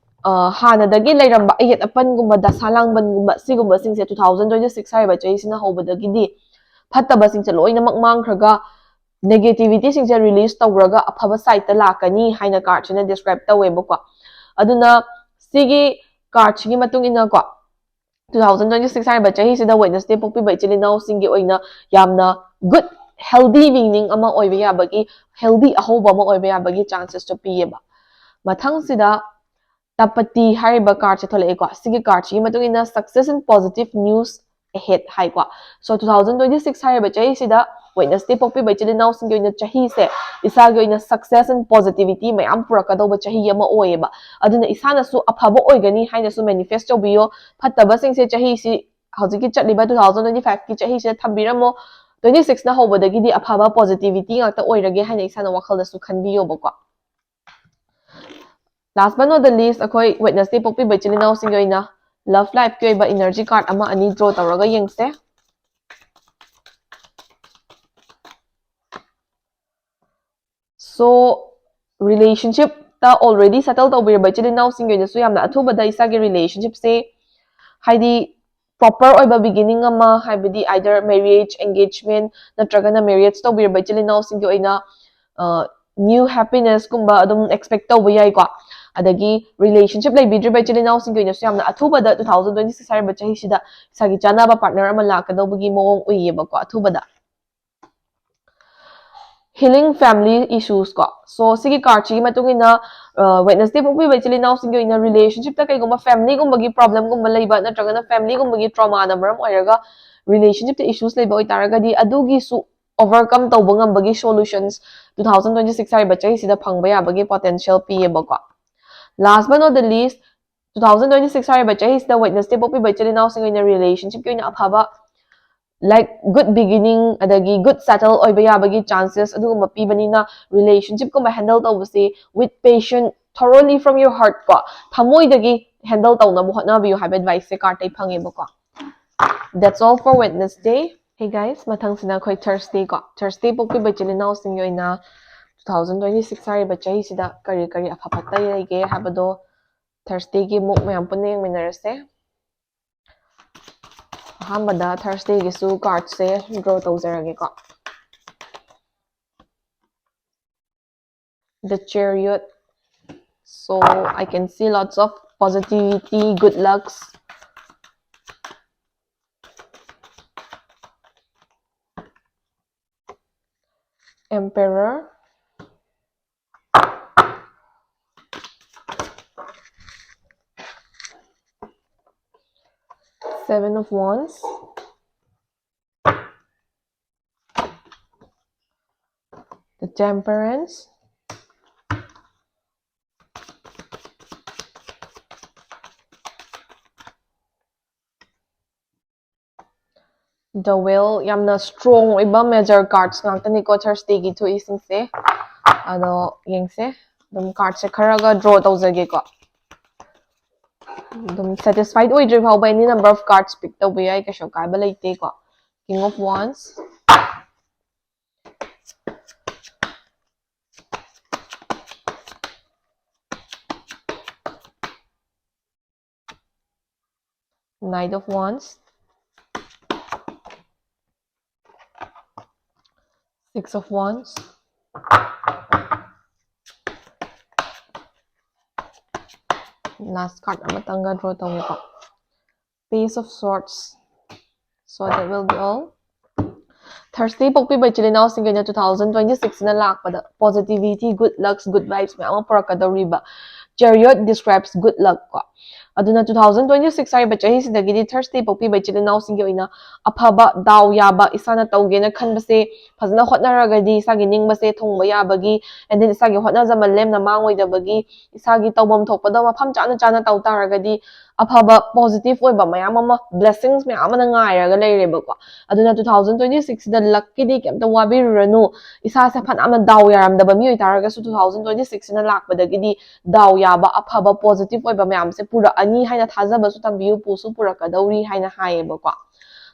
ꯑ, ꯍꯥꯟꯅꯗꯒꯤ ꯂꯩꯔꯝꯕ ꯑꯌꯦꯠ ꯑꯄꯟꯒꯨꯝꯕ, ꯗꯁꯥ ꯂꯥꯡꯕꯟꯒꯨꯝꯕ, ꯁꯤꯒꯨꯝꯕꯁꯤꯡꯁꯦ two thousand twenty six ꯍꯥꯏꯔꯤꯕ ꯆꯍꯤꯁꯤꯅ ꯍꯧꯕꯗꯒꯤꯗꯤ ꯐꯠꯇꯕꯁꯤꯡꯁꯦ ꯂꯣꯏꯅꯃꯛ ꯃꯥꯡꯈ꯭ꯔꯒ, negativityꯁꯤꯡꯁꯦ release ꯇꯧꯔꯒ ꯑꯐꯕ sideꯇ ꯂꯥꯛꯀꯅꯤ ꯍꯥꯏꯅ cardꯁꯤꯅ describe ꯇꯧꯋꯦꯕꯀꯣ꯫ ꯑꯗꯨꯅ ꯁꯤꯒꯤ cardꯁꯤꯒꯤ ꯃꯇꯨꯡ ꯏꯟꯅꯀꯣ, two thousand twenty six ꯍꯥꯏꯔꯤꯕ ꯆꯍꯤꯁꯤꯗ Wednesday ꯄꯣꯛꯄꯤꯕ ꯏꯆꯤꯜ ꯏꯅꯥꯎꯁꯤꯡꯒꯤ ꯑꯣꯏꯅ ꯌꯥꯝꯅ good, healthy beginning ꯑꯃ ꯑꯣꯏꯕ ꯌꯥꯕꯒꯤ, healthy ꯑꯍꯧꯕ ꯑꯃ ꯑꯣꯏꯕ ꯌꯥꯕꯒꯤ chancesꯇꯣ ꯄꯤꯌꯦꯕ꯫ ꯃꯊꯪꯁꯤꯗ Tapati ꯍꯥꯏꯔꯤꯕ cardꯁꯦ ꯊꯣꯛꯂꯛꯑꯦꯀꯣ꯫ ꯁꯤꯒꯤ cardꯁꯤꯒꯤ ꯃꯇꯨꯡ ꯏꯟꯅ success and positive news ahead ꯍꯥꯏꯀꯣ꯫ So two thousand twenty six ꯍꯥꯏꯔꯤꯕ ꯆꯍꯤꯁꯤꯗ Wednesday ꯄꯣꯛꯄꯤꯕ ꯏꯆꯤꯜ ꯏꯅꯥꯎꯁꯤꯡꯒꯤ ꯑꯣꯏꯅ ꯆꯍꯤꯁꯦ ꯏꯁꯥꯒꯤ ꯑꯣꯏꯅ success and positivity ꯃꯌꯥꯝ ꯄꯨꯔꯛꯀꯗꯧꯕ ꯆꯍꯤ ꯑꯃ ꯑꯣꯏꯌꯦꯕ꯫ ꯑꯗꯨꯅ ꯏꯁꯥꯅꯁꯨ ꯑꯐꯕ ꯑꯣꯏꯒꯅꯤ ꯍꯥꯏꯅꯁꯨ manifest ꯇꯧꯕꯤꯌꯣ꯫ ꯐꯠꯇꯕꯁꯤꯡꯁꯦ ꯆꯍꯤꯁꯤ, ꯍꯧꯖꯤꯛꯀꯤ ꯆꯠꯂꯤꯕ two thousand twenty fiveꯀꯤ ꯆꯍꯤꯁꯤꯗ ꯊꯝꯕꯤꯔꯝꯃꯣ꯫ Twenty sixꯅ ꯍꯧꯕꯗꯒꯤꯗꯤ ꯑꯐꯕ positivity ꯉꯥꯛꯇ ꯑꯣꯏꯔꯒꯦ ꯍꯥꯏꯅ ꯏꯁꯥꯅ ꯋꯥꯈꯜꯗꯁꯨ ꯈꯟꯕꯤꯌꯣꯕꯀꯣ꯫ Last but not the least, ꯑꯩꯈꯣꯏ Wednesday ꯄꯣꯛꯄꯤꯕ ꯏꯆꯤꯜ ꯏꯅꯥꯎꯁꯤꯡꯒꯤ ꯑꯣꯏꯅ love lifeꯀꯤ ꯑꯣꯏꯕ energy card ꯑꯃ ꯑꯅꯤ draw ꯇꯧꯔꯒ ꯌꯦꯡꯁꯦ꯫ So, relationshipꯇ already settle ꯇꯧꯕꯤꯔꯕ ꯏꯆꯤꯜ ꯏꯅꯥꯎꯁꯤꯡꯒꯤ ꯑꯣꯏꯅꯁꯨ ꯌꯥꯝꯅ ꯑꯊꯨꯕꯗ ꯏꯁꯥꯒꯤ relationshipꯁꯦ, ꯍꯥꯏꯗꯤ, proper ꯑꯣꯏꯕ beginning ꯑꯃ, ꯍꯥꯏꯕꯗꯤ either marriage, engagement ꯅꯠꯇ꯭ꯔꯒꯅ marriage ꯇꯧꯕꯤꯔꯕ ꯏꯆꯤꯜ ꯏꯅꯥꯎꯁꯤꯡꯒꯤ ꯑꯣꯏꯅ, ꯑ, new happinessꯀꯨꯝꯕ ꯑꯗꯨꯝ expect ꯇꯧꯕ ꯌꯥꯏꯀꯣ꯫ ꯑꯗꯒꯤ relationship ꯂꯩꯕꯤꯗ꯭ꯔꯤꯕ ꯏꯆꯤꯜ ꯏꯅꯥꯎꯁꯤꯡꯒꯤ ꯑꯣꯏꯅꯁꯨ ꯌꯥꯝꯅ ꯑꯊꯨꯕꯗ two thousand twenty six ꯍꯥꯏꯔꯤꯕ ꯆꯍꯤꯁꯤꯗ ꯏꯁꯥꯒꯤ ꯆꯥꯟꯅꯕ partner ꯑꯃ ꯂꯥꯛꯀꯗꯧꯕꯒꯤ ꯃꯑꯣꯡ ꯎꯏꯌꯦꯕꯀꯣ, ꯑꯊꯨꯕꯗ꯫ Healing family issues ꯀꯣ꯫ So ꯁꯤꯒꯤ card ꯁꯤꯒꯤ ꯃꯇꯨꯡ ꯏꯟꯅ, ꯑ, Wednesday ꯄꯣꯛꯄꯤꯕ ꯏꯆꯤꯜ ꯏꯅꯥꯎꯁꯤꯡꯒꯤ ꯑꯣꯏꯅ relationship ꯇ ꯀꯩꯒꯨꯝꯕ family ꯒꯨꯝꯕꯒꯤ problem ꯒꯨꯝꯕ ꯂꯩꯕ ꯅꯠꯇ꯭ꯔꯒꯅ family ꯒꯨꯝꯕꯒꯤ trauma ꯅ ꯃꯔꯝ ꯑꯣꯏꯔꯒ relationship ꯇ issues ꯂꯩꯕ ꯑꯣꯏꯇꯥꯔꯒꯗꯤ ꯑꯗꯨꯒꯤꯁꯨ overcome ꯇꯧꯕ ꯉꯝꯕꯒꯤ solutions two thousand twenty six ꯍꯥꯏꯔꯤꯕ ꯆꯍꯤꯁꯤꯗ ꯐꯪꯕ ꯌꯥꯕꯒꯤ potential ꯄꯤꯌꯦꯕꯀꯣ꯫ Last but not the least, two thousand twenty six ꯍꯥꯏꯔꯤꯕ ꯆꯍꯤꯁꯤꯗ Wednesday ꯄꯣꯛꯄꯤꯕ ꯏꯆꯤꯜ ꯏꯅꯥꯎꯁꯤꯡꯒꯤ ꯑꯣꯏꯅ relationship ꯀꯤ ꯑꯣꯏꯅ ꯑꯐꯕ, like, good beginning, ꯑꯗꯒꯤ good settle ꯑꯣꯏꯕ ꯌꯥꯕꯒꯤ chances ꯑꯗꯨꯒꯨꯝꯕ ꯄꯤꯕꯅꯤꯅ relationship ꯀꯨꯝꯕ handle ꯇꯧꯕꯁꯤ with patient, thoroughly from your heart ꯀꯣ, ꯊꯃꯣꯏꯗꯒꯤ handle ꯇꯧꯅꯕ ꯍꯣꯠꯅꯕꯤꯌꯨ ꯍꯥꯏꯕ advice ꯁꯦ card ꯇꯩ ꯐꯪꯉꯦꯕꯀꯣ꯫ That's all for Wednesday. Hey guys, ꯃꯊꯪꯁꯤꯅ ꯑꯩꯈꯣꯏ Thursday ꯀꯣ꯫ Thursday ꯄꯣꯛꯄꯤꯕ ꯏꯆꯤꯜ ꯏꯅꯥꯎꯁꯤꯡꯒꯤ ꯑꯣꯏꯅ two thousand twenty six ꯍꯥꯏꯔꯤꯕ ꯆꯍꯤꯁꯤꯗ ꯀꯔꯤ ꯀꯔꯤ ꯑꯐ ꯐꯠꯇ ꯂꯩꯒꯦ ꯍꯥꯏꯕꯗꯣ Thursday ꯒꯤ mood ꯃꯌꯥꯝ ꯄꯨꯟꯅ ꯌꯦꯡꯃꯤꯟꯅꯔꯁꯦ꯫ ꯑꯍꯥꯟꯕꯗ Thursday ꯒꯤꯁꯨ card say draw ꯇꯧꯖꯔꯒꯦꯀꯣ꯫ The Chariot. So I can see lots of positivity, good lucks. Emperor. Seven of Wands. The Temperance. The Wheel, ꯌꯥꯝꯅ strong ꯑꯣꯏꯕ major cards ꯉꯥꯛꯇꯅꯤꯀꯣ Thursday ꯒꯤ ꯊꯣꯛꯏꯁꯤꯡꯁꯦ꯫ ꯑꯗꯣ ꯌꯦꯡꯁꯦ, ꯑꯗꯨꯝ card ꯁꯦ ꯈꯔꯒ draw ꯇꯧꯖꯒꯦꯀꯣ꯫ ꯑꯗꯨꯝ satisfied ꯑꯣꯏꯗ꯭ꯔꯤ ꯐꯥꯎꯕ any number of cards pick ꯇꯧꯕ ꯌꯥꯏ, ꯀꯩꯁꯨ ꯀꯥꯏꯕ ꯂꯩꯇꯦꯀꯣ꯫ King of Wands. Knight of Wands. Six of Wands. Last card ꯑꯃꯇꯪꯒ draw ꯇꯧꯒꯦꯀꯣ꯫ Page of Swords. So that will be all. Thursday ꯄꯣꯛꯄꯤꯕ ꯏꯆꯤꯜ ꯏꯅꯥꯎꯁꯤꯡꯒꯤ ꯑꯣꯏꯅ two thousand twenty six ꯅ ꯂꯥꯛꯄꯗ positivity, good lucks, good vibes ꯃꯌꯥꯝ ꯑꯃ ꯄꯨꯔꯛꯀꯗꯧꯔꯤꯕ. Chariot describes good luck ꯀꯣ. ꯑꯗꯨꯅ two thousand twenty six ꯍꯥꯏꯔꯤꯕ ꯆꯍꯤꯁꯤꯗꯒꯤꯗꯤ Thursday ꯄꯣꯛꯄꯤꯕ ꯏꯆꯤꯜ ꯏꯅꯥꯎꯁꯤꯡꯒꯤ ꯑꯣꯏꯅ ꯑꯐꯕ, ꯗꯥꯎ ꯌꯥꯕ, ꯏꯁꯥꯅ ꯇꯧꯒꯦꯅ ꯈꯟꯕꯁꯦ ꯐꯖꯅ ꯍꯣꯠꯅꯔꯒꯗꯤ ꯏꯁꯥꯒꯤ ꯅꯤꯡꯕꯁꯦ ꯊꯨꯡꯕ ꯌꯥꯕꯒꯤ, and then ꯏꯁꯥꯒꯤ ꯍꯣꯠꯅꯖꯃꯟ ꯂꯦꯝꯅ ꯃꯥꯡꯉꯣꯏꯗꯕꯒꯤ, ꯏꯁꯥꯒꯤ ꯇꯧꯐꯝ ꯊꯣꯛꯄꯗꯣ ꯃꯐꯝ ꯆꯥꯅ ꯆꯥꯅ ꯇꯧ ꯇꯥꯔꯒꯗꯤ ꯑꯐꯕ positive ꯑꯣꯏꯕ ꯃꯌꯥꯝ ꯑꯃ, blessings ꯃꯌꯥꯝ ꯑꯃꯅ ꯉꯥꯏꯔꯒ ꯂꯩꯔꯦꯕꯀꯣ. ꯑꯗꯨꯅ two thousand twenty six ꯁꯤꯗ luck ꯀꯤꯗꯤ ꯀꯩꯝꯇ ꯋꯥꯕꯤꯔꯨꯔꯅꯨ. ꯏꯁꯥꯁꯦ ꯐꯅꯌꯥꯝꯅ ꯗꯥꯎ ꯌꯥꯔꯝꯗꯕ ꯃꯤ ꯑꯣꯏꯇꯥꯔꯒꯁꯨ two thousand twenty six ꯁꯤꯅ ꯂꯥꯛꯄꯗꯒꯤꯗꯤ ꯗꯥꯎ ꯌꯥꯕ, ꯑꯐꯕ, positive ꯑꯣꯏꯕ ꯃꯌꯥꯝꯁꯦ ꯄꯨꯔꯛꯑꯅꯤ ꯍꯥꯏꯅ ꯊꯥꯖꯕꯁꯨ ꯊꯝꯕꯤꯌꯨ, ꯄꯨꯁꯨ ꯄꯨꯔꯛꯀꯗꯧꯔꯤ ꯍꯥꯏꯅ ꯍꯥꯏꯌꯦꯕꯀꯣ.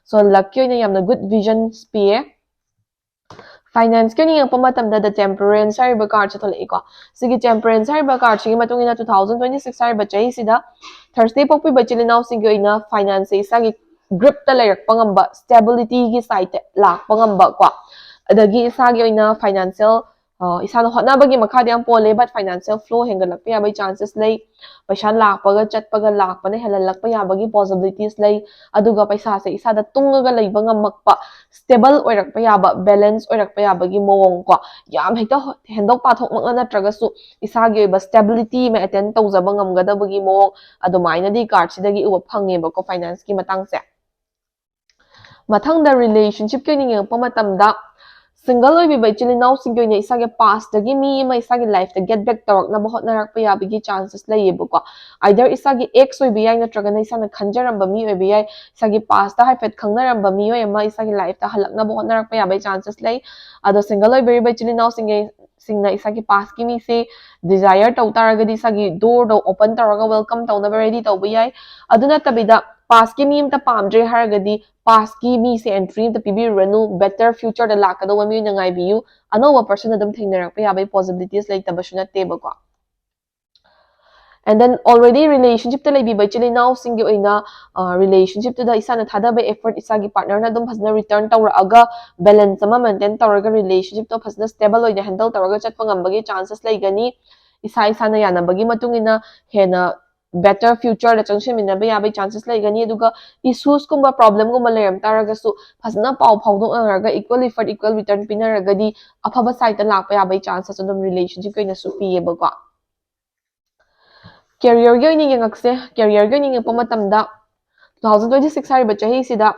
So luck ꯀꯤ ꯑꯣꯏꯅ ꯌꯥꯝꯅ good visions ꯄꯤꯌꯦ. Finance ꯀꯤ ꯑꯣꯏꯅ ꯌꯦꯡꯉꯛꯄ ꯃꯇꯝꯗ The Temperance ꯍꯥꯏꯔꯤꯕ card ꯁꯦ ꯊꯣꯛꯂꯛꯏꯀꯣ. ꯁꯤꯒꯤ Temperance ꯍꯥꯏꯔꯤꯕ card ꯁꯤꯒꯤ ꯃꯇꯨꯡ ꯏꯟꯅ two thousand twenty six ꯍꯥꯏꯔꯤꯕ ꯆꯍꯤꯁꯤꯗ Thursday ꯄꯣꯛꯄꯤꯕ ꯏꯆꯤꯜ ꯏꯅꯥꯎꯁꯤꯡꯒꯤ ꯑꯣꯏꯅ finance ꯁꯦ ꯏꯁꯥꯒꯤ grip ꯇ ꯂꯩꯔꯛꯄ ꯉꯝꯕ, stability ꯒꯤ side ꯇ ꯂꯥꯛꯄ ꯉꯝꯕ ꯀꯣ, ꯑꯗꯒꯤ ꯏꯁꯥꯒꯤ ꯑꯣꯏꯅ financial, ꯑ, ꯏꯁꯥꯅ ꯍꯣꯠꯅꯕꯒꯤ ꯃꯈꯥꯗꯤ ꯌꯥꯝ ꯄꯣꯜꯂꯦ, but financial flow ꯍꯦꯟꯒꯠꯂꯛꯄ ꯌꯥꯕꯒꯤ chances ꯂꯩ. ꯄꯩꯁꯥ ꯂꯥꯛꯄꯒ ꯆꯠꯄꯒ ꯂꯥꯛꯄꯅ ꯍꯦꯜꯍꯜꯂꯛꯄ ꯌꯥꯕꯒꯤ possibilities ꯂꯩ. ꯑꯗꯨꯒ ꯄꯩꯁꯥꯁꯦ ꯏꯁꯥꯗ ꯇꯨꯡꯉꯒ ꯂꯩꯕ ꯉꯝꯃꯛꯄ, stable ꯑꯣꯏꯔꯛꯄ ꯌꯥꯕ, balance ꯑꯣꯏꯔꯛꯄ ꯌꯥꯕꯒꯤ ꯃꯑꯣꯡ ꯀꯣ, ꯌꯥꯝ ꯍꯦꯛꯇ ꯍꯦꯟꯗꯣꯛ ꯄꯥꯊꯣꯛꯃꯛꯅ ꯅꯠꯇ꯭ꯔꯒꯁꯨ ꯏꯁꯥꯒꯤ ꯑꯣꯏꯕ stability ꯑꯃ attain ꯇꯧꯖꯕ ꯉꯝꯒꯗꯕꯒꯤ ꯃꯑꯣꯡ, ꯑꯗꯨꯃꯥꯏꯅꯗꯤ card ꯁꯤꯗꯒꯤ ꯎꯕ ꯐꯪꯉꯦꯕꯀꯣ, finance ꯀꯤ ꯃꯇꯥꯡꯁꯦ. ꯃꯊꯪꯗ relationship ꯀꯤ ꯑꯣꯏꯅ ꯌꯦꯡꯉꯛꯄ ꯃꯇꯝꯗ, single ꯑꯣꯏꯕꯤꯕ ꯏꯆꯤꯜ ꯏꯅꯥꯎꯁꯤꯡꯒꯤ ꯑꯣꯏꯅ ꯏꯁꯥꯒꯤ past ꯇꯒꯤ ꯃꯤ ꯑꯃ ꯏꯁꯥꯒꯤ life ꯇ get back ꯇꯧꯔꯛꯅꯕ ꯍꯣꯠꯅꯔꯛꯄ ꯌꯥꯕꯒꯤ chances ꯂꯩꯌꯦꯕꯀꯣ. Either ꯏꯁꯥꯒꯤ ex ꯑꯣꯏꯕ ꯌꯥꯏ, ꯅꯠꯇ꯭ꯔꯒꯅ ꯏꯁꯥꯅ ꯈꯟꯖꯔꯝꯕ ꯃꯤ ꯑꯣꯏꯕ ꯌꯥꯏ, ꯏꯁꯥꯒꯤ past ꯇ ꯍꯥꯏꯐꯦꯠ ꯈꯪꯅꯔꯝꯕ ꯃꯤꯑꯣꯏ ꯑꯃ ꯏꯁꯥꯒꯤ life ꯇ ꯍꯜꯂꯛꯅꯕ ꯍꯣꯠꯅꯔꯛꯄ ꯌꯥꯕꯒꯤ chances ꯂꯩ. ꯑꯗꯣ single ꯑꯣꯏꯕꯤꯔꯤꯕ ꯏꯆꯤꯜ ꯏꯅꯥꯎꯁꯤꯡꯒꯤ, ꯁꯤꯡꯅ ꯏꯁꯥꯒꯤ past ꯀꯤ ꯃꯤꯁꯦ desire ꯇꯧ ꯇꯥꯔꯒꯗꯤ ꯏꯁꯥꯒꯤ door ꯗꯣ open ꯇꯧꯔꯒ welcome ꯇꯧꯅꯕ ready ꯇꯧꯕ ꯌꯥꯏ. ꯑꯗꯨ ꯅꯠꯇꯕꯤꯗ past ꯀꯤ ꯃꯤ ꯑꯝꯇ ꯄꯥꯝꯗ꯭ꯔꯦ ꯍꯥꯏꯔꯒꯗꯤ past ꯀꯤ ꯃꯤꯁꯦ entry ꯑꯝꯇ ꯄꯤꯕꯤꯔꯨꯔꯅꯨ, better future ꯗ ꯂꯥꯛꯀꯗꯧꯕ ꯃꯤ ꯑꯣꯏꯅ ꯉꯥꯏꯕꯤꯌꯨ. ꯑꯅꯧꯕ person ꯑꯗꯨꯝ ꯊꯦꯡꯅꯔꯛꯄ ꯌꯥꯕꯒꯤ possibilities ꯂꯩꯇꯕꯁꯨ ꯅꯠꯇꯦꯕꯀꯣ. And then already relationship ꯇ ꯂꯩꯕꯤꯕ ꯏꯆꯤꯜ ꯏꯅꯥꯎꯁꯤꯡꯒꯤ ꯑꯣꯏꯅ, ꯑ, relationship ꯇꯨꯗ ꯏꯁꯥꯅ ꯊꯥꯗꯕ effort ꯏꯁꯥꯒꯤ partner ꯅ ꯑꯗꯨꯝ ꯐꯖꯅ return ꯇꯧꯔꯛꯑꯒ balance ꯑꯃ maintain ꯇꯧꯔꯒ relationship ꯇꯣ ꯐꯖꯅ stable ꯑꯣꯏꯅ handle ꯇꯧꯔꯒ ꯆꯠꯄ ꯉꯝꯕꯒꯤ chances ꯂꯩꯒꯅꯤ. ꯏꯁꯥ ꯏꯁꯥꯅ ꯌꯥꯅꯕꯒꯤ ꯃꯇꯨꯡ ꯏꯟꯅ ꯍꯦꯟꯅ better future ꯗ ꯆꯪꯁꯤꯟꯃꯤꯟꯅꯕ ꯌꯥꯕꯒꯤ chances ꯂꯩꯒꯅꯤ꯫ ꯑꯗꯨꯒ issues ꯀꯨꯝꯕ, problem ꯒꯨꯝꯕ ꯂꯩꯔꯝ ꯇꯥꯔꯒꯁꯨ ꯐꯖꯅ ꯄꯥꯎ ꯐꯥꯎꯗꯣꯛꯅꯔꯒ equal effort equal return ꯄꯤꯅꯔꯒꯗꯤ ꯑꯐꯕ side ꯇ ꯂꯥꯛꯄ ꯌꯥꯕꯒꯤ chances ꯑꯗꯨꯝ relationship ꯀꯤ ꯑꯣꯏꯅꯁꯨ ꯄꯤꯌꯦꯕꯀꯣ꯫ Career ꯒꯤ ꯑꯣꯏꯅ ꯌꯦꯡꯉꯛꯁꯦ꯫ Career ꯒꯤ ꯑꯣꯏꯅ ꯌꯦꯡꯉꯛꯄ ꯃꯇꯝꯗ two thousand twenty six ꯍꯥꯏꯔꯤꯕ ꯆꯍꯤꯁꯤꯗ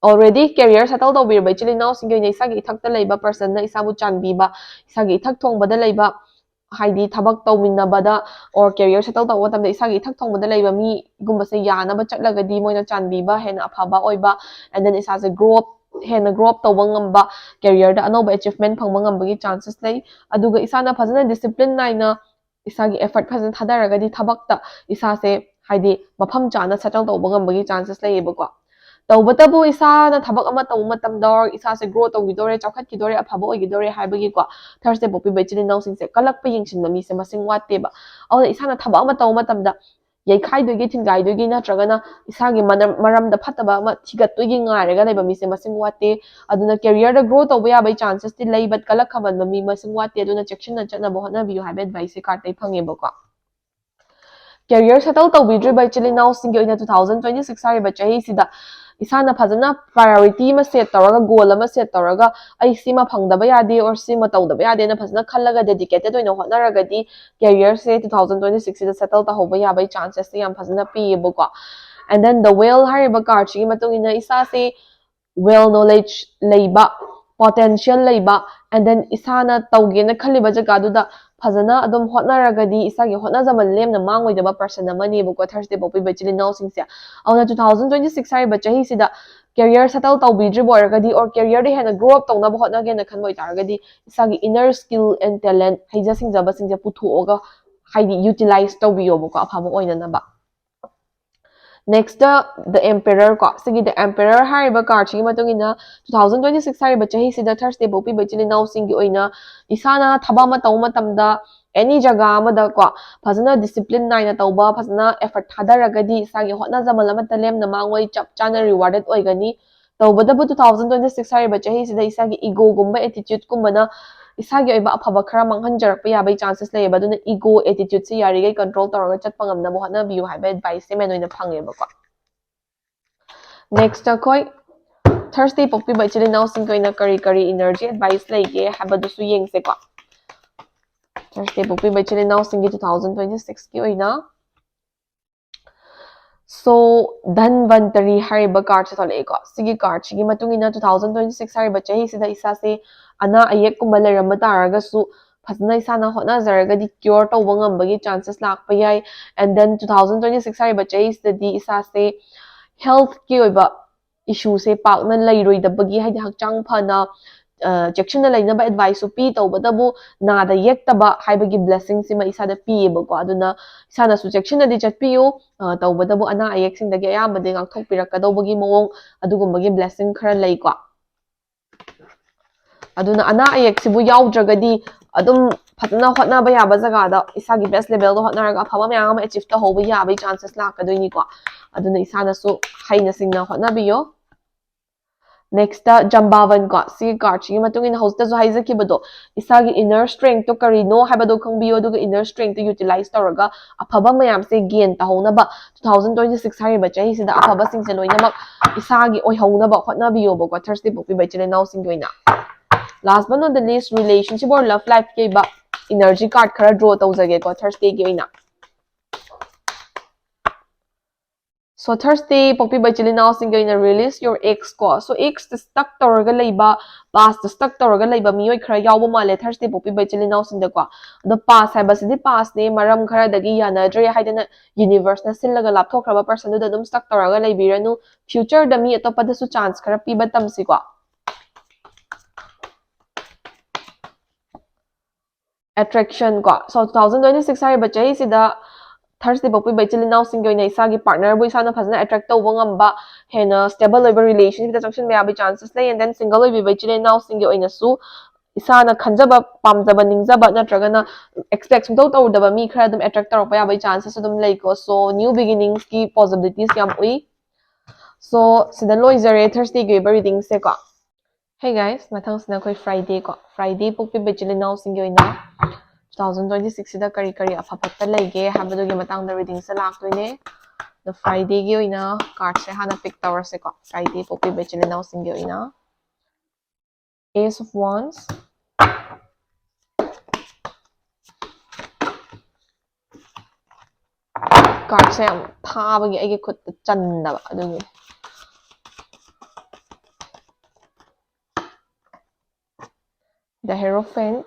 already career settle ꯇꯧꯕꯤꯔꯕ ꯏꯆꯤꯜ ꯏꯅꯥꯎꯁꯤꯡꯒꯤ ꯑꯣꯏꯅ ꯏꯁꯥꯒꯤ ꯏꯊꯛꯇ ꯂꯩꯕ person ꯅ ꯏꯁꯥꯕꯨ ꯆꯥꯟꯕꯤꯕ, ꯏꯁꯥꯒꯤ ꯏꯊꯛ ꯊꯣꯡꯕꯗ ꯂꯩꯕ, ꯍꯥꯏꯗꯤ ꯊꯕꯛ ꯇꯧꯃꯤꯟꯅꯕꯗ or career settle ꯇꯧꯕ ꯃꯇꯝꯗ ꯏꯁꯥꯒꯤ ꯏꯊꯛ ꯊꯣꯡꯕꯗ ꯂꯩꯕ ꯃꯤꯒꯨꯝꯕꯁꯦ ꯌꯥꯅꯕ ꯆꯠꯂꯒꯗꯤ ꯃꯣꯏꯅ ꯆꯥꯟꯕꯤꯕ, ꯍꯦꯟꯅ ꯑꯐꯕ ꯑꯣꯏꯕ, and then ꯏꯁꯥꯁꯦ grow up, ꯍꯦꯟꯅ grow up ꯇꯧꯕ ꯉꯝꯕ, career ꯗ ꯑꯅꯧꯕ achievement ꯐꯪꯕ ꯉꯝꯕꯒꯤ chances ꯂꯩ꯫ ꯑꯗꯨꯒ ꯏꯁꯥꯅ ꯐꯖꯅ discipline ꯅꯥꯏꯅ ꯏꯁꯥꯒꯤ effort ꯐꯖꯅ ꯊꯥꯗꯔꯒꯗꯤ ꯊꯕꯛꯇ ꯏꯁꯥꯁꯦ ꯍꯥꯏꯗꯤ ꯃꯐꯝ ꯆꯥꯅ settle ꯇꯧꯕ ꯉꯝꯕꯒꯤ chances ꯂꯩꯌꯦꯕꯀꯣ꯫ ꯇꯧꯕꯇꯕꯨ ꯏꯁꯥꯅ ꯊꯕꯛ ꯑꯃ ꯇꯧꯕ ꯃꯇꯝꯗ or ꯏꯁꯥꯁꯦ grow ꯇꯧꯈꯤꯗꯣꯔꯦ, ꯆꯥꯎꯈꯠꯈꯤꯗꯣꯔꯦ, ꯑꯐꯕ ꯑꯣꯏꯈꯤꯗꯣꯔꯦ ꯍꯥꯏꯕꯒꯤꯀꯣ, Thursday ꯄꯣꯛꯄꯤꯕ ꯏꯆꯤꯜ ꯏꯅꯥꯎꯁꯤꯡꯁꯦ ꯀꯜꯂꯛꯄ ꯌꯦꯡꯁꯤꯟꯕ ꯃꯤꯁꯦ ꯃꯁꯤꯡ ꯋꯥꯠꯇꯦꯕ꯫ ꯑꯗꯨꯅ ꯏꯁꯥꯅ ꯊꯕꯛ ꯑꯃ ꯇꯧꯕ ꯃꯇꯝꯗ ꯌꯩꯈꯥꯏꯗꯣꯏꯒꯤ, ꯊꯤꯟꯒꯥꯏꯗꯣꯏꯒꯤ ꯅꯠꯇ꯭ꯔꯒꯅ ꯏꯁꯥꯒꯤ ꯃꯅꯝ-, ꯃꯔꯝꯗ ꯐꯠꯇꯕ ꯑꯃ ꯊꯤꯒꯠꯇꯣꯏꯒꯤ ꯉꯥꯏꯔꯒ ꯂꯩꯕ ꯃꯤꯁꯦ ꯃꯁꯤꯡ ꯋꯥꯠꯇꯦ꯫ ꯑꯗꯨꯅ career ꯗ grow ꯇꯧꯕ ꯌꯥꯕꯒꯤ chances ꯇꯤ ꯂꯩ, but ꯀꯜꯂꯛ ꯈꯝꯕꯟꯕ ꯃꯤ ꯃꯁꯤꯡ ꯋꯥꯠꯇꯦ꯫ ꯑꯗꯨꯅ ꯆꯦꯛꯁꯤꯟꯅ ꯆꯠꯅꯕ ꯍꯣꯠꯅꯕꯤꯌꯨ ꯍꯥꯏꯕ advice ꯁꯦ card ꯇꯩ ꯐꯪꯉꯦꯕꯀꯣ꯫ Career settle ꯇꯧꯕꯤꯗ꯭ꯔꯤꯕ ꯏꯆꯤꯜ ꯏꯅꯥꯎꯁꯤꯡꯒꯤ ꯑꯣꯏꯅ two thousand twenty six ꯍꯥꯏꯔꯤꯕ ꯆꯍꯤꯁꯤꯗ ꯏꯁꯥꯅ ꯐꯖꯅ priority ꯑꯃ set ꯇꯧꯔꯒ, goal ꯑꯃ set ꯇꯧꯔꯒ, ꯑꯩ ꯁꯤꯃ ꯐꯪꯗꯕ ꯌꯥꯗꯦ or ꯁꯤꯃ ꯇꯧꯗꯕ ꯌꯥꯗꯦꯅ ꯐꯖꯅ ꯈꯜꯂꯒ dedicated ꯑꯣꯏꯅ ꯍꯣꯠꯅꯔꯒꯗꯤ career ꯁꯦ two thousand twenty six ꯁꯤꯗ settle ꯇꯧꯍꯧꯕ ꯌꯥꯕꯒꯤ chances ꯁꯦ ꯌꯥꯝ ꯐꯖꯅ ꯄꯤꯌꯦꯕꯀꯣ꯫ And then the Wheel ꯍꯥꯏꯔꯤꯕ card ꯁꯤꯒꯤ ꯃꯇꯨꯡ ꯏꯟꯅ ꯏꯁꯥꯁꯦ well knowledge ꯂꯩꯕ, potential ꯂꯩꯕ, and then ꯏꯁꯥꯅ ꯇꯧꯒꯦꯅ ꯈꯜꯂꯤꯕ ꯖꯒꯥꯗꯨꯗ ꯐꯖꯅ ꯑꯗꯨꯝ ꯍꯣꯠꯅꯔꯒꯗꯤ ꯏꯁꯥꯒꯤ ꯍꯣꯠꯅꯖꯃꯟ ꯂꯦꯝꯅ ꯃꯥꯡꯉꯣꯏꯗꯕ person ꯑꯃꯅꯦꯕꯀꯣ Thursday ꯄꯣꯛꯄꯤꯕ ꯏꯆꯤꯜ ꯏꯅꯥꯎꯁꯤꯡꯁꯦ꯫ ꯑꯗꯨꯅ two thousand twenty six ꯍꯥꯏꯔꯤꯕ ꯆꯍꯤꯁꯤꯗ career settle ꯇꯧꯕꯤꯗ꯭ꯔꯤꯕ ꯑꯣꯏꯔꯒꯗꯤ or career ꯗ ꯍꯦꯟꯅ grow up ꯇꯧꯅꯕ ꯍꯣꯠꯅꯒꯦꯅ ꯈꯟꯕ ꯑꯣꯏꯇꯥꯔꯒꯗꯤ ꯏꯁꯥꯒꯤ inner skill and talent, ꯍꯩꯖ ꯁꯤꯡꯖꯕꯁꯤꯡꯁꯦ ꯄꯨꯊꯣꯛꯑꯒ ꯍꯥꯏꯗꯤ utilize ꯇꯧꯕꯤꯌꯣꯕꯀꯣ ꯑꯐꯕ ꯑꯣꯏꯅꯅꯕ꯫ Next, the Emperor ꯀꯣ, ꯁꯤꯒꯤ the Emperor ꯍꯥꯏꯔꯤꯕ card ꯁꯤꯒꯤ ꯃꯇꯨꯡ ꯏꯟꯅ two thousand twenty six ꯍꯥꯏꯔꯤꯕ ꯆꯍꯤꯁꯤꯗ Thursday ꯄꯣꯛꯄꯤꯕ ꯏꯆꯤꯜ ꯏꯅꯥꯎꯁꯤꯡꯒꯤ ꯑꯣꯏꯅ ꯏꯁꯥꯅ ꯊꯕꯛ ꯑꯃ ꯇꯧꯕ ꯃꯇꯝꯗ any ꯖꯒꯥ ꯑꯃꯗ ꯀꯣ ꯐꯖꯅ discipline ꯅꯥꯏꯅ ꯇꯧꯕ, ꯐꯖꯅ effort ꯊꯥꯗꯔꯒꯗꯤ ꯏꯁꯥꯒꯤ ꯍꯣꯠꯅꯖꯃꯜ ꯑꯃꯠꯇ ꯂꯦꯝꯅ ꯃꯥꯡꯉꯣꯏ, ꯆꯞ ꯆꯥꯅ rewarded ꯑꯣꯏꯒꯅꯤ꯫ ꯇꯧꯕꯇꯕꯨ two thousand twenty six ꯍꯥꯏꯔꯤꯕ ꯆꯍꯤꯁꯤꯗ ꯏꯁꯥꯒꯤ ego ꯒꯨꯝꯕ, attitude ꯀꯨꯝꯕꯅ ꯏꯁꯥꯒꯤ ꯑꯣꯏꯕ ꯑꯐꯕ ꯈꯔ ꯃꯥꯡꯍꯟꯖꯔꯛꯄ ꯌꯥꯕꯒꯤ chances ꯂꯩꯌꯦꯕ꯫ ꯑꯗꯨꯅ ego attitude ꯁꯦ ꯌꯥꯔꯤꯈꯩ control ꯇꯧꯔꯒ ꯆꯠꯄ ꯉꯝꯅꯕ ꯍꯣꯠꯅꯕꯤꯌꯨ ꯍꯥꯏꯕ advice ꯁꯦ main ꯑꯣꯏꯅ ꯐꯪꯉꯦꯕꯀꯣ꯫ Next ꯑꯩꯈꯣꯏ Thursday ꯄꯣꯛꯄꯤꯕ ꯏꯆꯤꯜ ꯏꯅꯥꯎꯁꯤꯡꯒꯤ ꯑꯣꯏꯅ ꯀꯔꯤ ꯀꯔꯤ energy advice ꯂꯩꯒꯦ ꯍꯥꯏꯕꯗꯨꯁꯨ ꯌꯦꯡꯁꯦꯀꯣ꯫ Thursday ꯄꯣꯛꯄꯤꯕ ꯏꯆꯤꯜ ꯏꯅꯥꯎꯁꯤꯡꯒꯤ two thousand twenty six ꯀꯤ ꯑꯣꯏꯅ, so, ꯙꯟꯕꯟꯇꯔꯤ ꯍꯥꯏꯔꯤꯕ card ꯁꯦ ꯊꯣꯛꯂꯛꯑꯦꯀꯣ꯫ ꯁꯤꯒꯤ card ꯁꯤꯒꯤ ꯃꯇꯨꯡ ꯏꯟꯅ two thousand twenty six ꯍꯥꯏꯔꯤꯕ ꯆꯍꯤꯁꯤꯗ ꯏꯁꯥꯁꯦ ꯑꯅꯥ ꯑꯌꯦꯛꯀꯨꯝꯕ ꯂꯩꯔꯝꯕ ꯇꯥꯔꯒꯁꯨ ꯐꯖꯅ ꯏꯁꯥꯅ ꯍꯣꯠꯅꯖꯔꯒꯗꯤ cure ꯇꯧꯕ ꯉꯝꯕꯒꯤ chances ꯂꯥꯛꯄ ꯌꯥꯏ꯫ And then two thousand twenty six ꯍꯥꯏꯔꯤꯕ ꯆꯍꯤꯁꯤꯗꯗꯤ ꯏꯁꯥꯁꯦ health ꯀꯤ ꯑꯣꯏꯕ issue ꯁꯦ ꯄꯥꯛꯅ ꯂꯩꯔꯣꯏꯗꯕꯒꯤ, ꯍꯥꯏꯗꯤ ꯍꯛꯆꯥꯡ ꯐꯅ, ꯑ, ꯆꯦꯛꯁꯤꯟꯅ ꯂꯩꯅꯕ advice ꯁꯨ ꯄꯤ, ꯇꯧꯕꯇꯕꯨ ꯅꯥꯗ ꯌꯦꯛꯇꯕ ꯍꯥꯏꯕꯒꯤ blessing ꯁꯤꯃ ꯏꯁꯥꯗ ꯄꯤꯌꯦꯕꯀꯣ꯫ ꯑꯗꯨꯅ ꯏꯁꯥꯅꯁꯨ ꯆꯦꯛꯁꯤꯟꯅꯗꯤ ꯆꯠꯄꯤꯌꯨ, ꯑ, ꯇꯧꯕꯇꯕꯨ ꯑꯅꯥ ꯑꯌꯦꯛꯁꯤꯡꯗꯒꯤ ꯑꯌꯥꯝꯕꯗꯤ ꯉꯥꯛꯊꯣꯛꯄꯤꯔꯛꯀꯗꯧꯕꯒꯤ ꯃꯑꯣꯡ, ꯑꯗꯨꯒꯨꯝꯕꯒꯤ blessing ꯈꯔ ꯂꯩꯀꯣ꯫ ꯑꯗꯨꯅ ꯑꯅꯥ ꯑꯌꯦꯛꯁꯤꯕꯨ ꯌꯥꯎꯗ꯭ꯔꯒꯗꯤ ꯑꯗꯨꯝ ꯐꯖꯅ ꯍꯣꯠꯅꯕ ꯌꯥꯕ ꯖꯒꯥꯗ ꯏꯁꯥꯒꯤ best level ꯗ ꯍꯣꯠꯅꯔꯒ ꯑꯐꯕ ꯃꯌꯥꯝ ꯑꯃ achieve ꯇꯧꯍꯧꯕ ꯌꯥꯕꯒꯤ chances ꯂꯥꯛꯀꯗꯣꯏꯅꯤꯀꯣ꯫ ꯑꯗꯨꯅ ꯏꯁꯥꯅꯁꯨ ꯍꯩꯅ ꯁꯤꯡꯅ ꯍꯣꯠꯅꯕꯤꯌꯣ꯫ Next ꯖꯝꯕꯥꯕꯟ ꯀꯣ, ꯁꯤꯒꯤ card ꯁꯤꯒꯤ ꯃꯇꯨꯡ ꯏꯟꯅ ꯍꯧꯖꯤꯛꯇꯁꯨ ꯍꯥꯏꯖꯈꯤꯕꯗꯣ, ꯏꯁꯥꯒꯤ inner strength ꯇꯣ ꯀꯔꯤꯅꯣ ꯍꯥꯏꯕꯗꯣ ꯈꯪꯕꯤꯌꯣ, ꯑꯗꯨꯒ inner strength ꯇꯣ utilize ꯇꯧꯔꯒ ꯑꯐꯕ ꯃꯌꯥꯝꯁꯦ gain ꯇꯧꯍꯧꯅꯕ, two thousand twenty six ꯍꯥꯏꯔꯤꯕ ꯆꯍꯤꯁꯤꯗ ꯑꯐꯕꯁꯤꯡꯁꯦ ꯂꯣꯏꯅꯃꯛ ꯏꯁꯥꯒꯤ ꯑꯣꯏꯍꯧꯅꯕ ꯍꯣꯠꯅꯕꯤꯌꯣꯕꯀꯣ, Thursday ꯄꯣꯛꯄꯤꯕ ꯏꯆꯤꯜ ꯏꯅꯥꯎꯁꯤꯡꯒꯤ ꯑꯣꯏꯅ꯫ Last but not the least, relationship or love life ꯀꯤ ꯑꯣꯏꯕ energy card ꯈꯔ draw ꯇꯧꯖꯒꯦꯀꯣ, Thursday ꯒꯤ ꯑꯣꯏꯅ꯫ So Thursday ꯄꯣꯛꯄꯤꯕ ꯏꯆꯤꯜ ꯏꯅꯥꯎꯁꯤꯡꯒꯤ ꯑꯣꯏꯅ release your ex ꯀꯣ꯫ So ex ꯇ stuck ꯇꯧꯔꯒ ꯂꯩꯕ, past ꯇ stuck ꯇꯧꯔꯒ ꯂꯩꯕ ꯃꯤꯑꯣꯏ ꯈꯔ ꯌꯥꯎꯕ ꯃꯥꯜꯂꯦ Thursday ꯄꯣꯛꯄꯤꯕ ꯏꯆꯤꯜ ꯏꯅꯥꯎꯁꯤꯡꯗꯀꯣ꯫ ꯑꯗꯣ past ꯍꯥꯏꯕꯁꯤꯗꯤ past ꯅꯦ, ꯃꯔꯝ ꯈꯔꯗꯒꯤ ꯌꯥꯅꯗ꯭ꯔꯦ ꯍꯥꯏꯗꯅ universe ꯅ ꯁꯤꯜꯂꯒ ꯂꯥꯞꯊꯣꯛꯈ꯭ꯔꯕ person ꯗꯨꯗ ꯑꯗꯨꯝ stuck ꯇꯧꯔꯒ ꯂꯩꯕꯤꯔꯅꯨ꯫ Future ꯗ ꯃꯤ ꯑꯇꯣꯞꯄꯗꯁꯨ chance ꯈꯔ ꯄꯤꯕ ꯇꯝꯁꯤꯀꯣ꯫ Attraction ꯀꯣ꯫ So two thousand twenty six ꯍꯥꯏꯔꯤꯕ ꯆꯍꯤꯁꯤꯗ Thursday ꯄꯣꯛꯄꯤꯕ ꯏꯆꯤꯜ ꯏꯅꯥꯎꯁꯤꯡꯒꯤ ꯑꯣꯏꯅ ꯏꯁꯥꯒꯤ partner ꯕꯨ ꯏꯁꯥꯅ ꯐꯖꯅ attract ꯇꯧꯕ ꯉꯝꯕ, ꯍꯦꯟꯅ stable ꯑꯣꯏꯕ relationship ꯇ ꯆꯪꯁꯤꯟꯕ ꯌꯥꯕꯒꯤ chances ꯂꯩ꯫ And then single ꯑꯣꯏꯕꯤꯕ ꯏꯆꯤꯜ ꯏꯅꯥꯎꯁꯤꯡꯒꯤ ꯑꯣꯏꯅꯁꯨ ꯏꯁꯥꯅ ꯈꯟꯖꯕ, ꯄꯥꯝꯖꯕ, ꯅꯤꯡꯖꯕ ꯅꯠꯇ꯭ꯔꯒꯅ expect ꯁꯨꯡꯇꯧ ꯇꯧꯔꯨꯗꯕ ꯃꯤ ꯈꯔ ꯑꯗꯨꯝ attract ꯇꯧꯔꯛꯄ ꯌꯥꯕꯒꯤ chances ꯑꯗꯨꯝ ꯂꯩꯀꯣ꯫ So new beginnings ꯀꯤ possibilities ꯌꯥꯝ ꯎꯏ꯫ So ꯁꯤꯗ ꯂꯣꯏꯖꯔꯦ Thursday ꯒꯤ ꯑꯣꯏꯕ reading ꯁꯦꯀꯣ꯫ Hey guys, ꯃꯊꯪꯁꯤꯅ ꯑꯩꯈꯣꯏ Friday ꯀꯣ꯫ Friday ꯄꯣꯛꯄꯤꯕ ꯏꯆꯤꯜ ꯏꯅꯥꯎꯁꯤꯡꯒꯤ ꯑꯣꯏꯅ two thousand twenty six ꯁꯤꯗ ꯀꯔꯤ ꯀꯔꯤ ꯑꯐ ꯐꯠꯇ ꯂꯩꯒꯦ ꯍꯥꯏꯕꯗꯨꯒꯤ ꯃꯇꯥꯡꯗ reading ꯁꯦ ꯂꯥꯛꯇꯣꯏꯅꯦ꯫ ꯑꯗꯣ Friday ꯒꯤ ꯑꯣꯏꯅ card ꯁꯦ ꯍꯥꯟꯅ pick ꯇꯧꯔꯁꯦꯀꯣ꯫ Friday ꯄꯣꯛꯄꯤꯕ ꯏꯆꯤꯜ ꯏꯅꯥꯎꯁꯤꯡꯒꯤ ꯑꯣꯏꯅ Ace of Wands, card ꯁꯦ ꯌꯥꯝ ꯊꯥꯕꯒꯤ ꯑꯩꯒꯤ ꯈꯨꯠꯇ ꯆꯟꯗꯕ ꯑꯗꯨꯒꯤ꯫ The Hierophant,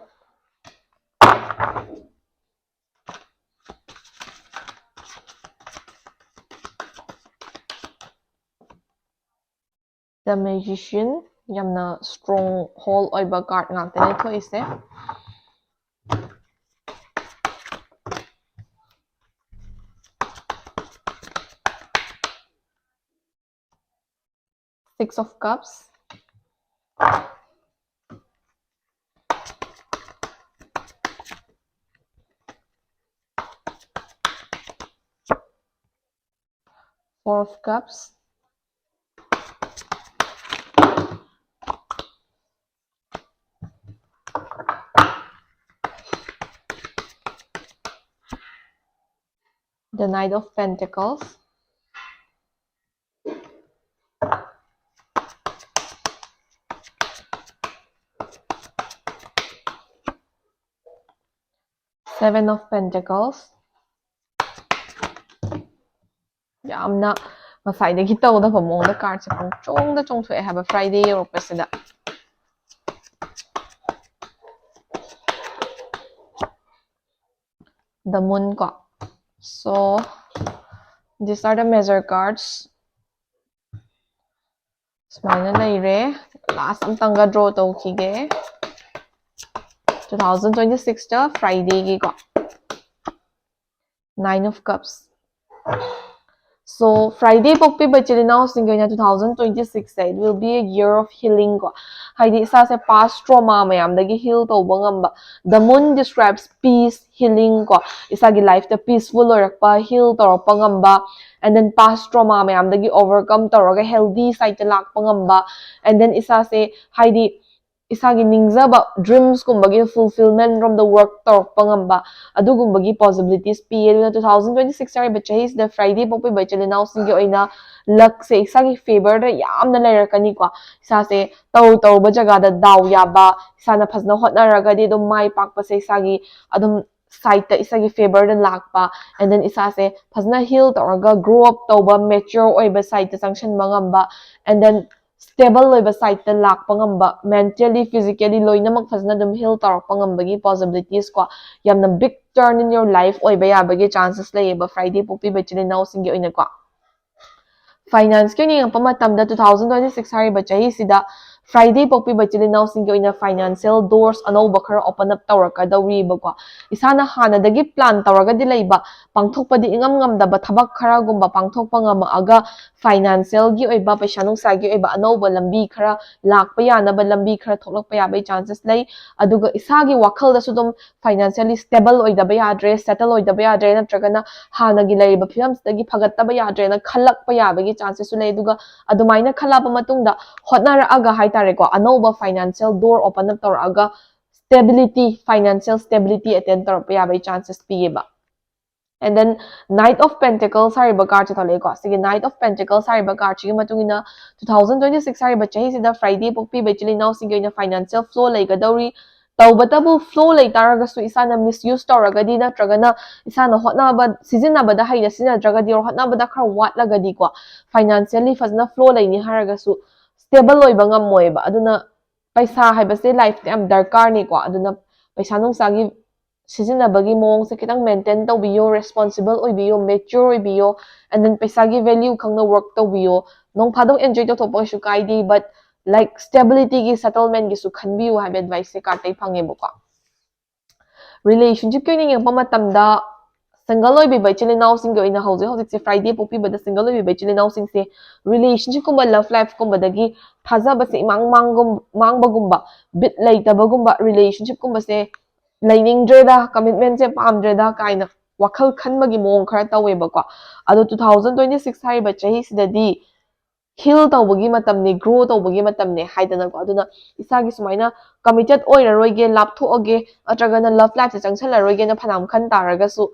The Magician, ꯌꯥꯝꯅ stronghold ꯑꯣꯏꯕ card ꯉꯥꯛꯇꯅꯦ ꯊꯣꯛꯏꯁꯦ꯫ Six of Cups, Four of Cups, The Knight of Pentacles, Seven of Pentacles. ꯌꯥꯝꯅ ꯉꯁꯥꯏꯗꯒꯤ ꯇꯧꯗꯕ ꯃꯑꯣꯡꯗ card ꯁꯦ ꯄꯪꯆꯣꯡꯗ ꯆꯣꯡꯊꯣꯛꯑꯦ ꯍꯥꯏꯕ Friday ꯌꯧꯔꯛꯄꯁꯤꯗ꯫ The Moon ꯀꯣ꯫ So, these are the major cards. ꯁꯨꯃꯥꯏꯅ ꯂꯩꯔꯦ꯫ Last ꯑꯝꯇꯪꯒ draw ꯇꯧꯈꯤꯒꯦ꯫ Two thousand twenty six ꯇ Friday ꯒꯤꯀꯣ꯫ Nine of Cups, So, Friday ꯄꯣꯛꯄꯤꯕ ꯏꯆꯤꯜ ꯏꯅꯥꯎꯁꯤꯡꯒꯤ ꯑꯣꯏꯅ two thousand twenty six say, it will be a year of healing ꯀꯣ꯫ ꯍꯥꯏꯗꯤ ꯏꯁꯥꯁꯦ past trauma ꯃꯌꯥꯝꯗꯒꯤ heal ꯇꯧꯕ ꯉꯝꯕ. The moon describes peace, healing ꯀꯣ. ꯏꯁꯥꯒꯤ life ꯇ peaceful ꯑꯣꯏꯔꯛꯄ, heal ꯇꯧꯔꯛꯄ ꯉꯝꯕ, and then past trauma ꯃꯌꯥꯝꯗꯒꯤ overcome ꯇꯧꯔꯒ healthy side ꯇ ꯂꯥꯛꯄ ꯉꯝꯕ, and then ꯏꯁꯥꯁꯦ ꯍꯥꯏꯗꯤ ꯏꯁꯥꯒꯤ ꯅꯤꯡꯖꯕ dreams ꯀꯨꯝꯕꯒꯤ fulfillment ꯔꯣꯝꯗ work ꯇꯧꯔꯛꯄ ꯉꯝꯕ, ꯑꯗꯨꯒꯨꯝꯕꯒꯤ possibilities ꯄꯤꯌꯦ꯫ ꯑꯗꯨꯅ two thousand twenty six ꯍꯥꯏꯔꯤꯕ ꯆꯍꯤꯁꯤꯗ Friday ꯄꯣꯛꯄꯤꯕ ꯏꯆꯤꯜ ꯏꯅꯥꯎꯁꯤꯡꯒꯤ ꯑꯣꯏꯅ luck ꯁꯦ ꯏꯁꯥꯒꯤ favour ꯗ ꯌꯥꯝꯅ ꯂꯩꯔꯛꯀꯅꯤꯀꯣ꯫ ꯏꯁꯥꯁꯦ ꯇꯧꯔꯨ ꯇꯧꯔꯨꯕ ꯖꯒꯥꯗ ꯗꯥꯎ ꯌꯥꯕ, ꯏꯁꯥꯅ ꯐꯖꯅ ꯍꯣꯠꯅꯔꯒꯗꯤ ꯑꯗꯨꯝ ꯃꯥꯏ ꯄꯥꯛꯄꯁꯦ ꯏꯁꯥꯒꯤ ꯑꯗꯨꯝ side ꯇ ꯏꯁꯥꯒꯤ favour ꯗ ꯂꯥꯛꯄ, and then ꯏꯁꯥꯁꯦ ꯐꯖꯅ heal ꯇꯧꯔꯒ grow up ꯇꯧꯕ, mature ꯑꯣꯏꯕ side ꯇ ꯆꯪꯁꯤꯟꯕ ꯉꯝꯕ, and then stable ꯑꯣꯏꯕ side ꯇ ꯂꯥꯛꯄ ꯉꯝꯕ, mentally, physically ꯂꯣꯏꯅꯃꯛ ꯐꯖꯅ ꯑꯗꯨꯝ heal ꯇꯧꯔꯛꯄ ꯉꯝꯕꯒꯤ possibilities ꯀꯣ, ꯌꯥꯝꯅ big turn in your life ꯑꯣꯏꯕ ꯌꯥꯕꯒꯤ chances ꯂꯩꯌꯦꯕ Friday ꯄꯣꯛꯄꯤꯕ ꯏꯆꯤꯜ ꯏꯅꯥꯎꯁꯤꯡꯒꯤ ꯑꯣꯏꯅꯀꯣ꯫ Finance ꯀꯤ ꯑꯣꯏꯅ ꯌꯦꯡꯉꯛꯄ ꯃꯇꯝꯗ two thousand twenty six ꯍꯥꯏꯔꯤꯕ ꯆꯍꯤꯁꯤꯗ Friday ꯄꯣꯛꯄꯤꯕ ꯏꯆꯤꯜ ꯏꯅꯥꯎꯁꯤꯡꯒꯤ ꯑꯣꯏꯅ financial doors ꯑꯅꯧꯕ ꯈꯔ open up ꯇꯧꯔꯛꯀꯗꯧꯔꯤꯕꯀꯣ꯫ ꯏꯁꯥꯅ ꯍꯥꯟꯅꯗꯒꯤ plan ꯇꯧꯔꯒꯗꯤ ꯂꯩꯕ, ꯄꯥꯡꯊꯣꯛꯄꯗꯤ ꯏꯉꯝ ꯉꯝꯗꯕ ꯊꯕꯛ ꯈꯔꯒꯨꯝꯕ ꯄꯥꯡꯊꯣꯛꯄ ꯉꯝꯃꯛꯑꯒ financial ꯒꯤ ꯑꯣꯏꯕ, ꯄꯩꯁꯥ ꯅꯨꯡꯁꯥꯒꯤ ꯑꯣꯏꯕ ꯑꯅꯧꯕ ꯂꯝꯕꯤ ꯈꯔ ꯂꯥꯛꯄ ꯌꯥꯅꯕ ꯂꯝꯕꯤ ꯈꯔ ꯊꯣꯛꯂꯛꯄ ꯌꯥꯕꯒꯤ chances ꯂꯩ꯫ ꯑꯗꯨꯒ ꯏꯁꯥꯒꯤ ꯋꯥꯈꯜꯗꯁꯨ ꯑꯗꯨꯝ financially stable ꯑꯣꯏꯗꯕ ꯌꯥꯗ꯭ꯔꯦ, settle ꯑꯣꯏꯗꯕ ꯌꯥꯗ꯭ꯔꯦ, ꯅꯠꯇ꯭ꯔꯒꯅ ꯍꯥꯟꯅꯒꯤ ꯂꯩꯔꯤꯕ ꯐꯤꯕꯝꯁꯤꯗꯒꯤ ꯐꯒꯠꯇꯕ ꯌꯥꯗ꯭ꯔꯦꯅ ꯈꯜꯂꯛꯄ ꯌꯥꯕꯒꯤ chances ꯁꯨ ꯂꯩ꯫ ꯑꯗꯨꯒ ꯑꯗꯨꯃꯥꯏꯅ ꯈꯜꯂꯛꯑꯕ ꯃꯇꯨꯡꯗ ꯍꯣꯠꯅꯔꯛꯑꯒ ꯍꯥꯏꯇꯥꯔꯦꯀꯣ, ꯑꯅꯧꯕ financial door open up ꯇꯧꯔꯛꯑꯒ stability, financial stability attain ꯇꯧꯔꯛꯄ ꯌꯥꯕꯒꯤ chances ꯄꯤꯌꯦꯕ꯫ And then Knight of Pentacles ꯍꯥꯏꯔꯤꯕ card ꯁꯦ ꯊꯣꯛꯂꯛꯑꯦꯀꯣ꯫ ꯁꯤꯒꯤ Knight of Pentacles ꯍꯥꯏꯔꯤꯕ card ꯁꯤꯒꯤ ꯃꯇꯨꯡ ꯏꯟꯅ two thousand twenty six ꯍꯥꯏꯔꯤꯕ ꯆꯍꯤꯁꯤꯗ Friday ꯄꯣꯛꯄꯤꯕ ꯏꯆꯤꯜ ꯏꯅꯥꯎꯁꯤꯡꯒꯤ ꯑꯣꯏꯅ financial flow ꯂꯩꯒꯗꯧꯔꯤ꯫ ꯇꯧꯕꯇꯕꯨ flow ꯂꯩ ꯇꯥꯔꯒꯁꯨ ꯏꯁꯥꯅ misuse ꯇꯧꯔꯒꯗꯤ, ꯅꯠꯇ꯭ꯔꯒꯅ ꯏꯁꯥꯅ ꯍꯣꯠꯅꯕ, ꯁꯤꯖꯤꯟꯅꯕꯗ ꯍꯩꯅ ꯁꯤꯖꯤꯟꯅꯗ꯭ꯔꯒꯗꯤ, or ꯍꯣꯠꯅꯕꯗ ꯈꯔ ꯋꯥꯠꯂꯒꯗꯤꯀꯣ, financially ꯐꯖꯅ flow ꯂꯩꯅꯤ ꯍꯥꯏꯔꯒꯁꯨ stable ꯑꯣꯏꯕ ꯉꯝꯃꯣꯏꯕ꯫ ꯑꯗꯨꯅ ꯄꯩꯁꯥ ꯍꯥꯏꯕꯁꯦ life ꯇ ꯌꯥꯝ ꯗꯔꯀꯥꯔꯅꯤꯀꯣ꯫ ꯑꯗꯨꯅ ꯄꯩꯁꯥ ꯅꯨꯡꯁꯥꯒꯤ ꯁꯤꯖꯤꯟꯅꯕꯒꯤ ꯃꯑꯣꯡꯁꯦ ꯈꯤꯇꯪ maintain ꯇꯧꯕꯤꯌꯣ, responsible ꯑꯣꯏꯕꯤꯌꯣ, mature ꯑꯣꯏꯕꯤꯌꯣ, and then ꯄꯩꯁꯥꯒꯤ value ꯈꯪꯅ work ꯇꯧꯕꯤꯌꯣ꯫ ꯅꯣꯡ ꯐꯥꯗꯣꯛ enjoy ꯇꯧꯊꯣꯛꯄ ꯀꯩꯁꯨ ꯀꯥꯏꯗꯦ, but like stability ꯒꯤ, settlement ꯒꯤꯁꯨ ꯈꯟꯕꯤꯌꯨ ꯍꯥꯏꯕ advice ꯁꯦ card ꯇꯩ ꯐꯪꯉꯦꯕꯀꯣ꯫ Relationship ꯀꯤ ꯑꯣꯏꯅ ꯌꯦꯡꯉꯛꯄ ꯃꯇꯝꯗ ꯁꯤꯡꯒꯜ ꯑꯣꯏꯕꯤꯕ ꯏꯆꯤꯜ ꯏꯅꯥꯎꯁꯤꯡꯒꯤ ꯑꯣꯏꯅ ꯍꯧꯖꯤꯛ ꯍꯧꯖꯤꯛꯁꯦ ꯐ꯭ꯔꯥꯏꯗꯦ ꯄꯣꯛꯄꯤꯕꯗ ꯁꯤꯡꯒꯜ ꯑꯣꯏꯕꯤꯕ ꯏꯆꯤꯜ ꯏꯅꯥꯎꯁꯤꯡꯁꯦ ꯔꯤꯂꯦꯁꯟꯁꯤꯞꯀꯨꯝꯕ ꯂꯞ ꯂꯥꯏꯐꯀꯨꯝꯕꯗꯒꯤ ꯊꯥꯖꯕꯁꯦ ꯏꯃꯥꯡ ꯃꯥꯡꯒꯨꯝ ꯃꯥꯡꯕꯒꯨꯝꯕ, ꯕꯤꯠ ꯂꯩꯇꯕꯒꯨꯝꯕ, ꯔꯤꯂꯦꯁꯟꯁꯤꯞꯀꯨꯝꯕꯁꯦ ꯂꯩꯅꯤꯡꯗ꯭ꯔꯦꯗ, ꯀꯃꯤꯠꯃꯦꯟꯁꯦ ꯄꯥꯝꯗ꯭ꯔꯦꯗ ꯀꯥꯏꯅ ꯋꯥꯈꯜ ꯈꯟꯕꯒꯤ ꯃꯑꯣꯡ ꯈꯔ ꯇꯧꯋꯦꯕꯀꯣ꯫ ꯑꯗꯣ ꯇꯨ ꯊꯥꯎꯖꯟ ꯇ꯭ꯋꯦꯟꯇꯤ ꯁꯤꯛꯁ ꯍꯥꯏꯔꯤꯕ ꯆꯍꯤꯁꯤꯗꯗꯤ ꯍꯤꯜ ꯇꯧꯕꯒꯤ ꯃꯇꯝꯅꯤ, ꯒ꯭ꯔꯣ ꯇꯧꯕꯒꯤ ꯃꯇꯝꯅꯤ ꯍꯥꯏꯗꯅꯀꯣ꯫ ꯑꯗꯨꯅ ꯏꯁꯥꯒꯤ ꯁꯨꯃꯥꯏꯅ ꯀꯃꯤꯇꯦꯠ ꯑꯣꯏꯔꯔꯣꯏꯒꯦ, ꯂꯥꯞꯊꯣꯛꯑꯒꯦ, ꯅꯠꯇ꯭ꯔꯒꯅ ꯂꯞ ꯂꯥꯏꯐꯁꯦ ꯆꯪꯁꯜꯂꯔꯣꯏꯒꯦꯅ ꯐꯅꯌꯥꯝ ꯈꯟ ꯇꯥꯔꯒꯁꯨ,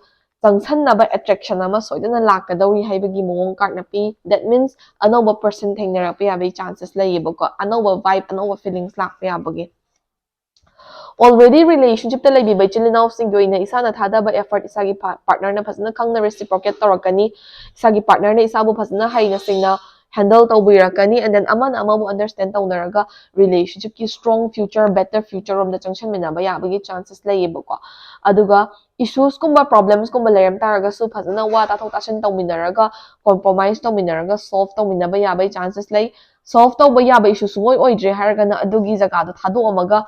ꯆꯪꯁꯟꯅꯕ ꯑꯦꯇ꯭ꯔꯦꯛꯁꯟ ꯑꯃ ꯁꯣꯏꯗꯅ ꯂꯥꯛꯀꯗꯧꯔꯤ ꯍꯥꯏꯕꯒꯤ ꯃꯑꯣꯡ ꯀꯥꯔꯠꯅ ꯄꯤ꯫ That means ꯑꯅꯧꯕ ꯄꯔꯁꯟ ꯊꯦꯡꯅꯔꯛꯄ ꯌꯥꯕꯒꯤ ꯆꯥꯟꯁꯦꯁ ꯂꯩꯌꯦꯕꯀꯣ, ꯑꯅꯧꯕ ꯚꯥꯏꯕ, ꯑꯅꯧꯕ ꯐꯤꯂꯤꯡꯁ ꯂꯥꯛꯄ ꯌꯥꯕꯒꯤ꯫ ꯑꯣꯜꯔꯦꯗꯤ ꯔꯤꯂꯦꯁꯟꯁꯤꯞꯇ ꯂꯩꯕꯤꯕ ꯏꯆꯤꯜ ꯏꯅꯥꯎꯁꯤꯡꯒꯤ ꯑꯣꯏꯅ ꯏꯁꯥꯅ ꯊꯥꯗꯕ ꯑꯦꯐꯔꯠ ꯏꯁꯥꯒꯤ ꯄꯥꯔꯠꯅꯔꯅ ꯐꯖꯅ ꯈꯪꯅ ꯔꯤꯁꯤꯄ꯭ꯔꯣꯀꯦꯠ ꯇꯧꯔꯛꯀꯅꯤ꯫ ꯏꯁꯥꯒꯤ ꯄꯥꯔꯠꯅꯔꯅ ꯏꯁꯥꯕꯨ ꯐꯖꯅ ꯍꯩꯅ ꯁꯤꯡꯅ ꯍꯦꯟꯗꯜ ꯇꯧꯕꯤꯔꯛꯀꯅꯤ꯫ And then ꯑꯃꯅ ꯑꯃꯕꯨ ꯑꯟꯗꯔꯁꯇꯦꯟ ꯇꯧꯅꯔꯒ ꯔꯤꯂꯦꯁꯟꯁꯤꯞꯀꯤ ꯁ꯭ꯇ꯭ꯔꯣꯡ ꯐ꯭ꯌꯨꯆꯔ, ꯕꯦꯇꯔ ꯐ꯭ꯌꯨꯆꯔ ꯔꯣꯝꯗ ꯆꯪꯁꯟꯃꯤꯟꯅꯕ ꯌꯥꯕꯒꯤ ꯆꯥꯟꯁꯦꯁ ꯂꯩꯌꯦꯕꯀꯣ꯫ ꯑꯗꯨꯒ ꯏꯁꯨꯁꯀꯨꯝꯕ, ꯄ꯭ꯔꯣꯕ꯭ꯂꯦꯝꯁꯀꯨꯝꯕ ꯂꯩꯔꯝ ꯇꯥꯔꯒꯁꯨ ꯐꯖꯅ ꯋꯥ ꯇꯥꯊꯣꯛ ꯇꯥꯁꯤꯟ ꯇꯧꯃꯤꯟꯅꯔꯒ, ꯀꯣꯝꯄ꯭ꯔꯣꯃꯥꯏꯁ ꯇꯧꯃꯤꯟꯅꯔꯒ ꯁꯣꯜꯕ ꯇꯧꯃꯤꯟꯅꯕ ꯌꯥꯕꯒꯤ ꯆꯥꯟꯁꯦꯁ ꯂꯩ꯫ ꯁꯣꯜꯕ ꯇꯧꯕ ꯌꯥꯕ ꯏꯁꯨ ꯁꯨꯡꯑꯣꯏ ꯑꯣꯏꯗ꯭ꯔꯦ ꯍꯥꯏꯔꯒꯅ ꯑꯗꯨꯒꯤ ꯖꯒꯥꯗꯣ ꯊꯥꯗꯣꯛꯑꯝꯃꯒ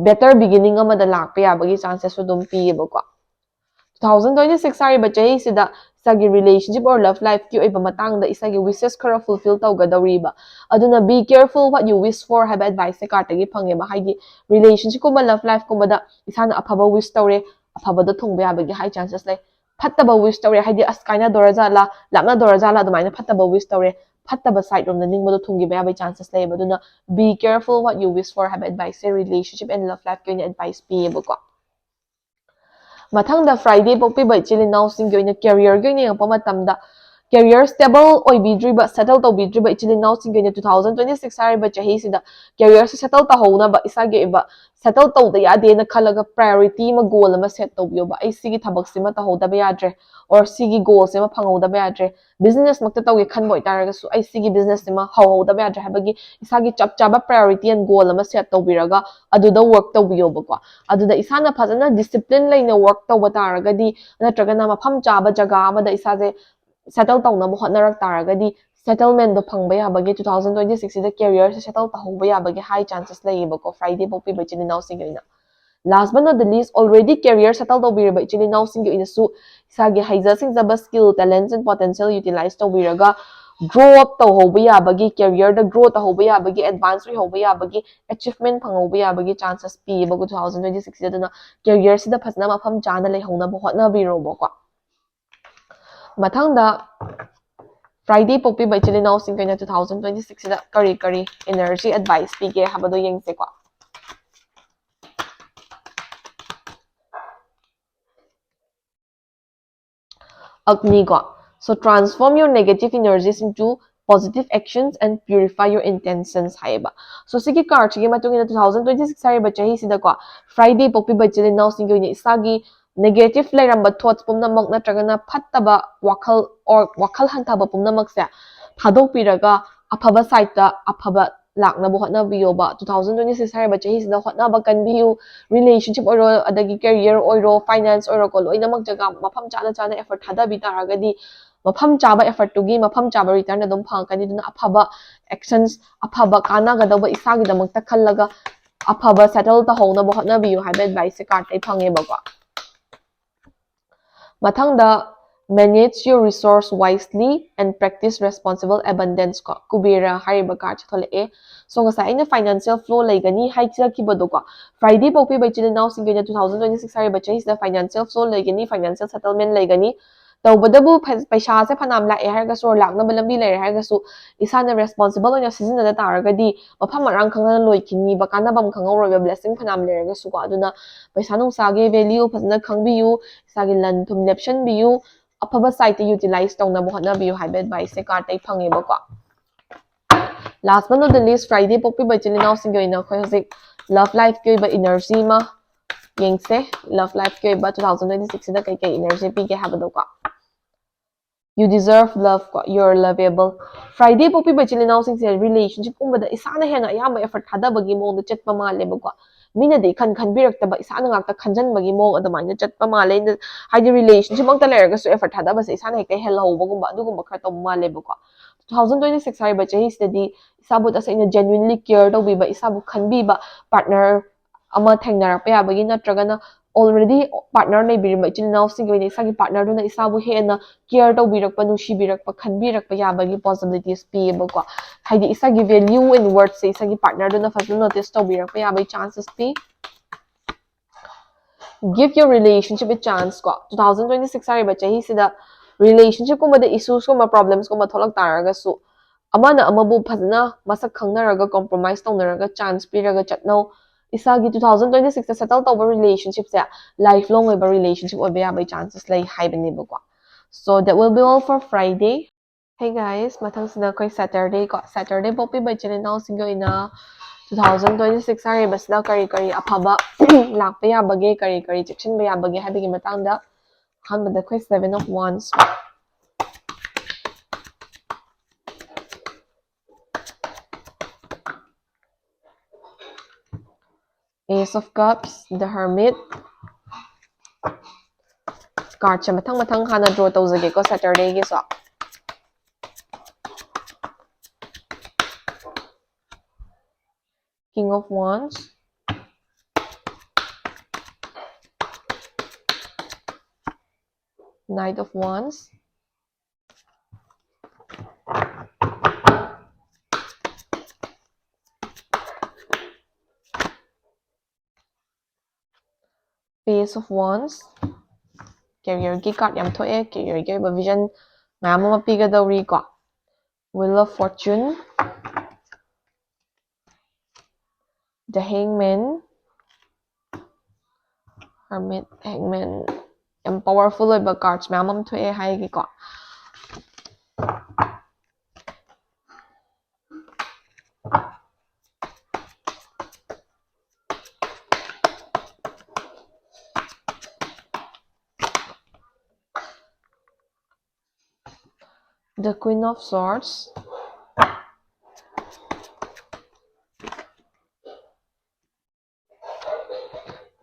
ꯕꯦꯇꯔ ꯕꯤꯒꯤꯅꯤꯡ ꯑꯃꯗ ꯂꯥꯛꯄ ꯌꯥꯕꯒꯤ ꯆꯥꯟꯁꯦꯁꯁꯨ ꯑꯗꯨꯝ ꯄꯤꯌꯦꯕꯀꯣ꯫ ꯇꯨ ꯊꯥꯎꯖꯟ ꯇ꯭ꯋꯦꯟꯇꯤ ꯁꯤꯛꯁ ꯍꯥꯏꯔꯤꯕ ꯆꯍꯤꯁꯤꯗ ꯏꯁꯥꯒꯤ ꯔꯤꯂꯦꯁꯟꯁꯤꯞ ꯑꯣꯔ ꯂꯞ ꯂꯥꯏꯐꯀꯤ ꯑꯣꯏꯕ ꯃꯇꯥꯡꯗ ꯏꯁꯥꯒꯤ ꯋꯤꯁꯦꯁ ꯈꯔ ꯐꯨꯜꯐꯤꯜ ꯇꯧꯒꯗꯧꯔꯤꯕ꯫ ꯑꯗꯨꯅ be careful what you wish for ꯍꯥꯏꯕ ꯑꯦꯗꯚꯥꯏꯁꯁꯦ ꯀꯥꯔꯠꯇꯒꯤ ꯐꯪꯉꯦꯕ꯫ ꯍꯥꯏꯗꯤ ꯔꯤꯂꯦꯁꯟꯁꯤꯞꯀꯨꯝꯕ ꯂꯞ ꯂꯥꯏꯐꯀꯨꯝꯕꯗ ꯏꯁꯥꯅ ꯑꯐꯕ ꯋꯤꯁ ꯇꯧꯔꯦ, ꯑꯐꯕꯗ ꯊꯨꯡꯕ ꯌꯥꯕꯒꯤ ꯍꯥꯏ ꯆꯥꯟꯁꯦꯁ ꯂꯩ꯫ ꯐꯠꯇꯕ ꯋꯤꯁ ꯇꯧꯔꯦ, ꯍꯥꯏꯗꯤ ꯑꯁ ꯀꯥꯏꯅꯗꯣꯔ ꯖꯥꯠꯂꯥ, ꯂꯥꯞꯅꯗꯣꯔ ꯖꯥꯠꯂꯥ, ꯑꯗꯨꯃꯥꯏꯅ ꯐꯠꯇꯕ ꯋꯤꯁ ꯇꯧꯔꯦ, ꯐꯠꯇꯕ ꯁꯥꯏꯠ ꯔꯣꯝꯗ ꯅꯤꯡꯕꯗꯣ ꯊꯨꯡꯈꯤꯕ ꯌꯥꯕꯒꯤ ꯆꯥꯟꯁꯦꯁ ꯂꯩꯌꯦꯕ꯫ ꯑꯗꯨꯅ be careful what you wish for ꯍꯥꯏꯕ ꯑꯦꯗꯚꯥꯏꯁꯁꯦ ꯔꯤꯂꯦꯁꯟꯁꯤꯞ ꯑꯦꯟ ꯂꯞ ꯂꯥꯏꯐꯀꯤ ꯑꯣꯏꯅ ꯑꯦꯗꯚꯥꯏꯁ ꯄꯤꯌꯦꯕꯀꯣ꯫ ꯃꯊꯪꯗ ꯐ꯭ꯔꯥꯏꯗꯦ ꯄꯣꯛꯄꯤꯕ ꯏꯆꯤꯜ ꯏꯅꯥꯎꯁꯤꯡꯒꯤ ꯑꯣꯏꯅ ꯀꯦꯔꯤꯌꯔꯒꯤ ꯑꯣꯏꯅ ꯌꯦꯡꯉꯛꯄ ꯃꯇꯝꯗ, ꯀꯦꯔꯤꯌꯔ ꯁ꯭ꯇꯦꯕꯜ ꯑꯣꯏꯕꯤꯗ꯭ꯔꯤꯕ, ꯁꯦꯇꯜ ꯇꯧꯕꯤꯗ꯭ꯔꯤꯕ ꯏꯆꯤꯜ ꯏꯅꯥꯎꯁꯤꯡꯒꯤ ꯑꯣꯏꯅ ꯇꯨ ꯊꯥꯎꯖꯟ ꯇ꯭ꯋꯦꯟꯇꯤ ꯁꯤꯛꯁ ꯍꯥꯏꯔꯤꯕ ꯆꯍꯤꯁꯤꯗ ꯀꯦꯔꯤꯌꯔꯁꯦ ꯁꯦꯇꯜ ꯇꯧꯍꯧꯅꯕ ꯏꯁꯥꯒꯤ ꯑꯣꯏꯕ ꯁꯦꯇꯜ ꯇꯧꯗ ꯌꯥꯗꯦꯅ ꯈꯜꯂꯒ ꯄ꯭ꯔꯥꯏꯌꯣꯔꯤꯇꯤ ꯑꯃ, ꯒꯣꯜ ꯑꯃ ꯁꯦꯠ ꯇꯧꯕꯤꯌꯣꯕ꯫ ꯑꯩ ꯁꯤꯒꯤ ꯊꯕꯛꯁꯤꯃ ꯇꯧꯍꯧꯗꯕ ꯌꯥꯗ꯭ꯔꯦ, ꯑꯣꯔ ꯁꯤꯒꯤ ꯒꯣꯜꯁꯤꯃ ꯐꯪꯍꯧꯗꯕ ꯌꯥꯗ꯭ꯔꯦ꯫ ꯕꯤꯖꯤꯅꯦꯁ ꯃꯛꯇ ꯇꯧꯒꯦ ꯈꯟꯕ ꯑꯣꯏꯇꯥꯔꯒꯁꯨ ꯑꯩ ꯁꯤꯒꯤ ꯕꯤꯖꯤꯅꯦꯁꯁꯤꯃ ꯍꯧꯍꯧꯗꯕ ꯌꯥꯗ꯭ꯔꯦ ꯍꯥꯏꯕꯒꯤ ꯏꯁꯥꯒꯤ ꯆꯞ ꯆꯥꯕ ꯄ꯭ꯔꯥꯏꯌꯣꯔꯤꯇꯤ ꯑꯦꯟ ꯒꯣꯜ ꯑꯃ ꯁꯦꯠ ꯇꯧꯕꯤꯔꯒ ꯑꯗꯨꯗ ꯋꯔꯛ ꯇꯧꯕꯤꯌꯣꯕꯀꯣ꯫ ꯑꯗꯨꯗ ꯏꯁꯥꯅ ꯐꯖꯅ ꯗꯤꯁꯤꯄ꯭ꯂꯤꯟ ꯂꯩꯅ ꯋꯔꯛ ꯇꯧꯕ ꯇꯥꯔꯒꯗꯤ, ꯅꯠꯇ꯭ꯔꯒꯅ ꯃꯐꯝ ꯆꯥꯕ ꯖꯒꯥ ꯑꯃꯗ ꯏꯁꯥꯁꯦ ꯁꯦꯇꯜ ꯇꯧꯅꯕ ꯍꯣꯠꯅꯔꯛ ꯇꯥꯔꯒꯗꯤ, ꯁꯦꯇꯜꯃꯦꯟꯗꯣ ꯐꯪꯕ ꯌꯥꯕꯒꯤ, ꯇꯨ ꯊꯥꯎꯖꯟ ꯇ꯭ꯋꯦꯟꯇꯤ ꯁꯤꯛꯁꯁꯤꯗ ꯀꯦꯔꯤꯌꯔꯁꯦ ꯁꯦꯇꯜ ꯇꯧꯍꯧꯕ ꯌꯥꯕꯒꯤ ꯍꯥꯏ ꯆꯥꯟꯁꯦꯁ ꯂꯩꯌꯦꯕꯀꯣ, ꯐ꯭ꯔꯥꯏꯗꯦ ꯄꯣꯛꯄꯤꯕ ꯏꯆꯤꯜ ꯏꯅꯥꯎꯁꯤꯡꯒꯤ ꯑꯣꯏꯅ꯫ Last but not the least, already career settle ꯇꯧꯕꯤꯔꯕ ꯏꯆꯤꯜ ꯏꯅꯥꯎꯁꯤꯡꯒꯤ ꯑꯣꯏꯅꯁꯨ ꯏꯁꯥꯒꯤ ꯍꯩꯖ ꯁꯤꯡꯖꯕ, skill, talents and potential utilize ꯇꯧꯕꯤꯔꯒ grow up ꯇꯧꯍꯧꯕ ꯌꯥꯕꯒꯤ, career ꯗ grow ꯇꯧꯍꯧꯕ ꯌꯥꯕꯒꯤ, advance ꯑꯣꯏꯍꯧꯕ ꯌꯥꯕꯒꯤ, achievement ꯐꯪꯍꯧꯕ ꯌꯥꯕꯒꯤ chances ꯄꯤꯌꯦꯕꯀꯣ two thousand twenty six ꯁꯤꯗ꯫ ꯑꯗꯨꯅ career ꯁꯤꯗ ꯐꯖꯅ ꯃꯐꯝ ꯆꯥꯅ ꯂꯩꯍꯧꯅꯕ ꯍꯣꯠꯅꯕꯤꯔꯣꯕꯀꯣ꯫ ꯃꯊꯪꯗ, Friday ꯄꯣꯛꯄꯤꯕ ꯏꯆꯤꯜ ꯏꯅꯥꯎꯁꯤꯡꯒꯤ ꯑꯣꯏꯅ two thousand twenty six ꯁꯤꯗ ꯀꯔꯤ ꯀꯔꯤ energy advice ꯄꯤꯒꯦ ꯍꯥꯏꯕꯗꯣ ꯌꯦꯡꯁꯦꯀꯣ꯫ ꯑꯒꯅꯤ ꯀꯣ꯫ So transform your negative energies into positive actions and purify your intentions ꯍꯥꯏꯌꯦꯕ꯫ So ꯁꯤꯒꯤ card ꯁꯤꯒꯤ ꯃꯇꯨꯡ ꯏꯟꯅ two thousand twenty six ꯍꯥꯏꯔꯤꯕ ꯆꯍꯤꯁꯤꯗꯀꯣ, Friday ꯄꯣꯛꯄꯤꯕ ꯏꯆꯤꯜ ꯏꯅꯥꯎꯁꯤꯡꯒꯤ ꯑꯣꯏꯅ ꯏꯁꯥꯒꯤ negative ꯂꯩꯔꯝꯕ thoughts ꯄꯨꯝꯅꯃꯛ ꯅꯠꯇ꯭ꯔꯒꯅ ꯐꯠꯇꯕ ꯋꯥꯈꯜ or ꯋꯥꯈꯜ ꯍꯟꯊꯕ ꯄꯨꯝꯅꯃꯛꯁꯦ ꯊꯥꯗꯣꯛꯄꯤꯔꯒ ꯑꯐꯕ side ꯇ ꯑꯐꯕ ꯂꯥꯛꯅꯕ ꯍꯣꯠꯅꯕꯤꯌꯣꯕ꯫ Two thousand twenty six ꯍꯥꯏꯔꯤꯕ ꯆꯍꯤꯁꯤꯗ ꯍꯣꯠꯅꯕ ꯀꯟꯕꯤꯌꯨ꯫ Relationship ꯑꯣꯏꯔꯣ, ꯑꯗꯒꯤ career ꯑꯣꯏꯔꯣ, finance ꯑꯣꯏꯔꯣꯀꯣ, ꯂꯣꯏꯅꯃꯛ ꯖꯒꯥ ꯃꯐꯝ ꯆꯥꯅ ꯆꯥꯅ effort ꯊꯥꯗꯕꯤ ꯇꯥꯔꯒꯗꯤ ꯃꯐꯝ ꯆꯥꯕ effort ꯇꯨꯒꯤ ꯃꯐꯝ ꯆꯥꯕ return ꯑꯗꯨꯝ ꯐꯪꯉꯛꯀꯅꯤ꯫ ꯑꯗꯨꯅ ꯑꯐꯕ actions, ꯑꯐꯕ ꯀꯥꯟꯅꯒꯗꯧꯕ ꯏꯁꯥꯒꯤꯗꯃꯛꯇ ꯈꯜꯂꯒ ꯑꯐꯕ settle ꯇꯧꯍꯧꯅꯕ ꯍꯣꯠꯅꯕꯤꯌꯨ ꯍꯥꯏꯕ advice ꯁꯦ card ꯇꯩ ꯐꯪꯉꯦꯕꯀꯣ꯫ ꯃꯊꯪꯗ, manage your resource wisely and practice responsible abundance ꯀꯣ, ꯀꯨꯕꯦꯔ ꯍꯥꯏꯔꯤꯕ card ꯁꯦ ꯊꯣꯛꯂꯛꯑꯦ꯫ So ꯉꯁꯥꯏ ꯑꯩꯅ financial flow ꯂꯩꯒꯅꯤ ꯍꯥꯏꯖꯈꯤꯕꯗꯣꯀꯣ, Friday ꯄꯣꯛꯄꯤꯕ ꯏꯆꯤꯜ ꯏꯅꯥꯎꯁꯤꯡꯒꯤ ꯑꯣꯏꯅ two thousand twenty six ꯍꯥꯏꯔꯤꯕ ꯆꯍꯤꯁꯤꯗ financial flow ꯂꯩꯒꯅꯤ, financial settlement ꯂꯩꯒꯅꯤ꯫ ꯇꯧꯕꯇꯕꯨ ꯐ-, ꯄꯩꯁꯥꯁꯦ ꯐꯅꯌꯥꯝ ꯂꯥꯛꯑꯦ ꯍꯥꯏꯔꯒꯁꯨ, ꯂꯥꯛꯅꯕ ꯂꯝꯕꯤ ꯂꯩꯔꯦ ꯍꯥꯏꯔꯒꯁꯨ, ꯏꯁꯥꯅ responsible ꯑꯣꯏꯅ ꯁꯤꯖꯤꯟꯅꯗ ꯇꯥꯔꯒꯗꯤ ꯃꯐꯝ ꯃꯔꯥꯡ ꯈꯪꯗꯅ ꯂꯣꯏꯈꯤꯅꯤꯕ, ꯀꯥꯟꯅꯕ ꯈꯪꯍꯧꯔꯣꯏꯕ blessing ꯐꯅꯌꯥꯝ ꯂꯩꯔꯒꯁꯨꯀꯣ꯫ ꯑꯗꯨꯅ ꯄꯩꯁꯥ ꯅꯨꯡꯁꯥꯒꯤ value ꯐꯖꯅ ꯈꯪꯕꯤꯌꯨ, ꯏꯁꯥꯒꯤ ꯂꯟ ꯊꯨꯝ ꯂꯦꯞꯁꯟꯕꯤꯌꯨ, ꯑꯐꯕ side ꯇ utilize ꯇꯧꯅꯕ ꯍꯣꯠꯅꯕꯤꯌꯨ ꯍꯥꯏꯕ advice ꯁꯦ card ꯇꯩ ꯐꯪꯉꯦꯕꯀꯣ꯫ Last but not the least, Friday ꯄꯣꯛꯄꯤꯕ ꯏꯆꯤꯜ ꯏꯅꯥꯎꯁꯤꯡꯒꯤ ꯑꯣꯏꯅ ꯑꯩꯈꯣꯏ ꯍꯧꯖꯤꯛ love life ꯀꯤ ꯑꯣꯏꯕ energy ꯑꯃ ꯌꯦꯡꯁꯦ꯫ Love life ꯀꯤ ꯑꯣꯏꯕ two thousand twenty six ꯁꯤꯗ ꯀꯩꯀꯩ energy ꯄꯤꯒꯦ ꯍꯥꯏꯕꯗꯣꯀꯣ꯫ You deserve love ꯀꯣ, you're lovable꯫ Friday ꯄꯣꯛꯄꯤꯕ ꯏꯆꯤꯜ ꯏꯅꯥꯎꯁꯤꯡꯁꯦ relationship ꯀꯨꯝꯕꯗ ꯏꯁꯥꯅ ꯍꯦꯟꯅ ꯑꯌꯥꯝꯕ effort ꯊꯥꯗꯕꯒꯤ ꯃꯑꯣꯡꯗ ꯆꯠꯄ ꯃꯥꯜꯂꯦꯕꯀꯣ꯫ ꯃꯤꯅꯗꯤ ꯈꯟ ꯈꯟꯕꯤꯔꯛꯇꯕ, ꯏꯁꯥꯅ ꯉꯥꯛꯇ ꯈꯟꯖꯟꯕꯒꯤ ꯃꯑꯣꯡ ꯑꯗꯨꯃꯥꯏꯅ ꯆꯠꯄ ꯃꯥꯜꯂꯦ꯫ ꯍꯥꯏꯗꯤ relationship ꯃꯛꯇ ꯂꯩꯔꯒꯁꯨ effort ꯊꯥꯗꯕꯁꯦ ꯏꯁꯥꯅ ꯍꯦꯛꯇ ꯍꯦꯜꯍꯧꯕꯒꯨꯝꯕ, ꯑꯗꯨꯒꯨꯝꯕ ꯈꯔ ꯇꯧꯕ ꯃꯥꯜꯂꯦꯕꯀꯣ꯫ Two thousand twenty six ꯍꯥꯏꯔꯤꯕ ꯆꯍꯤꯁꯤꯗꯗꯤ ꯏꯁꯥꯕꯨ ꯇꯁꯦꯡꯅ genuinely care ꯇꯧꯕꯤꯕ, ꯏꯁꯥꯕꯨ ꯈꯟꯕꯤꯕ partner ꯑꯃ ꯊꯦꯡꯅꯔꯛꯄ ꯌꯥꯕꯒꯤ, ꯅꯠꯇ꯭ꯔꯒꯅ already partner ꯂꯩꯕꯤꯔꯤꯕ ꯏꯆꯤꯜ ꯏꯅꯥꯎꯁꯤꯡꯒꯤ ꯑꯣꯏꯅ ꯏꯁꯥꯒꯤ partnerꯗꯨꯅ ꯏꯁꯥꯕꯨ ꯍꯦꯟꯅ care ꯇꯧꯕꯤꯔꯛꯄ, ꯅꯨꯡꯁꯤꯕꯤꯔꯛꯄ, ꯈꯟꯕꯤꯔꯛꯄ ꯌꯥꯕꯒꯤ possibilities ꯄꯤꯌꯦꯕꯀꯣ꯫ ꯍꯥꯏꯗꯤ ꯏꯁꯥꯒꯤ value and worthꯁꯦ ꯏꯁꯥꯒꯤ partnerꯗꯨꯅ ꯐꯖꯅ notice ꯇꯧꯕꯤꯔꯛꯄ ꯌꯥꯕꯒꯤ chances P. Give your relationship a chance ꯀꯣ꯫ Two thousand twenty six ꯍꯥꯏꯔꯤꯕ ꯆꯍꯤꯁꯤꯗ relationshipꯀꯨꯝꯕꯗ issuesꯀꯨꯝꯕ problemsꯀꯨꯝꯕ ꯊꯣꯛꯂꯛ ꯇꯥꯔꯒꯁꯨ, ꯑꯃꯅ ꯑꯃꯕꯨ ꯐꯖꯅ ꯃꯁꯛ ꯈꯪꯅꯔꯒ, compromise ꯇꯧꯅꯔꯒ, chance ꯄꯤꯔꯒ ꯆꯠꯅꯧ꯫ ꯏꯁꯥꯒꯤ two thousand twenty sixꯇ settle ꯇꯧꯕ relationshipꯁꯦ lifelong ꯑꯣꯏꯕ relationship ꯑꯣꯏꯕ ꯌꯥꯕꯒꯤ chances ꯂꯩ ꯍꯥꯏꯕꯅꯦꯕꯀꯣ꯫ So that will be all for Friday. Hey guys, ꯃꯊꯪꯁꯤꯅ ꯑꯩꯈꯣꯏ Saturday ꯀꯣ꯫ Saturday ꯄꯣꯛꯄꯤꯕ ꯏꯆꯤꯜ ꯏꯅꯥꯎꯁꯤꯡꯒꯤ ꯑꯣꯏꯅ two thousand twenty six ꯍꯥꯏꯔꯤꯕꯁꯤꯗ ꯀꯔꯤ ꯀꯔꯤ ꯑꯐꯕ ꯂꯥꯛꯄ ꯌꯥꯕꯒꯦ, ꯀꯔꯤ ꯀꯔꯤ ꯆꯦꯛꯁꯤꯟꯕ ꯌꯥꯕꯒꯦ ꯍꯥꯏꯕꯒꯤ ꯃꯇꯥꯡꯗ ꯑꯍꯥꯟꯕꯗ ꯑꯩꯈꯣꯏ Seven of Wands, Ace of Cups, The Hermit. Cardꯁꯦ ꯃꯊꯪ ꯃꯊꯪ ꯍꯥꯟꯅ draw ꯇꯧꯖꯒꯦꯀꯣ Saturdayꯒꯤꯁꯨ꯫ King of Wands, Knight of Wands, Page of Wands, careerꯒꯤ card ꯌꯥꯝ ꯊꯣꯛꯑꯦ, careerꯒꯤ ꯑꯣꯏꯕ vision ꯃꯌꯥꯝ ꯑꯃ ꯄꯤꯒꯗꯧꯔꯤꯀꯣ꯫ Wheel of Fortune, The Hangman, Hermit, Hangman, ꯌꯥꯝ powerful ꯑꯣꯏꯕ cards ꯃꯌꯥꯝ ꯑꯃ ꯊꯣꯛꯑꯦ ꯍꯥꯏꯒꯦꯀꯣ꯫ The Queen of Swords,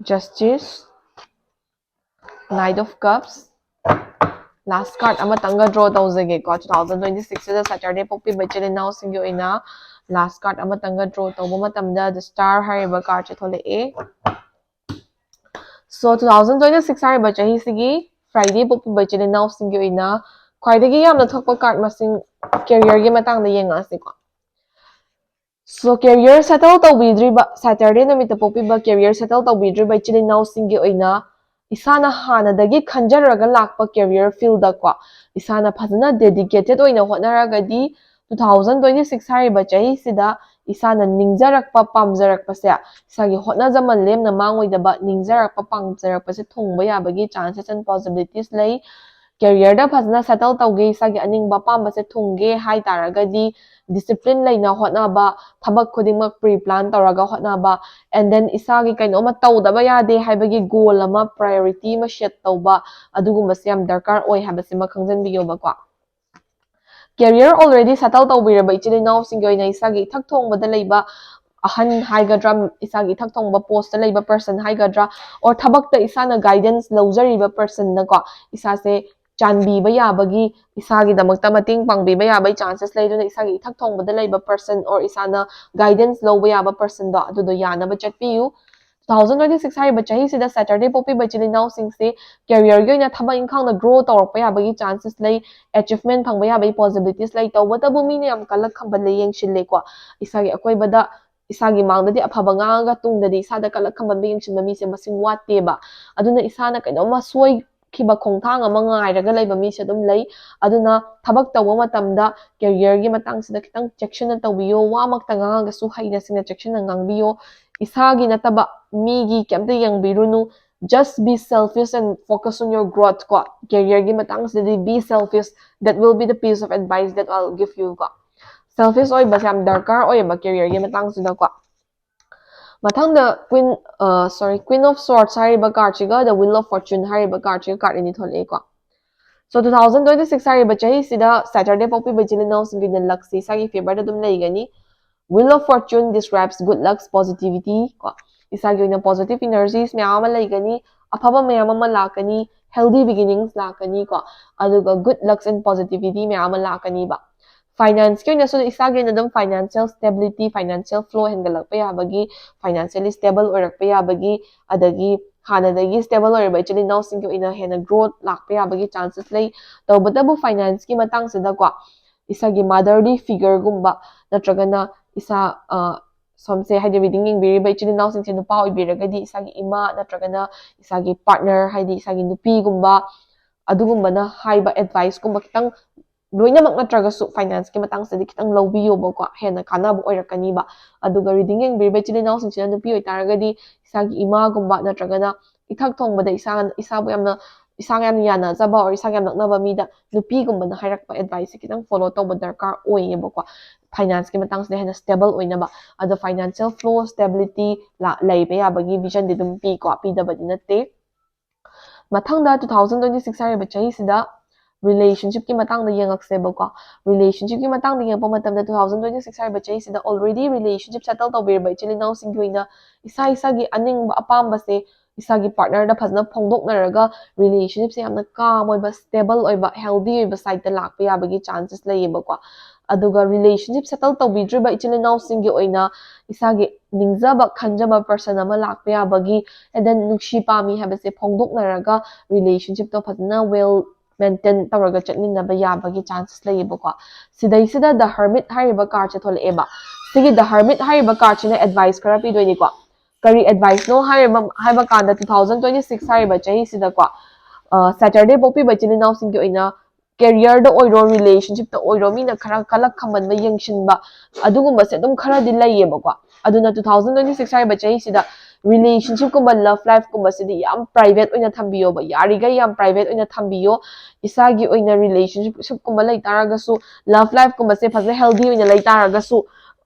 Justice, Knight of Cups. Last card ꯑꯃꯇꯪꯒ draw ꯇꯧꯖꯒꯦꯀꯣ꯫ Two thousand twenty sixꯁꯤꯗ Saturday ꯄꯣꯛꯄꯤꯕ ꯏꯆꯤꯜ ꯏꯅꯥꯎꯁꯤꯡꯒꯤ ꯑꯣꯏꯅ Last card ꯑꯃꯇꯪꯒ draw ꯇꯧꯕ ꯃꯇꯝꯗ the Star ꯍꯥꯏꯔꯤꯕ cardꯁꯦ ꯊꯣꯛꯂꯛꯑꯦ꯫ So two thousand twenty six ꯍꯥꯏꯔꯤꯕ ꯆꯍꯤꯁꯤꯒꯤ Friday ꯄꯣꯛꯄꯤꯕ ꯏꯆꯤꯜ ꯏꯅꯥꯎꯁꯤꯡꯒꯤ ꯑꯣꯏꯅ ꯈ꯭ꯋꯥꯏꯗꯒꯤ ꯌꯥꯝꯅ ꯊꯣꯛꯄ card ꯃꯁꯤꯡ careerꯒꯤ ꯃꯇꯥꯡꯗ ꯌꯦꯡꯉꯛꯑꯁꯤꯀꯣ꯫ So career settle ꯇꯧꯕꯤꯗ꯭ꯔꯤꯕ, Saturday ꯅꯨꯃꯤꯠꯇ ꯄꯣꯛꯄꯤꯕ career settle ꯇꯧꯕꯤꯗ꯭ꯔꯤꯕ ꯏꯆꯤꯜ ꯏꯅꯥꯎꯁꯤꯡꯒꯤ ꯑꯣꯏꯅ ꯏꯁꯥꯅ ꯍꯥꯟꯅꯗꯒꯤ ꯈꯟꯖꯔꯒ ꯂꯥꯛꯄ career fieldꯗꯀꯣ ꯏꯁꯥꯅ ꯐꯖꯅ dedicated ꯑꯣꯏꯅ ꯍꯣꯠꯅꯔꯒꯗꯤ two thousand twenty six ꯍꯥꯏꯔꯤꯕ ꯆꯍꯤꯁꯤꯗ ꯏꯁꯥꯅ ꯅꯤꯡꯖꯔꯛꯄ ꯄꯥꯝꯖꯔꯛꯄꯁꯦ, ꯏꯁꯥꯒꯤ ꯍꯣꯠꯅꯖꯃꯟ ꯂꯦꯝꯅ ꯃꯥꯡꯉꯣꯏꯗꯕ ꯅꯤꯡꯖꯔꯛꯄ ꯄꯥꯝꯖꯔꯛꯄꯁꯦ ꯊꯨꯡꯕ ꯌꯥꯕꯒꯤ chances and possibilities ꯂꯩ꯫ Careerꯗ ꯐꯖꯅ settle ꯇꯧꯒꯦ, ꯏꯁꯥꯒꯤ ꯑꯅꯤꯡꯕ ꯑꯄꯥꯝꯕꯁꯦ ꯊꯨꯡꯒꯦ ꯍꯥꯏ ꯇꯥꯔꯒꯗꯤ discipline ꯂꯩꯅ ꯍꯣꯠꯅꯕ, ꯊꯕꯛ ꯈꯨꯗꯤꯡꯃꯛ pre plan ꯇꯧꯔꯒ ꯍꯣꯠꯅꯕ, and then ꯏꯁꯥꯒꯤ ꯀꯩꯅꯣꯝꯃ ꯇꯧꯗꯕ ꯌꯥꯗꯦ ꯍꯥꯏꯕꯒꯤ goal ꯑꯃ, priority ꯑꯃ set ꯇꯧꯕ, ꯑꯗꯨꯒꯨꯝꯕꯁꯦ ꯌꯥꯝ ꯗꯔꯀꯥꯔ ꯑꯣꯏ ꯍꯥꯏꯕꯁꯤꯃ ꯈꯪꯖꯟꯕꯤꯌꯣꯕꯀꯣ꯫ Career already settle ꯇꯧꯕꯤꯔꯕ ꯏꯆꯤꯜ ꯏꯅꯥꯎꯁꯤꯡꯒꯤ ꯑꯣꯏꯅ ꯏꯁꯥꯒꯤ ꯏꯊꯛ ꯊꯣꯡꯕꯗ ꯂꯩꯕ ꯑꯍꯟ ꯍꯥꯏꯒꯗ꯭ꯔꯥ, ꯏꯁꯥꯒꯤ ꯏꯊꯛ ꯊꯣꯡꯕ postꯇ ꯂꯩꯕ person ꯍꯥꯏꯒꯗ꯭ꯔꯥ, or ꯊꯕꯛꯇ ꯏꯁꯥꯅ guidance ꯂꯧꯖꯔꯤꯕ personꯅꯀꯣ ꯏꯁꯥꯁꯦ ꯆꯥꯟꯕꯤꯕ ꯌꯥꯕꯒꯤ, ꯏꯁꯥꯒꯤꯗꯃꯛꯇ ꯃꯇꯦꯡ ꯄꯥꯡꯕꯤꯕ ꯌꯥꯕꯒꯤ chances ꯂꯩ꯫ ꯑꯗꯨꯅ ꯏꯁꯥꯒꯤ ꯏꯊꯛ ꯊꯣꯡꯕꯗ ꯂꯩꯕ person or ꯏꯁꯥꯅ guidance ꯂꯧꯕ ꯌꯥꯕ personꯗꯣ ꯑꯗꯨꯗꯣ ꯌꯥꯅꯕ ꯆꯠꯄꯤꯌꯨ꯫ Two thousand twenty six ꯍꯥꯏꯔꯤꯕ ꯆꯍꯤꯁꯤꯗ Saturday ꯄꯣꯛꯄꯤꯕ ꯏꯆꯤꯜ ꯏꯅꯥꯎꯁꯤꯡꯁꯦ careerꯒꯤ ꯑꯣꯏꯅ ꯊꯕꯛ ꯏꯪꯈꯥꯡꯗ grow ꯇꯧꯔꯛꯄ ꯌꯥꯕꯒꯤ chances ꯂꯩ, achievement ꯐꯪꯕ ꯌꯥꯕꯒꯤ possibilities ꯂꯩ꯫ ꯇꯧꯕꯇꯕꯨ ꯃꯤꯅ ꯌꯥꯝ ꯀꯜꯂꯛ ꯈꯝꯕꯜꯂꯦ ꯌꯦꯡꯁꯤꯜꯂꯦꯀꯣ꯫ ꯏꯁꯥꯒꯤ ꯑꯀꯣꯏꯕꯗ ꯏꯁꯥꯒꯤ ꯃꯥꯡꯗꯗꯤ ꯑꯐꯕ ꯉꯥꯡꯉꯒ ꯇꯨꯡꯗꯗꯤ ꯏꯁꯥꯗ ꯀꯜꯂꯛ ꯈꯝꯕꯟꯕ ꯌꯦꯡꯁꯤꯟꯕ ꯃꯤꯁꯦ ꯃꯁꯤꯡ ꯋꯥꯠꯇꯦꯕ꯫ ꯑꯗꯨꯅ ꯏꯁꯥꯅ ꯀꯩꯅꯣꯝꯃ ꯁꯣꯏꯈꯤꯕ ꯈꯣꯡꯊꯥꯡ ꯑꯃ ꯉꯥꯏꯔꯒ ꯂꯩꯕ ꯃꯤꯁꯦ ꯑꯗꯨꯝ ꯂꯩ꯫ ꯑꯗꯨꯅ ꯊꯕꯛ ꯇꯧꯕ ꯃꯇꯝꯗ careerꯒꯤ ꯃꯇꯥꯡꯁꯤꯗ ꯈꯤꯇꯪ ꯆꯦꯛꯁꯤꯟꯅ ꯇꯧꯕꯤꯌꯣ꯫ ꯋꯥꯃꯛꯇ ꯉꯥꯡꯉꯒꯁꯨ ꯍꯩꯅ ꯁꯤꯡꯅ ꯆꯦꯛꯁꯤꯟꯅ ꯉꯥꯡꯕꯤꯌꯣ꯫ ꯏꯁꯥꯒꯤ ꯅꯠꯇꯕ ꯃꯤꯒꯤ ꯀꯩꯝꯇ ꯌꯦꯡꯕꯤꯔꯨꯅꯨ꯫ Just be selfish and focus on your growth ꯀꯣ꯫ Careerꯒꯤ ꯃꯇꯥꯡꯁꯤꯗꯗꯤ be selfish, that will be the piece of advice that I'll give you ꯀꯣ꯫ Selfish ꯑꯣꯏꯕꯁꯦ ꯌꯥꯝ ꯗꯔꯀꯥꯔ ꯑꯣꯏꯌꯦꯕ careerꯒꯤ ꯃꯇꯥꯡꯁꯤꯗꯀꯣ꯫ ꯃꯊꯪꯗ Queen, sorry, Queen of Swords ꯍꯥꯏꯔꯤꯕ cardꯁꯤꯒ the Wheel of Fortune ꯍꯥꯏꯔꯤꯕ cardꯁꯤꯒ card ꯑꯅꯤ ꯊꯣꯛꯂꯛꯑꯦꯀꯣ꯫ So two thousand twenty six ꯍꯥꯏꯔꯤꯕ ꯆꯍꯤꯁꯤꯗ Saturday ꯄꯣꯛꯄꯤꯕ ꯏꯆꯤꯜ ꯏꯅꯥꯎꯁꯤꯡꯒꯤꯅ luckꯁꯤ ꯏꯁꯥꯒꯤ favorꯗ ꯑꯗꯨꯝ ꯂꯩꯒꯅꯤ꯫ Wheel of Fortune describes good lucks, positivity ꯀꯣ, ꯏꯁꯥꯒꯤ ꯑꯣꯏꯅ positive energies ꯃꯌꯥꯝ ꯑꯃ ꯂꯩꯒꯅꯤ, ꯑꯐꯕ ꯃꯌꯥꯝ ꯑꯃ ꯂꯥꯛꯀꯅꯤ, healthy beginnings ꯂꯥꯛꯀꯅꯤ ꯀꯣ, ꯑꯗꯨꯒ good lucks and positivity ꯃꯌꯥꯝ ꯑꯃ ꯂꯥꯛꯀꯅꯤꯕ꯫ Finance ꯀꯤ ꯑꯣꯏꯅꯁꯨ ꯏꯁꯥꯒꯤ ꯑꯣꯏꯅ ꯑꯗꯨꯝ financial stability, financial flow ꯍꯦꯟꯒꯠꯂꯛꯄ ꯌꯥꯕꯒꯤ, financially stable ꯑꯣꯏꯔꯛꯄ ꯌꯥꯕꯒꯤ, ꯑꯗꯒꯤ ꯍꯥꯟꯅꯗꯒꯤ stable ꯑꯣꯏꯔꯕ ꯏꯆꯤꯜ ꯏꯅꯥꯎꯁꯤꯡꯒꯤ ꯑꯣꯏꯅ ꯍꯦꯟꯅ growth ꯂꯥꯛꯄ ꯌꯥꯕꯒꯤ chances ꯂꯩ꯫ ꯇꯧꯕꯇꯕꯨ finance ꯀꯤ ꯃꯇꯥꯡꯁꯤꯗꯀꯣ, ꯏꯁꯥꯒꯤ motherly figure ꯒꯨꯝꯕ, ꯅꯠꯇ꯭ꯔꯒꯅ ꯏꯁꯥ, ꯑ, ꯁꯣꯝꯁꯦ ꯍꯥꯏꯗꯤ reading ꯌꯦꯡꯕꯤꯔꯤꯕ ꯏꯆꯤꯜ ꯏꯅꯥꯎꯁꯤꯡꯁꯦ ꯅꯨꯄꯥ ꯑꯣꯏꯕꯤꯔꯒꯗꯤ ꯏꯁꯥꯒꯤ ꯏꯃꯥ ꯅꯠꯇ꯭ꯔꯒꯅ ꯏꯁꯥꯒꯤ partner, ꯍꯥꯏꯗꯤ ꯏꯁꯥꯒꯤ ꯅꯨꯄꯤꯒꯨꯝꯕ, ꯑꯗꯨꯒꯨꯝꯕꯅ ꯍꯥꯏꯕ advice ꯀꯨꯝꯕ ꯈꯤꯇꯪ, ꯂꯣꯏꯅꯃꯛ ꯅꯠꯇ꯭ꯔꯒꯁꯨ finance ꯀꯤ ꯃꯇꯥꯡꯁꯤꯗꯤ ꯈꯤꯇꯪ ꯂꯧꯕꯤꯌꯣꯕꯀꯣ, ꯍꯦꯟꯅ ꯀꯥꯟꯅꯕ ꯑꯣꯏꯔꯛꯀꯅꯤꯕ꯫ ꯑꯗꯨꯒ reading ꯌꯦꯡꯕꯤꯔꯤꯕ ꯏꯆꯤꯜ ꯏꯅꯥꯎꯁꯤꯡꯁꯤꯅ ꯅꯨꯄꯤ ꯑꯣꯏꯇꯥꯔꯒꯗꯤ ꯏꯁꯥꯒꯤ ꯏꯃꯥꯒꯨꯝꯕ ꯅꯠꯇ꯭ꯔꯒꯅ ꯏꯊꯛ ꯊꯣꯡꯕꯗ ꯏꯁꯥ, ꯏꯁꯥꯕꯨ ꯌꯥꯝꯅ, ꯏꯁꯥꯒ ꯌꯥꯝꯅ ꯌꯥꯅꯖꯕ or ꯏꯁꯥꯒ ꯌꯥꯝ ꯅꯛꯅꯕ ꯃꯤꯗ ꯅꯨꯄꯤꯒꯨꯝꯕꯅ ꯍꯥꯏꯔꯛꯄ advice ꯁꯦ ꯈꯤꯇꯪ follow ꯇꯧꯕ ꯗꯔꯀꯥꯔ ꯑꯣꯏꯌꯦꯕꯀꯣ꯫ Finance ꯀꯤ ꯃꯇꯥꯡꯁꯤꯗ ꯍꯦꯟꯅ stable ꯑꯣꯏꯅꯕ꯫ ꯑꯗꯣ financial flow, stability ꯂꯥ-, ꯂꯩꯕ ꯌꯥꯕꯒꯤ vision ꯗꯤ ꯑꯗꯨꯝ ꯄꯤꯀꯣ, ꯄꯤꯗꯕꯗꯤ ꯅꯠꯇꯦ꯫ ꯃꯊꯪꯗ two thousand twenty six ꯍꯥꯏꯔꯤꯕ ꯆꯍꯤꯁꯤꯗ relationship ꯀꯤ ꯃꯇꯥꯡꯗ ꯌꯦꯡꯉꯛꯁꯦꯕꯀꯣ꯫ Relationship ꯀꯤ ꯃꯇꯥꯡꯗ ꯌꯦꯡꯉꯛꯄ ꯃꯇꯝꯗ two thousand twenty six ꯍꯥꯏꯔꯤꯕ ꯆꯍꯤꯁꯤꯗ already relationship settle ꯇꯧꯕꯤꯔꯕ ꯏꯆꯤꯜ ꯏꯅꯥꯎꯁꯤꯡꯒꯤ ꯑꯣꯏꯅ ꯏꯁꯥ ꯏꯁꯥꯒꯤ ꯑꯅꯤꯡꯕ ꯑꯄꯥꯝꯕꯁꯦ ꯏꯁꯥꯒꯤ partner ꯗ ꯐꯖꯅ ꯐꯣꯡꯗꯣꯛꯅꯔꯒ relationship ꯁꯦ ꯌꯥꯝꯅ calm ꯑꯣꯏꯕ, stable ꯑꯣꯏꯕ, healthy ꯑꯣꯏꯕ side ꯇ ꯂꯥꯛꯄ ꯌꯥꯕꯒꯤ chances ꯂꯩꯌꯦꯕꯀꯣ꯫ ꯑꯗꯨꯒ relationship settle ꯇꯧꯕꯤꯗ꯭ꯔꯤꯕ ꯏꯆꯤꯜ ꯏꯅꯥꯎꯁꯤꯡꯒꯤ ꯑꯣꯏꯅ ꯏꯁꯥꯒꯤ ꯅꯤꯡꯖꯕ ꯈꯟꯖꯕ person ꯑꯃ ꯂꯥꯛꯄ ꯌꯥꯕꯒꯤ, and then ꯅꯨꯡꯁꯤ ꯄꯥꯝꯃꯤ ꯍꯥꯏꯕꯁꯦ ꯐꯣꯡꯗꯣꯛꯅꯔꯒ relationship ꯇꯣ ꯐꯖꯅ well maintain ꯇꯧꯔꯒ ꯆꯠꯃꯤꯟꯅꯕ ꯌꯥꯕꯒꯤ chances ꯂꯩꯌꯦꯕꯀꯣ꯫ ꯁꯤꯗꯩꯁꯤꯗ The Hermit ꯍꯥꯏꯔꯤꯕ card ꯁꯦ ꯊꯣꯛꯂꯛꯑꯦꯕ꯫ ꯁꯤꯒꯤ The Hermit ꯍꯥꯏꯔꯤꯕ card ꯁꯤꯅ advice ꯈꯔ ꯄꯤꯗꯣꯏꯅꯤꯀꯣ꯫ ꯀꯔꯤ advice ꯅꯣ ꯍꯥꯏꯔꯤꯕ, ꯍꯥꯏꯕ ꯀꯥꯟꯗ two thousand twenty six ꯍꯥꯏꯔꯤꯕ ꯆꯍꯤꯁꯤꯗꯀꯣ, ꯑ, Saturday ꯄꯣꯛꯄꯤꯕ ꯏꯆꯤꯜ ꯏꯅꯥꯎꯁꯤꯡꯒꯤ ꯑꯣꯏꯅ career ꯗ ꯑꯣꯏꯔꯣ, relationship ꯇ ꯑꯣꯏꯔꯣ, ꯃꯤꯅ ꯈꯔ ꯀꯂꯛ ꯈꯝꯕꯟꯕ, ꯌꯦꯡꯁꯤꯟꯕ, ꯑꯗꯨꯒꯨꯝꯕꯁꯦ ꯑꯗꯨꯝ ꯈꯔꯗꯤ ꯂꯩꯌꯦꯕꯀꯣ꯫ ꯑꯗꯨꯅ two thousand twenty six ꯍꯥꯏꯔꯤꯕ ꯆꯍꯤꯁꯤꯗ relationship ꯀꯨꯝꯕ, love life ꯀꯨꯝꯕꯁꯤꯗꯤ ꯌꯥꯝ private ꯑꯣꯏꯅ ꯊꯝꯕꯤꯌꯣꯕ, ꯌꯥꯔꯤꯈꯩ ꯌꯥꯝ private ꯑꯣꯏꯅ ꯊꯝꯕꯤꯌꯣ꯫ ꯏꯁꯥꯒꯤ ꯑꯣꯏꯅ relationship ꯀꯨꯝꯕ ꯂꯩ ꯇꯥꯔꯒꯁꯨ, love life ꯀꯨꯝꯕꯁꯦ ꯐꯖꯅ healthy ꯑꯣꯏꯅ ꯂꯩ ꯇꯥꯔꯒꯁꯨ,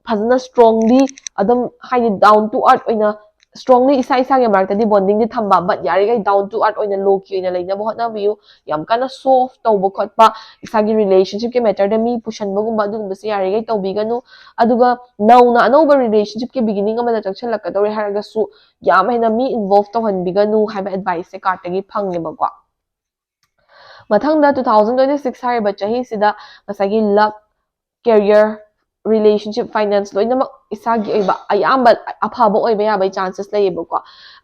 ꯐꯖꯅ strongly ꯑꯗꯨꯝ, ꯍꯥꯏꯗꯤ down to earth ꯑꯣꯏꯅ strongly ꯏꯁꯥ ꯏꯁꯥꯒꯤ ꯃꯔꯛꯇꯗꯤ bonding ꯗꯤ ꯊꯝꯕ, but ꯌꯥꯔꯤꯈꯩ down to earth ꯑꯣꯏꯅ, low key ꯑꯣꯏꯅ ꯂꯩꯅꯕ ꯍꯣꯠꯅꯕꯤꯌꯨ꯫ ꯌꯥꯝ ꯀꯟꯅ show off ꯇꯧꯕ ꯈꯣꯠꯄ, ꯏꯁꯥꯒꯤ relationship ꯀꯤ matter ꯗ ꯃꯤ ꯄꯨꯁꯟꯕꯒꯨꯝꯕ, ꯑꯗꯨꯒꯨꯝꯕꯁꯦ ꯌꯥꯔꯤꯈꯩ ꯇꯧꯕꯤꯒꯅꯨ꯫ ꯑꯗꯨꯒ ꯅꯧꯅ ꯑꯅꯧꯕ relationship ꯀꯤ beginning ꯑꯃꯗ ꯆꯪꯁꯤꯜꯂꯛꯀꯗꯧꯔꯦ ꯍꯥꯏꯔꯒꯁꯨ ꯌꯥꯝ ꯍꯦꯟꯅ ꯃꯤ involve ꯇꯧꯍꯟꯕꯤꯒꯅꯨ ꯍꯥꯏꯕ advice ꯁꯦ card ꯇꯒꯤ ꯐꯪꯉꯦꯕꯀꯣ꯫ ꯃꯊꯪꯗ two thousand twenty six ꯍꯥꯏꯔꯤꯕ ꯆꯍꯤꯁꯤꯗ ꯉꯁꯥꯏꯒꯤ luck, career, relationship, finance ꯂꯣꯏꯅꯃꯛ ꯏꯁꯥꯒꯤ ꯑꯣꯏꯕ ꯑꯌꯥꯝꯕ ꯑꯐꯕ ꯑꯣꯏꯕ ꯌꯥꯕꯒꯤ chances ꯂꯩꯌꯦꯕꯀꯣ꯫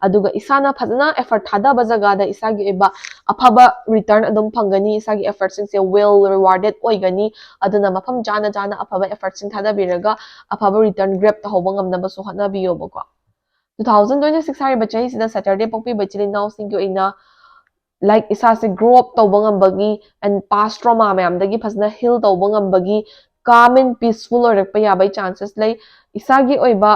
ꯑꯗꯨꯒ ꯏꯁꯥꯅ ꯐꯖꯅ effort ꯊꯥꯗꯕ ꯖꯒꯥꯗ ꯏꯁꯥꯒꯤ ꯑꯣꯏꯕ ꯑꯐꯕ return ꯑꯗꯨꯝ ꯐꯪꯒꯅꯤ꯫ ꯏꯁꯥꯒꯤ effortꯁꯤꯡꯁꯦ well rewarded ꯑꯣꯏꯒꯅꯤ꯫ ꯑꯗꯨꯅ ꯃꯐꯝ ꯆꯥꯅ ꯆꯥꯅ ꯑꯐꯕ effortꯁꯤꯡ ꯊꯥꯗꯕꯤꯔꯒ ꯑꯐꯕ return grab ꯇꯧꯍꯧꯕ ꯉꯝꯅꯕꯁꯨ ꯍꯣꯠꯅꯕꯤꯌꯣꯕꯀꯣ꯫ Two thousand twenty six ꯍꯥꯏꯔꯤꯕ ꯆꯍꯤꯁꯤꯗ Saturday ꯄꯣꯛꯄꯤꯕ ꯏꯆꯤꯜ ꯏꯅꯥꯎꯁꯤꯡꯒꯤ ꯑꯣꯏꯅ, like, ꯏꯁꯥꯁꯦ grow up ꯇꯧꯕ ꯉꯝꯕꯒꯤ and past trauma ꯃꯌꯥꯝꯗꯒꯤ ꯐꯖꯅ heal ꯇꯧꯕ ꯉꯝꯕꯒꯤ, calm and peaceful ꯑꯣꯏꯔꯛꯄ ꯌꯥꯕꯒꯤ chances ꯂꯩ꯫ ꯏꯁꯥꯒꯤ ꯑꯣꯏꯕ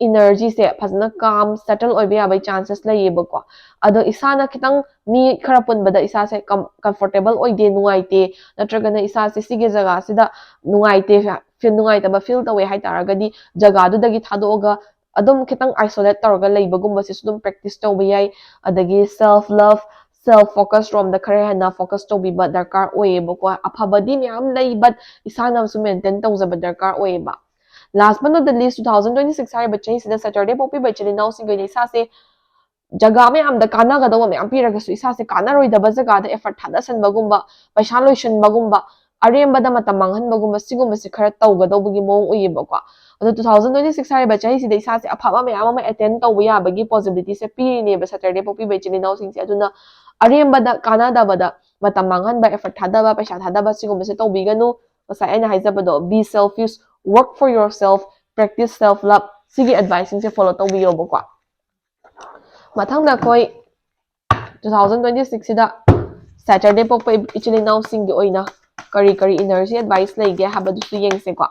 energyꯁꯦ ꯐꯖꯅ calm, settle ꯑꯣꯏꯕ ꯌꯥꯕꯒꯤ chances ꯂꯩꯌꯦꯕꯀꯣ꯫ ꯑꯗꯣ ꯏꯁꯥꯅ ꯈꯤꯇꯪ ꯃꯤ ꯈꯔ ꯄꯨꯟꯕꯗ ꯏꯁꯥꯁꯦ ꯀꯝ-, comfortable ꯑꯣꯏꯗꯦ, ꯅꯨꯡꯉꯥꯏꯇꯦ, ꯅꯠꯇ꯭ꯔꯒꯅ ꯏꯁꯥꯁꯦ ꯁꯤꯒꯤ ꯖꯒꯥꯁꯤꯗ ꯅꯨꯡꯉꯥꯏꯇꯦ, feel, ꯅꯨꯡꯉꯥꯏꯇꯕ feel ꯇꯧꯋꯦ ꯍꯥꯏꯇꯥꯔꯒꯗꯤ, ꯖꯒꯥꯗꯨꯗꯒꯤ ꯊꯥꯗꯣꯛꯑꯒ ꯑꯗꯨꯝ ꯈꯤꯇꯪ isolate ꯇꯧꯔꯒ ꯂꯩꯕꯒꯨꯝꯕꯁꯤꯁꯨ ꯑꯗꯨꯝ practice ꯇꯧꯕ ꯌꯥꯏ꯫ ꯑꯗꯒꯤ self love, self focus ꯔꯣꯝꯗ ꯈꯔ ꯍꯦꯟꯅ focus ꯇꯧꯕꯤꯕ ꯗꯔꯀꯥꯔ ꯑꯣꯏꯌꯦꯕꯀꯣ꯫ ꯑꯐꯕꯗꯤ ꯃꯌꯥꯝ ꯂꯩ, but ꯏꯁꯥꯅꯁꯨ maintain ꯇꯧꯖꯕ ꯗꯔꯀꯥꯔ ꯑꯣꯏꯌꯦꯕ꯫ Last but not the least, two thousand twenty six ꯍꯥꯏꯔꯤꯕ ꯆꯍꯤꯁꯤꯗ Saturday ꯄꯣꯛꯄꯤꯕ ꯏꯆꯤꯜ ꯏꯅꯥꯎꯁꯤꯡꯒꯤ ꯑꯣꯏꯅ ꯏꯁꯥꯁꯦ ꯖꯒꯥ ꯃꯌꯥꯝꯗ ꯀꯥꯟꯅꯒꯗꯧꯕ ꯃꯌꯥꯝ ꯄꯤꯔꯒꯁꯨ ꯏꯁꯥꯁꯦ ꯀꯥꯟꯅꯔꯣꯏꯗꯕ ꯖꯒꯥꯗ effort ꯊꯥꯗꯁꯟꯕꯒꯨꯝꯕ, ꯄꯩꯁꯥ ꯂꯣꯏꯁꯟꯕꯒꯨꯝꯕ, ꯑꯔꯦꯝꯕꯗ ꯃꯇꯝ ꯃꯥꯡꯍꯟꯕꯒꯨꯝꯕ, ꯁꯤꯒꯨꯝꯕꯁꯦ ꯈꯔ ꯇꯧꯒꯗꯧꯕꯒꯤ ꯃꯑꯣꯡ ꯎꯏꯌꯦꯕꯀꯣ꯫ ꯑꯗꯣ two thousand twenty six ꯍꯥꯏꯔꯤꯕ ꯆꯍꯤꯁꯤꯗ ꯏꯁꯥꯁꯦ ꯑꯐꯕ ꯃꯌꯥꯝ ꯑꯃ attend ꯇꯧꯕ ꯌꯥꯕꯒꯤ possibilityꯁꯦ ꯄꯤꯔꯤꯅꯦꯕ Saturday ꯄꯣꯛꯄꯤꯕ ꯏꯆꯤꯜ ꯏꯅꯥꯎꯁꯤꯡꯁꯦ꯫ ꯑꯗꯨꯅ ꯑꯔꯦꯝꯕꯗ, ꯀꯥꯟꯅꯗꯕꯗ ꯃꯇꯝ ꯃꯥꯡꯍꯟꯕ, effort ꯊꯥꯗꯕ, ꯄꯩꯁꯥ ꯊꯥꯗꯕ, ꯁꯤꯒꯨꯝꯕꯁꯦ ꯇꯧꯕꯤꯒꯅꯨ꯫ ꯉꯁꯥꯏ ꯑꯩꯅ ꯍꯥꯏꯖꯕꯗꯣ, be selfish, work for yourself, practice self love, ꯁꯤꯒꯤ adviceꯁꯤꯡꯁꯦ follow ꯇꯧꯕꯤꯌꯣꯕꯀꯣ꯫ ꯃꯊꯪꯗ ꯑꯩꯈꯣꯏ two thousand twenty sixꯁꯤꯗ Saturday ꯄꯣꯛꯄ ꯏꯆꯤꯜ ꯏꯅꯥꯎꯁꯤꯡꯒꯤ ꯑꯣꯏꯅ ꯀꯔꯤ ꯀꯔꯤ energy advice ꯂꯩꯒꯦ ꯍꯥꯏꯕꯗꯨꯁꯨ ꯌꯦꯡꯁꯦꯀꯣ꯫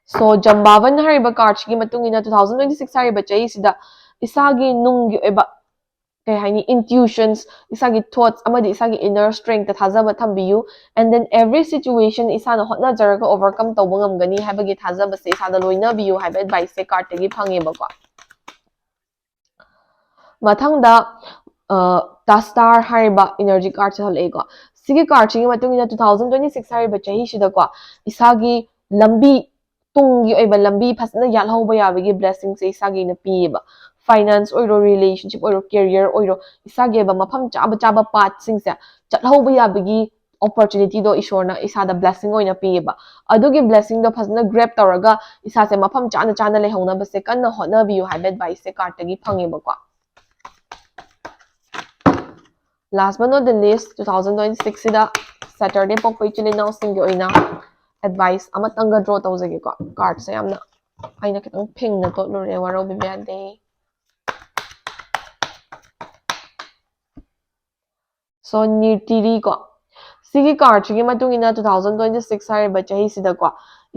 So, ꯖꯝꯕꯥꯕꯟ ꯍꯥꯏꯔꯤꯕ cardꯁꯤꯒꯤ ꯃꯇꯨꯡ ꯏꯟꯅ two thousand twenty six ꯍꯥꯏꯔꯤꯕ ꯆꯍꯤꯁꯤꯗ ꯏꯁꯥꯒꯤ ꯅꯨꯡꯒꯤ ꯑꯣꯏꯕ, ꯀꯩ ꯍꯥꯏꯅꯤ, intuitions, ꯏꯁꯥꯒꯤ thoughts ꯑꯃꯗꯤ ꯏꯁꯥꯒꯤ inner strengthꯇ ꯊꯥꯖꯕ ꯊꯝꯕꯤꯌꯨ꯫ And then every situation ꯏꯁꯥꯅ ꯍꯣꯠꯅꯖꯔꯒ overcome ꯇꯧꯕ ꯉꯝꯒꯅꯤ ꯍꯥꯏꯕꯒꯤ ꯊꯥꯖꯕꯁꯦ ꯏꯁꯥꯗ ꯂꯣꯏꯅꯕꯤꯌꯨ ꯍꯥꯏꯕ adviceꯁꯦ cardꯇꯒꯤ ꯐꯪꯉꯦꯕꯀꯣ꯫ ꯃꯊꯪꯗ ꯇꯁꯇꯥꯔ ꯍꯥꯏꯔꯤꯕ energy cardꯁꯦ ꯊꯣꯛꯂꯛꯑꯦꯀꯣ꯫ ꯁꯤꯒꯤ cardꯁꯤꯒꯤ ꯃꯇꯨꯡ ꯏꯟꯅ two thousand twenty six ꯍꯥꯏꯔꯤꯕ ꯆꯍꯤꯁꯤꯗꯀꯣ ꯏꯁꯥꯒꯤ ꯂꯝꯕꯤ, ꯇꯨꯡꯒꯤ ꯑꯣꯏꯕ ꯂꯝꯕꯤ ꯐꯖꯅ ꯌꯥꯠꯍꯧꯕ ꯌꯥꯕꯒꯤ blessingꯁꯦ ꯏꯁꯥꯒꯤ ꯑꯣꯏꯅ ꯄꯤꯌꯦꯕ꯫ Finance ꯑꯣꯏꯔꯣ, relationship ꯑꯣꯏꯔꯣ, career ꯑꯣꯏꯔꯣ, ꯏꯁꯥꯒꯤ ꯑꯣꯏꯕ ꯃꯐꯝ ꯆꯥꯕ ꯆꯥꯕ pathꯁꯤꯡꯁꯦ ꯆꯠꯍꯧꯕ ꯌꯥꯕꯒꯤ opportunityꯗꯣ ꯏꯁꯣꯔꯅ ꯏꯁꯥꯗ blessing ꯑꯣꯏꯅ ꯄꯤꯌꯦꯕ꯫ ꯑꯗꯨꯒꯤ blessingꯗꯣ ꯐꯖꯅ grab ꯇꯧꯔꯒ ꯏꯁꯥꯁꯦ ꯃꯐꯝ ꯆꯥꯅ ꯆꯥꯅ ꯂꯩꯍꯧꯅꯕꯁꯦ ꯀꯟꯅ ꯍꯣꯠꯅꯕꯤꯌꯨ ꯍꯥꯏꯕ adviceꯁꯦ cardꯇꯒꯤ ꯐꯪꯉꯦꯕꯀꯣ꯫ Last but not the least, two thousand twenty sixꯁꯤꯗ Saturday ꯄꯣꯛꯄ ꯏꯆꯤꯜ ꯏꯅꯥꯎꯁꯤꯡꯒꯤ ꯑꯣꯏꯅ advice ꯑꯃꯇꯪꯒ draw ꯇꯧꯖꯒꯦꯀꯣ꯫ Cardꯁꯦ ꯌꯥꯝꯅ ꯑꯩꯅ ꯈꯤꯇꯪ ꯐꯤꯡꯅ ꯇꯣꯠꯂꯨꯔꯦ, ꯋꯥꯔꯧꯕꯤꯕ ꯌꯥꯗꯦ꯫ So, ꯅꯤꯔꯇꯤꯔꯤ ꯀꯣ, ꯁꯤꯒꯤ cardꯁꯤꯒꯤ ꯃꯇꯨꯡ ꯏꯟꯅ two thousand twenty six ꯍꯥꯏꯔꯤꯕ ꯆꯍꯤꯁꯤꯗꯀꯣ,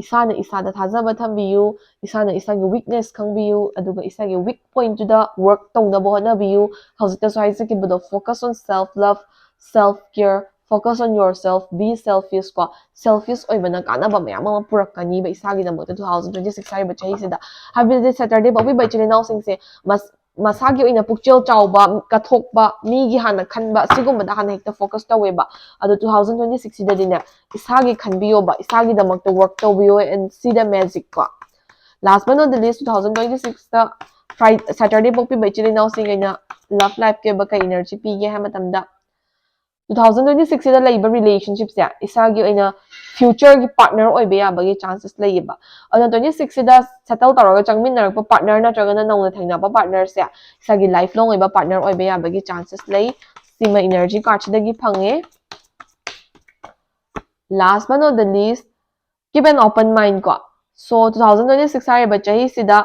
ꯏꯁꯥꯅ ꯏꯁꯥꯗ ꯊꯥꯖꯕ ꯊꯝꯕꯤꯌꯨ, ꯏꯁꯥꯅ ꯏꯁꯥꯒꯤ weakness ꯈꯪꯕꯤꯌꯨ, ꯑꯗꯨꯒ ꯏꯁꯥꯒꯤ weak pointꯇꯨꯗ work ꯇꯧꯅꯕ ꯍꯣꯠꯅꯕꯤꯌꯨ꯫ ꯍꯧꯖꯤꯛꯇꯁꯨ ꯍꯥꯏꯖꯈꯤꯕꯗꯣ, focus on self love, self care, focus on yourself, be selfish ꯀꯣ꯫ Selfish ꯑꯣꯏꯕꯅ ꯀꯥꯟꯅꯕ ꯃꯌꯥꯝ ꯑꯃ ꯄꯨꯔꯛꯀꯅꯤꯕ ꯏꯁꯥꯒꯤꯗꯃꯛꯇ two thousand twenty six ꯍꯥꯏꯔꯤꯕ ꯆꯍꯤꯁꯤꯗ꯫ ꯍꯥꯏꯕꯗꯤ Saturday ꯄꯣꯛꯄꯤꯕ ꯏꯆꯤꯜ ꯏꯅꯥꯎꯁꯤꯡꯁꯦ ꯃꯁꯥꯒꯤ ꯑꯣꯏꯅ ꯄꯨꯛꯆꯦꯜ ꯆꯥꯎꯕ, ꯀꯠꯊꯣꯛꯄ, ꯃꯤꯒꯤ ꯍꯥꯟꯅ ꯈꯟꯕ, ꯁꯤꯒꯨꯝꯕꯗ ꯍꯥꯟꯅ ꯍꯦꯛꯇ focus ꯇꯧꯋꯦꯕ꯫ ꯑꯗꯣ two thousand twenty sixꯁꯤꯗꯗꯤꯅꯦ, ꯏꯁꯥꯒꯤ ꯈꯟꯕꯤꯌꯣꯕ, ꯏꯁꯥꯒꯤꯗꯃꯛꯇ work ꯇꯧꯕꯤꯌꯣ and see the magic ꯀꯣ꯫ Last but not the least, two thousand twenty sixꯇ Friday, Saturday ꯄꯣꯛꯄꯤꯕ ꯏꯆꯤꯜ ꯏꯅꯥꯎꯁꯤꯡ ꯑꯩꯅ love lifeꯀꯤ ꯑꯣꯏꯕ ꯀꯩ energy ꯄꯤꯒꯦ ꯍꯥꯏꯕ ꯃꯇꯝꯗ, two thousand twenty sixꯁꯤꯗ ꯂꯩꯕ relationshipꯁꯦ ꯏꯁꯥꯒꯤ ꯑꯣꯏꯅ futureꯒꯤ partner ꯑꯣꯏꯕ ꯌꯥꯕꯒꯤ chances ꯂꯩꯌꯦꯕ꯫ ꯑꯗꯨꯅ twenty sixꯁꯤꯗ settle ꯇꯧꯔꯒ ꯆꯪꯃꯤꯟꯅꯔꯛꯄ partner ꯅꯠꯇ꯭ꯔꯒꯅ ꯅꯧꯅ ꯊꯦꯡꯅꯕ partnerꯁꯦ ꯏꯁꯥꯒꯤ lifelong ꯑꯣꯏꯕ partner ꯑꯣꯏꯕ ꯌꯥꯕꯒꯤ chances ꯂꯩ꯫ ꯁꯤꯃ energy cardꯁꯤꯗꯒꯤ ꯐꯪꯉꯦ꯫ Last but not the least, keep an open mind ꯀꯣ꯫ So, two thousand twenty six ꯍꯥꯏꯔꯤꯕ ꯆꯍꯤꯁꯤꯗ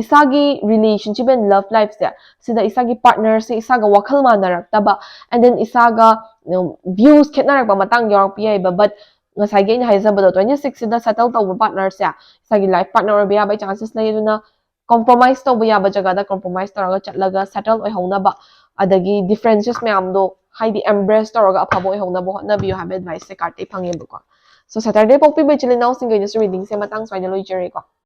ꯏꯁꯥꯒꯤ relationship and love lifeꯁꯦ, ꯁꯤꯗ ꯏꯁꯥꯒꯤ partnerꯁꯦ ꯏꯁꯥꯒ ꯋꯥꯈꯜ ꯃꯥꯟꯅꯔꯛꯇꯕ, and then ꯏꯁꯥꯒ, ꯎꯝ, views ꯈꯦꯠꯅꯔꯛꯄ ꯃꯇꯥꯡ ꯌꯥꯎꯔꯛꯄ ꯌꯥꯏꯕ꯫ But ꯉꯁꯥꯏꯒꯤ ꯑꯩꯅ ꯍꯥꯏꯖꯕꯗꯣ, twenty sixꯁꯤꯗ settle ꯇꯧꯕ partnerꯁꯦ, ꯏꯁꯥꯒꯤ life partner ꯑꯣꯏꯕ ꯌꯥꯕꯒꯤ chances ꯂꯩ꯫ ꯑꯗꯨꯅ compromise ꯇꯧꯕ ꯌꯥꯕ ꯖꯒꯥꯗ compromise ꯇꯧꯔꯒ ꯆꯠꯂꯒ settle ꯑꯣꯏꯍꯧꯅꯕ, ꯑꯗꯒꯤ differences ꯃꯌꯥꯝꯗꯣ ꯍꯥꯏꯗꯤ embrace ꯇꯧꯔꯒ ꯑꯐꯕ ꯑꯣꯏꯍꯧꯅꯕ ꯍꯣꯠꯅꯕꯤꯌꯨ ꯍꯥꯏꯕ adviceꯁꯦ cardꯇꯒꯤ ꯐꯪꯉꯦꯕꯀꯣ꯫ So, Saturday ꯄꯣꯛꯄꯤꯕ ꯏꯆꯤꯜ ꯏꯅꯥꯎꯁꯤꯡꯒꯤ ꯑꯣꯏꯅꯁꯨ readingꯁꯦ ꯃꯇꯥꯡ ꯁ꯭ꯋꯥꯏꯗ ꯂꯣꯏꯖꯔꯦꯀꯣ꯫